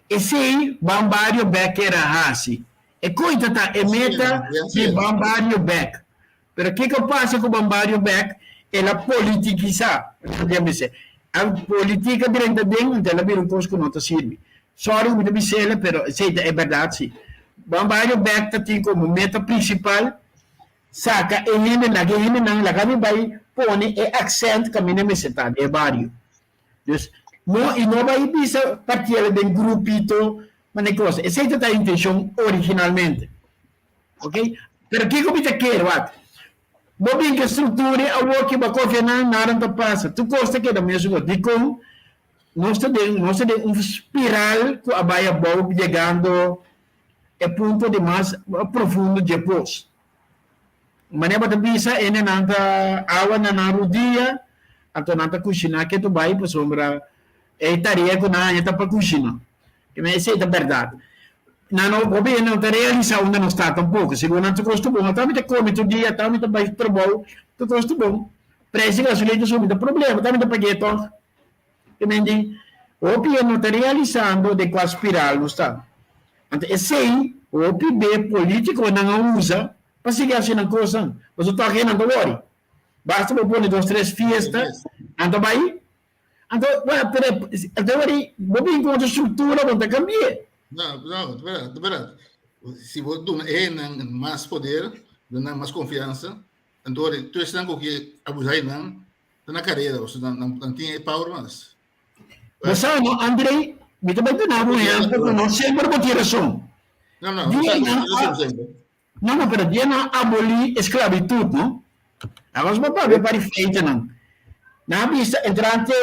Esei Ban Bario Bek kier a hasi. E koita ta e meta di Ban Bario Bek. Pero kiko pasa ku Ban Bario Bek? El a politikisá, nan bisa. A politika drenta den, anto el a bira un kos ku no ta sirbi. Sorry ku mi ta bis'el, pero esei ta e bèrdat si. Ban Bario Bek ta tin komo meta prinsipal saka e hende, laga e hendenan, laga mi bai pone e aksènt kaminda mester ta den e bario. Dus, no, i no bai bisa partiel den grupito, mane kos. Esei ta ta e intenshon originalmente. Ok? Pero kiko mi ta kere, wak? Bo bin ku e struktura awor ki bo a konfia nan, nada no ta pasa. Tur kos ta keda mesun kos. Dikon? Nos ta den, nos ta den un spiral ku a bai abou yegando e punto di mas profundo dje pos. Manera bo ta bisa ene nan ta awa na nan rudia, anto nan ta kushiná ke tu bai pasobra e tarea ku nan haña ta pa kushiná. Esei ta bèrdat. Nan no, hopi hende no ta realisá unda nos ta tampoko. Segun nan tur kos ta bon. Ata mi ta kome tur dia, ata mi ta bai trabou, tur kos ta bon. Preis di gasolina ta subi, ta problema, ata mi ta pag'é tòg. Te men di, hopi hende no ta realisando den kua spiral nos ta. Anto esei hopi be politikonan a usa pa sigui hasi nan kosnan. Pasobra tòg hende nan ta wòri. Basta bo pone dos tres fiesta, nan ta bai. Anto, bueno, pero anto wòri bo bin ku otro struktura bo ta kambi'é. No, no, ta bèrdat, ta bèrdat. Si bo duna e hendenan mas poder, duna nan mas konfiansa, anto wòri tur esnan ku ke abusá di nan, Ta na carera, o sea, nan, nan tin e power mas. Bo sa no, Andrei, mi ta bai duna bo un ehempel ku no semper bo tin rason. No, no, Dia no, nan no a, semper. no, no, pero dia nan abolí esklabitut, no? Awas bo papia pa di feitonan. Nan a bisa entrante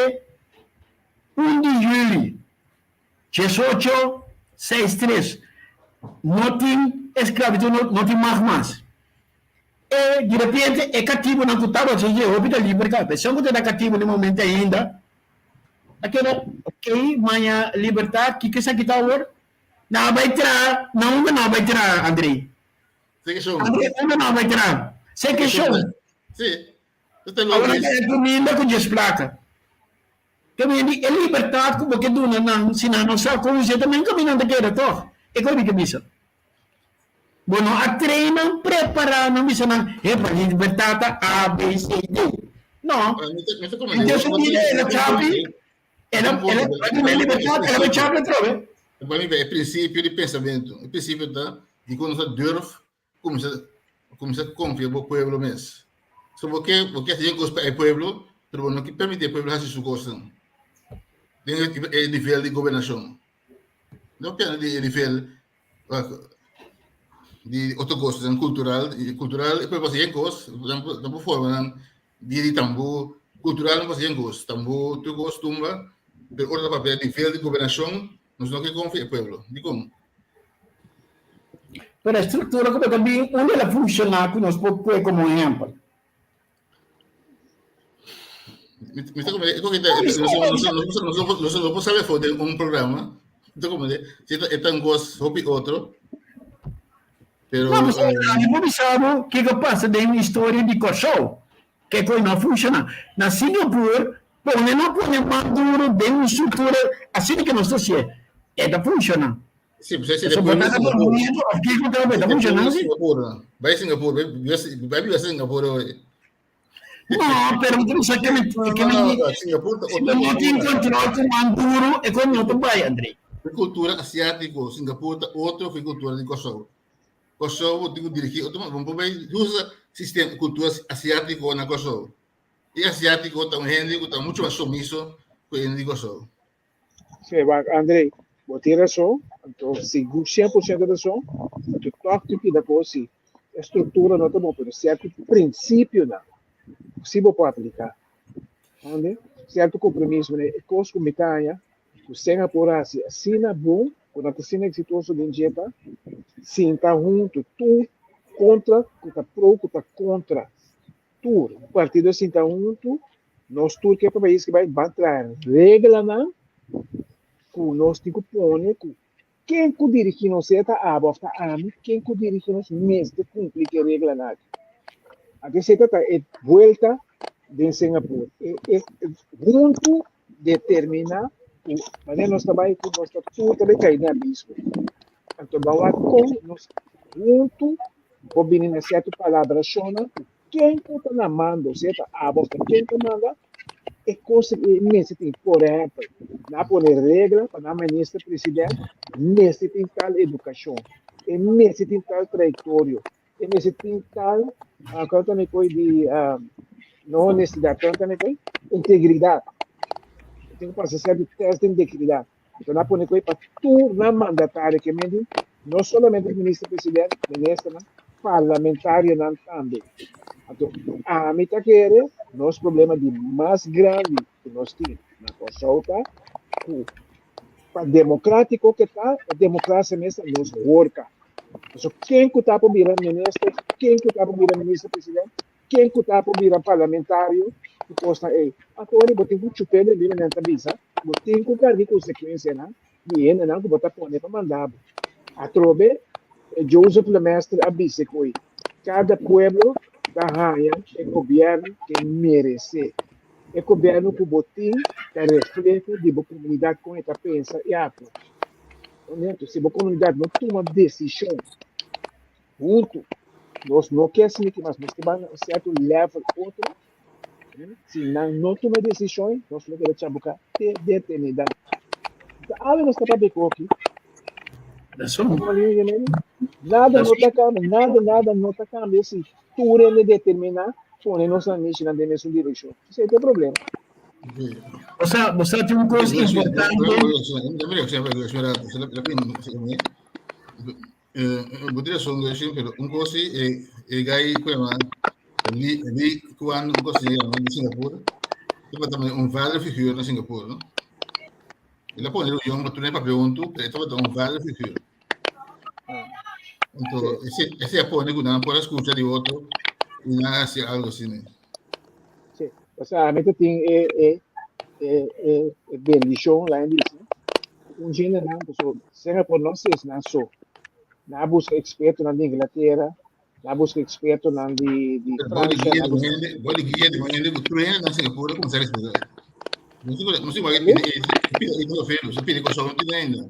un di juli 18 6 3 no tin esklabitut, no, no tin mag mas. E di repente e katibunan ku tabata dje hopi ta liber kaba. Esun ku ta na katibu na e momento ainda a keda ok, maña libertat, kiko esaki ta awor? Nan a bai traha, na unda nan a bai traha, Andrei? Sekeshon. Andrei, unda nan a bai traha? Sekeshon. Si. Awor nan ta haña kuminda ku djes plaka. Ke men di e libertat ku bo ke duna nan, si nan no sa kon us'é, ta men kaminda nan ta keda tòg. E koe mi ke bisa. Bo no a train nan, prepara nan, bisa nan, hepa, libertad ta A, B, C, D. No. Henter su bida el a chapi, el a, el a, el a tene libertad, el a bai chapi atrobe. Pa mi, e principio di pensamentu, e principio ta di ku nos ta durf kuminsá kuminsá konfia bo pueblo mes. So bo ke bo ke hasi kos pa e pueblo, pero bo no ke permití e pueblo hasi su kosnan den e nivel di gobernashon. No piensa di e nivel di otro cosnan cultural, cultural e pueblo hasi yen cos, nan por forma nan dia di tambú, cultural nan por hasi yen cos, tambú tur cos tumba, pero ora ta papia nivel di gobernacion nos no ke confia e pueblo, dikon? Pero e structura ku bo ta bin unda el a funciona ku nos por pue como ehempel? Mi ta comprende, nos no por sabe for den un programa. Mi ta comprende, si e ta un cos hopi otro. Pero No, pues, ami por bisa bo kiko pasa den historia di Kòrsou, ke koe no a funshoná. Na Singapur, pone no pone man duro den un struktura asina ke nos ta hasié, e ta funshoná. Sí, pues ese Eso después bota de Singapur. of kiko ta ta funciona sí? Singapur. Vai Singapur, vai viver Singapur hoy. No, pero tu sa que me que me Singapur si no tin control con man duro e con no te bai, André. Cultura asiático, Singapur ta otro que cultura di Kosovo. Kosovo tin dirigir otro, vamos ver, usa sistema cultura asiático na Kosovo. E asiático ta un hende que ta mucho más sumiso que hende di Kosovo. Sí, wak, André, bo tin rason, anto sigur 100% rason, anto tòg tin pida kos si e struktura no ta bon, pero sierto prinsipionan si bo por apliká. Ande? Sierto kompromiso, e kos ku mi ta haña, Ku Singapore a hasi asina bon, ku nan ta asina eksitoso den dje ta sinta huntu tur kontra ku ta pro ku ta kontra. Tur partido sinta huntu, nos tur ke pa pais ke bai ban traha reglanan ku nos tin ku pone ku ken ku dirigí nos, sea ta abo òf ta ami, ken ku dirigí nos mester kumpli ku e reglanan aki. Anto esei ta ta e buelta den Singapore. E e huntu determiná ku manera nos ta bai ku nos ta tur ta bai kai den abismo. Anto ban wak kon nos huntu por bini na sierto palabrashonnan ku ken ku ta na mando, sea ta abo òf ta ken ta manda, e kos e mester tin. Por ehèmpel, nan a pone regla pa nan minister president mester tin tal edukashon, e mester tin tal trayektorio, e mester tin tal, kua ta mi koi di, no honestidad, kua ta mi koi? Integridad. E tin ku pasa sierto test di integridad. Enton nan a pone koi pa tur nan mandatario, ke men di no solamente minister president, ministernan, parlamentarionan tambe. Anto ami ta kere nos problema di mas grandi ku nos tin na Kòrsou ta ku pa demokratiko ke ta, e demokrasia mes ta nos horka. Pasobra ken ku ta por bira minister, ken ku ta por bira minister president, Ken ku ta por bira parlamentario ku kosnan ei? Anto ora bo tin ku chup'é den bira nan ta bisa, bo tin ku karga e konsekuensianan di e hendenan ku bo ta pone pa manda bo. Atrobe e Joseph Lemestre a bisa ku ei, kada pueblo ta haña e gobièrnu ke meresé. E gobièrnu ku bo tin ta refleho di bo komunidat kon e ta pensa i aktua. Anto si bo komunidat no tuma desishon Huntu. Nos no ke sinti mas, nos ke bai na un sierto level otro. Si nan no tuma desishon, nos lo keda chabuká te den eternidat. Enton awe nos ta papia ku oki. Nada no ta kambia, nada, nada no ta kambia si tur hende determiná pone nos nanishi-nan den mesun direkshon. Esei ta e problema. Bo sa, bo sa tin un kos importante. Bo tin razon Gershwin, pero un kos si e e gai ku yama Lee Lee Kuan un kos si yama di Singapur, tabata tambe un vader figuur na Singapur, no? El a pone reunion pa tur e papia huntu, pero e tabata un vader figuur. Anto ese ese a pone ku nan por a skucha di otro i nan a hasi algo asina. Sí, osea ami ta tin e e e e e bendishon lain bisa un gendenan paso Singapore no si esnan so. Nan a buska ekspertonan di Inglatera, nan a buska ekspertonan di di Pero bou di Francia, guia nan a di un buska hende, bou di guia di un hende ku tur hende na Singapore a kuminsá respetá. No si no si wak Tambe? e pida e pida ofero, se pide Kòrsou no tin ainda.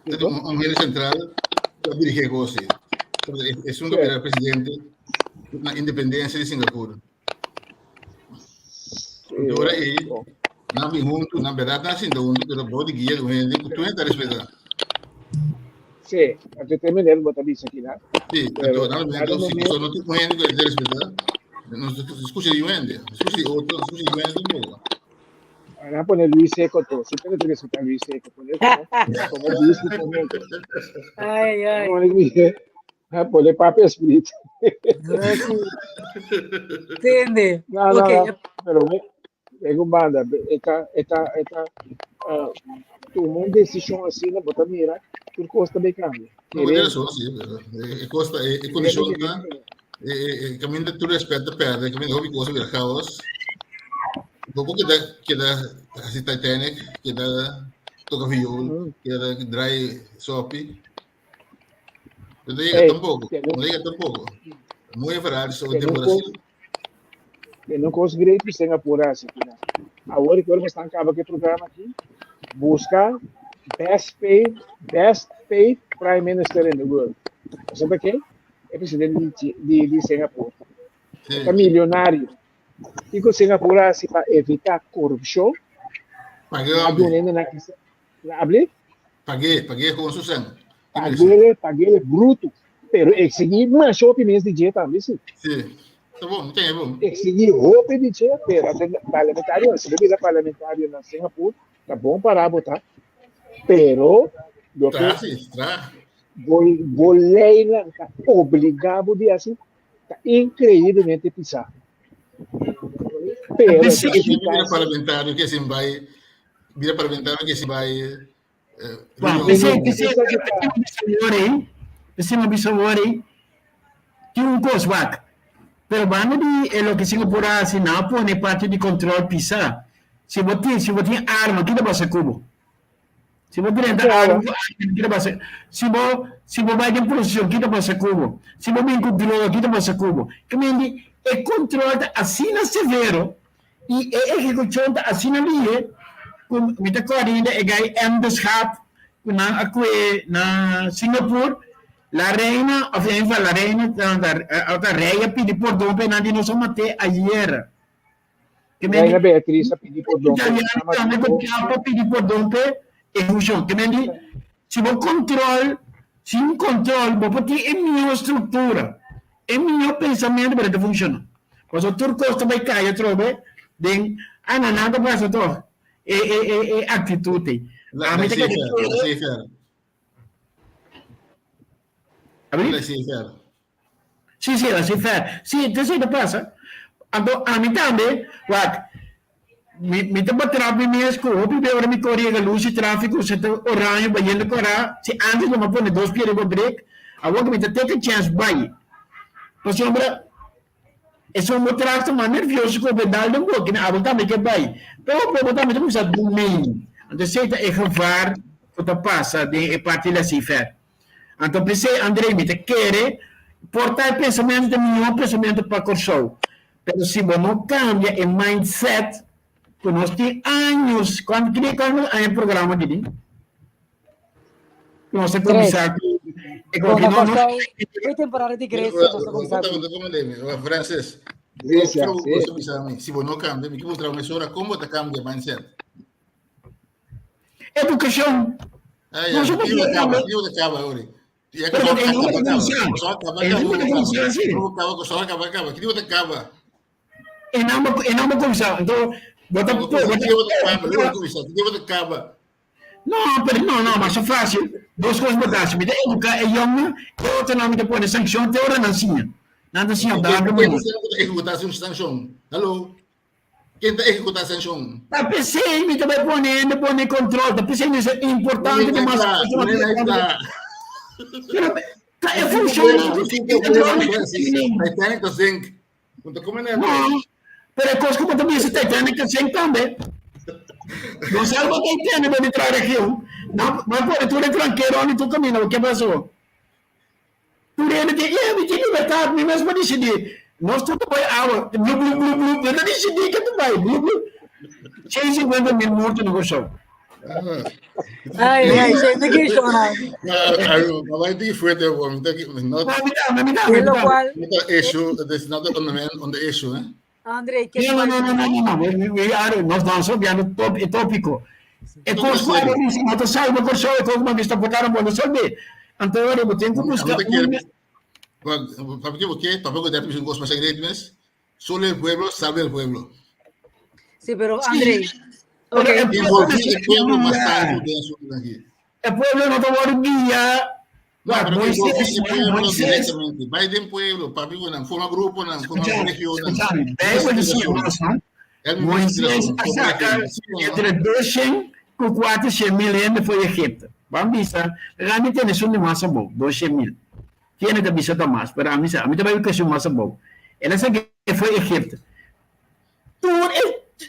Ta Kiko? un un hende sentral ku a dirigí e kos ei. Esun ku a Sí. bira presidente na independensia di Singapore. Sí, Dora ei, bon. nan bin huntu, nan berdad nan sinta huntu, pero bou di guia di un hende ku tur hende ta respetá. Sí, anto te meneer bo ta bisa kila. Sí, anto Pero na dado momento, si momento, so no tin un hende ku ta respetá, no skucha di un hende, no skucha di otro, no skucha di un hende tampoco. Ahora pone Luis Seco to. Siempre te respetar Luis Seco. Pone como, como bispo pone. Ay, ay. Pone, pone Papi Espíritu. Tende. No, no, Ok. no. Pero me un banda, eta, eta, eta, uh, toma una decisión así, no bota mira, tur costa be cambia. No, pero eso sí, pero e costa, e condición ta, e caminda tur respeto perde, caminda hopi cosa bira chaos. Poco keda keda hasi Titanic, keda toca viool, keda draai sopi. No llega Hey, tampoco, que no, no llega tampoco. Muy Ferrari sobre que no democracia. cos, que no cos great que Singapore hace aqui, né? Agora que eles estão acaba que programa aqui, busca best paid prime minister in the world. Sabe quem? É presidente de Singapore. Sí. Ta milionario. Kiko Singapore hasi pa evitá korupshon? Pagué, Na hombre. duna hende na kisa. Abli? Pagué, pagué con su sen. Ki merece. Paguele, paguele bruto. Pero exigí masha hopi mes di dje tambe si. Sí. Ta bon, mi tene bon. Exigí hopi di dje, pero ate parlamentario, si bo bira parlamentario na Singapore, ta bon para bo ta. Pero loke Tra, sí, tra. bo, bo leynan ta obligá bo di hasi, ta increíblemente pisá. Pero P'esei Si bira parlamentario ke sin bai. Bira para ventana que se vai. P'esei, p'esei, p'esei mi a bisa awor ei, tin un kos wak, pero banda di e loke Singapur a hasi, nan a pone e parti di control pisa. Si bo tin, si bo tin arma, kita basa ku bo? Si bo drenta arma ku arma, kita basa? Si bo, si bo bai den posicion, kita basa ku bo? Si bo bin ku droga, kita basa ku bo? Ke mende e control ta asina severo I e ehekushon ta asina lihe ku mi ta kòrda ainda e gai M. de Schaap ku nan a kue na Singapur, la reina òf en fa la reina òf ta rei a pidi pordon pa e nan di nos a mat'é ayer. Ke men Reina di Beatriz a pidi pordon pa e italiano nan a tambe ku mat'é. Trump a pidi pordon p'e ehekushon. Ke men di si bo kontrol, sin kontrol bo por tin e mihó struktura. E mihó pensamentu pero e ta funciona. Pasobra tur cos ta bay cay atrobe den ah na nan ta pasa toch e e e e actitud ey. La Ami ta laissez kere faire, kere. laissez faire. Abri? Laissez faire. Si si laissez faire. Si entonces ta pasa. Anto ami tambe wak mi mi ta batrap mi mes cu hopi be ora mi core yega luz di trafico se ta oranje bayendo cora si antes lo mi a pone dos pia riba brek awor cu mi ta take a chance bay pasobra esun bo traf ta mas nervioso cu bo dal den boki abo tambe ke bay pero bo tambe ta cuminsa dumei anto esey ta e gevaar cu ta pasa den e parti laissez-faire. Anto p'esei, André, mi ta kere por ta e pensamentu ta e mihó pensamentu pa Kòrsou. Pero si bo no kambia e mindset ku nos tin años, kuantu kende kuantu aña e programa aki tin? Ku nos a kuminsá ku e Bon, ku na no no Kòrsou, e temporada di Grecia nos a kuminsá ku. Francis, Grecia, si. si bo no kambia, mi ke puntra bo mesora, kon bo ta kambia mindset? Edukashon. Ay, Nos ay, no kico por acaba, kambia. kico acaba ahora. Ya Pero que e no acaba, ta acaba. kuminsá. Só acaba, E no acaba, ta acaba. kuminsá así. Acaba, só acaba, acaba. Kico acaba? E no e no kuminsá. Anto, bo ta Kico bo ta acaba? Kico kuminsá? Kico acaba? No, pero no, no, masha fácil. Dos kos bo ta hasi. Mi ta eduká e yòngen, e otronan mi ta pone sankshon te ora nan siña. Nan ta siña dado Ken manera. ta ehekutá su sankshon? Hallo? Ken ta ehekutá sankshon? Ta p'esei mi ta bai pone hende pone control. Ta p'esei mi sa importante di mas Pero ta e funshon ku tin control. Titanic ta sink. No, pero e kos ku bo ta bisa Titanic ta sink tambe. No salba Titanic bo di tra region. Nan nan pone tur e trankero ni tur kaminda. Ke pasó? Tur hende tin, eh, mi tin libertad, mi mes por disidí. Nos tur ta bai awa, blu, blu, blu, blu, mi ta disidí ke ta bai, blu, blu. 150 mil morto na Kòrsou. Ai, ai, gente que chora. Ma vai fuerte, mi ta not, Mi ta, mi ta, mi De lo ta. cual, not a issue, there's not on the man on the issue, eh? André, que No, no, no, no, no, no, no. We, we are, nos nos obviando top, e tópico. E kos ku abo bisa, no ta salba Kòrsou, e kos ku bo bisa por kara bo no salb'é. Anto ora bo tin ku buska un Papi que porque tampoco te un cos más greatness. Solo el pueblo salve el pueblo. Sí, pero André, Pero ok. e pueblo Envolví el pueblo más tanto de su aquí. E pueblo no ta wòrdu guia. No, Wak, pero envolví Moisés, el pueblo Moisés, directamente. Vai den pueblo, papi, bueno, forma grupo, nan, forma escucha, colegio, nan. escucha, Bijbel dice nos, no? El mismo Moisés inspiración, a forma saca region. Sí, no? entre 200 ku 400 mil hende for di Egipto. Ban bisa, ami tene esun di mas abou, 200 mil. Tiene ta bisa ta mas, pero ami sa, ami ta bai ku esun mas abou. El a saka for di Egipto. Tur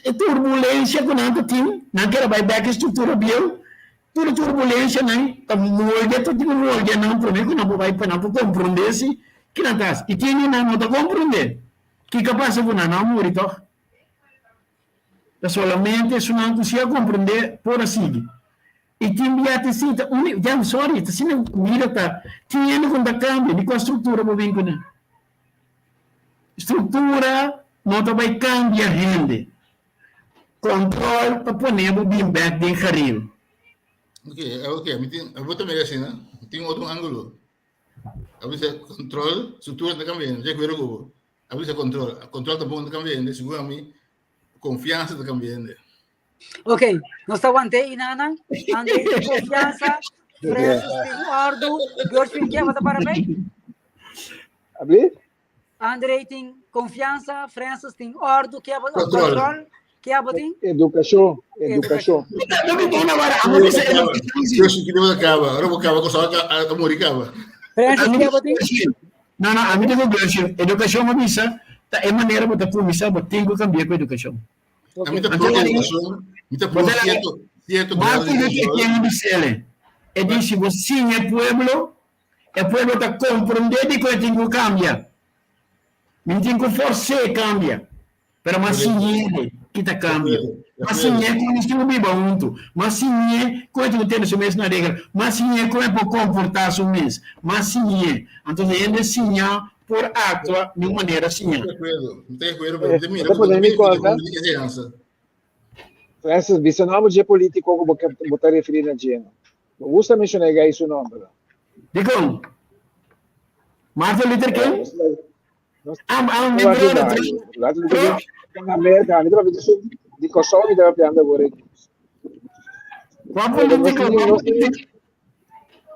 e turbulensia ku nan ta tin, nan kere bai bek e struktura bieu, tur e turbulensianan ta moldia, ta tin ku moldia nan promé ku nan por bai pa nan por komprondé si ki nan ta hasi. I tin di nan no ta komprondé. Kiko a pasa ku nan? Nan a muri tòg. Ta solamente esunnan ku si a komprondé por a sigui. I tin bia ta si ta uni, ya sorry, ta asina bida ta. Tin hende ku no ta kambia, di kua struktura bo bin kuné? Struktura no ta bai kambia hende. Kontrol ta pone bo bin bek den garil. Ok, ok, mi tin, bo ta mira asina, mi tin otro ángulo. A bisa kontrol, struktura ta kambia hende, mi ta acuerdo ku bo. A bisa kontrol, kontrol tampoko no ta kambia hende, segun ami, konfiansa ta kambia hende. Ok, nos ta aguanté Inana. André tin confianza. Francis tin ordu. Gershwin ke bata para bem? Abli? André tin confianza. Francis tin ordu. Ke bata Control. control. Ke abo tin? Edukashon, edukashon. No mi tin awor, amo bisa edukashon si. Yo si kiko kaba, ora bo kaba kosa a muri kaba. Francis, ke abo tin? No, no, ami ta ku Gershwin. Edukashon a bisa ta e manera bo ta kuminsá, bo tin ku kambia ku edukashon. Ami ta pro edukashon, mi ta pro sierto, sierto grado di edukashon. Martin Luther King a bis'el, e di si bo siña e pueblo, e pueblo ta komprondé dikon e tin ku kambia. Mi no tin ku fors'é kambia. Pero m'a siñ'é ki ta kambia. M'a siñ'é kon nos tin ku biba huntu. M'a siñ'é kon e tin ku tene su mes na regla. M'a siñ'é kon e por komportá su mes. M'a siñ'é. Anto e hende siñá por aktua di un manera siñá. Mi ta di akuerdo, mi ta di akuerdo, pero mi ta mira Bo ta ku bo ta pone mi mira ku ta konta. hopi di enseñansa. Francis, bisa nòmber dje polítiko ku bo ke bo ta referí na dje no. Bo gusta menshoná e gai su nòmber. Dikon? Martin Luther King? Am am mi brother Di Kòrsou mi ta papiando awor aki. Kua polítiko?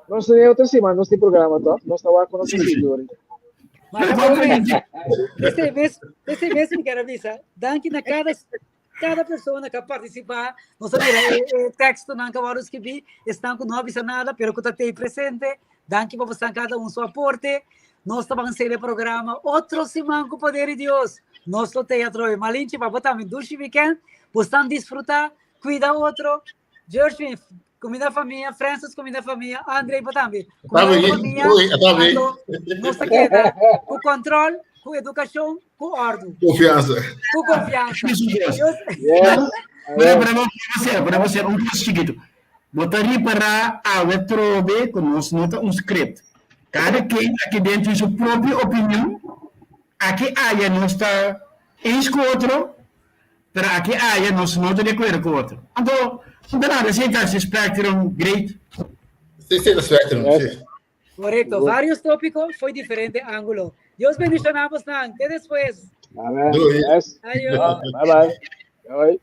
Nos tin otro siman, nos tin programa tòg? Nos ta wak ku nos ta sigui ori. Esei mes, esei mes mi kier a bisa. Danki na kada kada persona ku a partisipá. Nos a mira e, e tekstonan ku a wòrdu skibí, esnan ku no a bisa nada, pero ku ta tei presente. Danki pa bosan kada un su aporte. Nos ta ban sera e programa otro siman ku poder di Dios. Nos lo tei atrobe. Malinchi pa bo tambe dushi weekend. Bosnan disfrutá, kuida otro. Gershwin, kuminda famia, Francis kuminda famia, Andre bo tambe. Kuminda famia. Anto, nos ta keda ku kontrol, ku edukashon, ku òrdu. Konfiansa. Ku konfiansa. Dios. Pero, pero, pero, pero, un kos chikitu. Bo ta ripará awe trobe ku nos no ta un script. Kada ken aki den tin su propio opinion. Aki aya nos ta eens ku otro, pero aki aya nos no ta di akuerdo ku otro. Anto, no ta nada, esei ta hasi spectrum great. Sí, sí, ta spectrum, sí. Correcto, varios tópicos foi diferente ángulo. Dios bendicionamos nan. Te después. Amen. Doei. Yes. Ayo. Bye bye. Doei.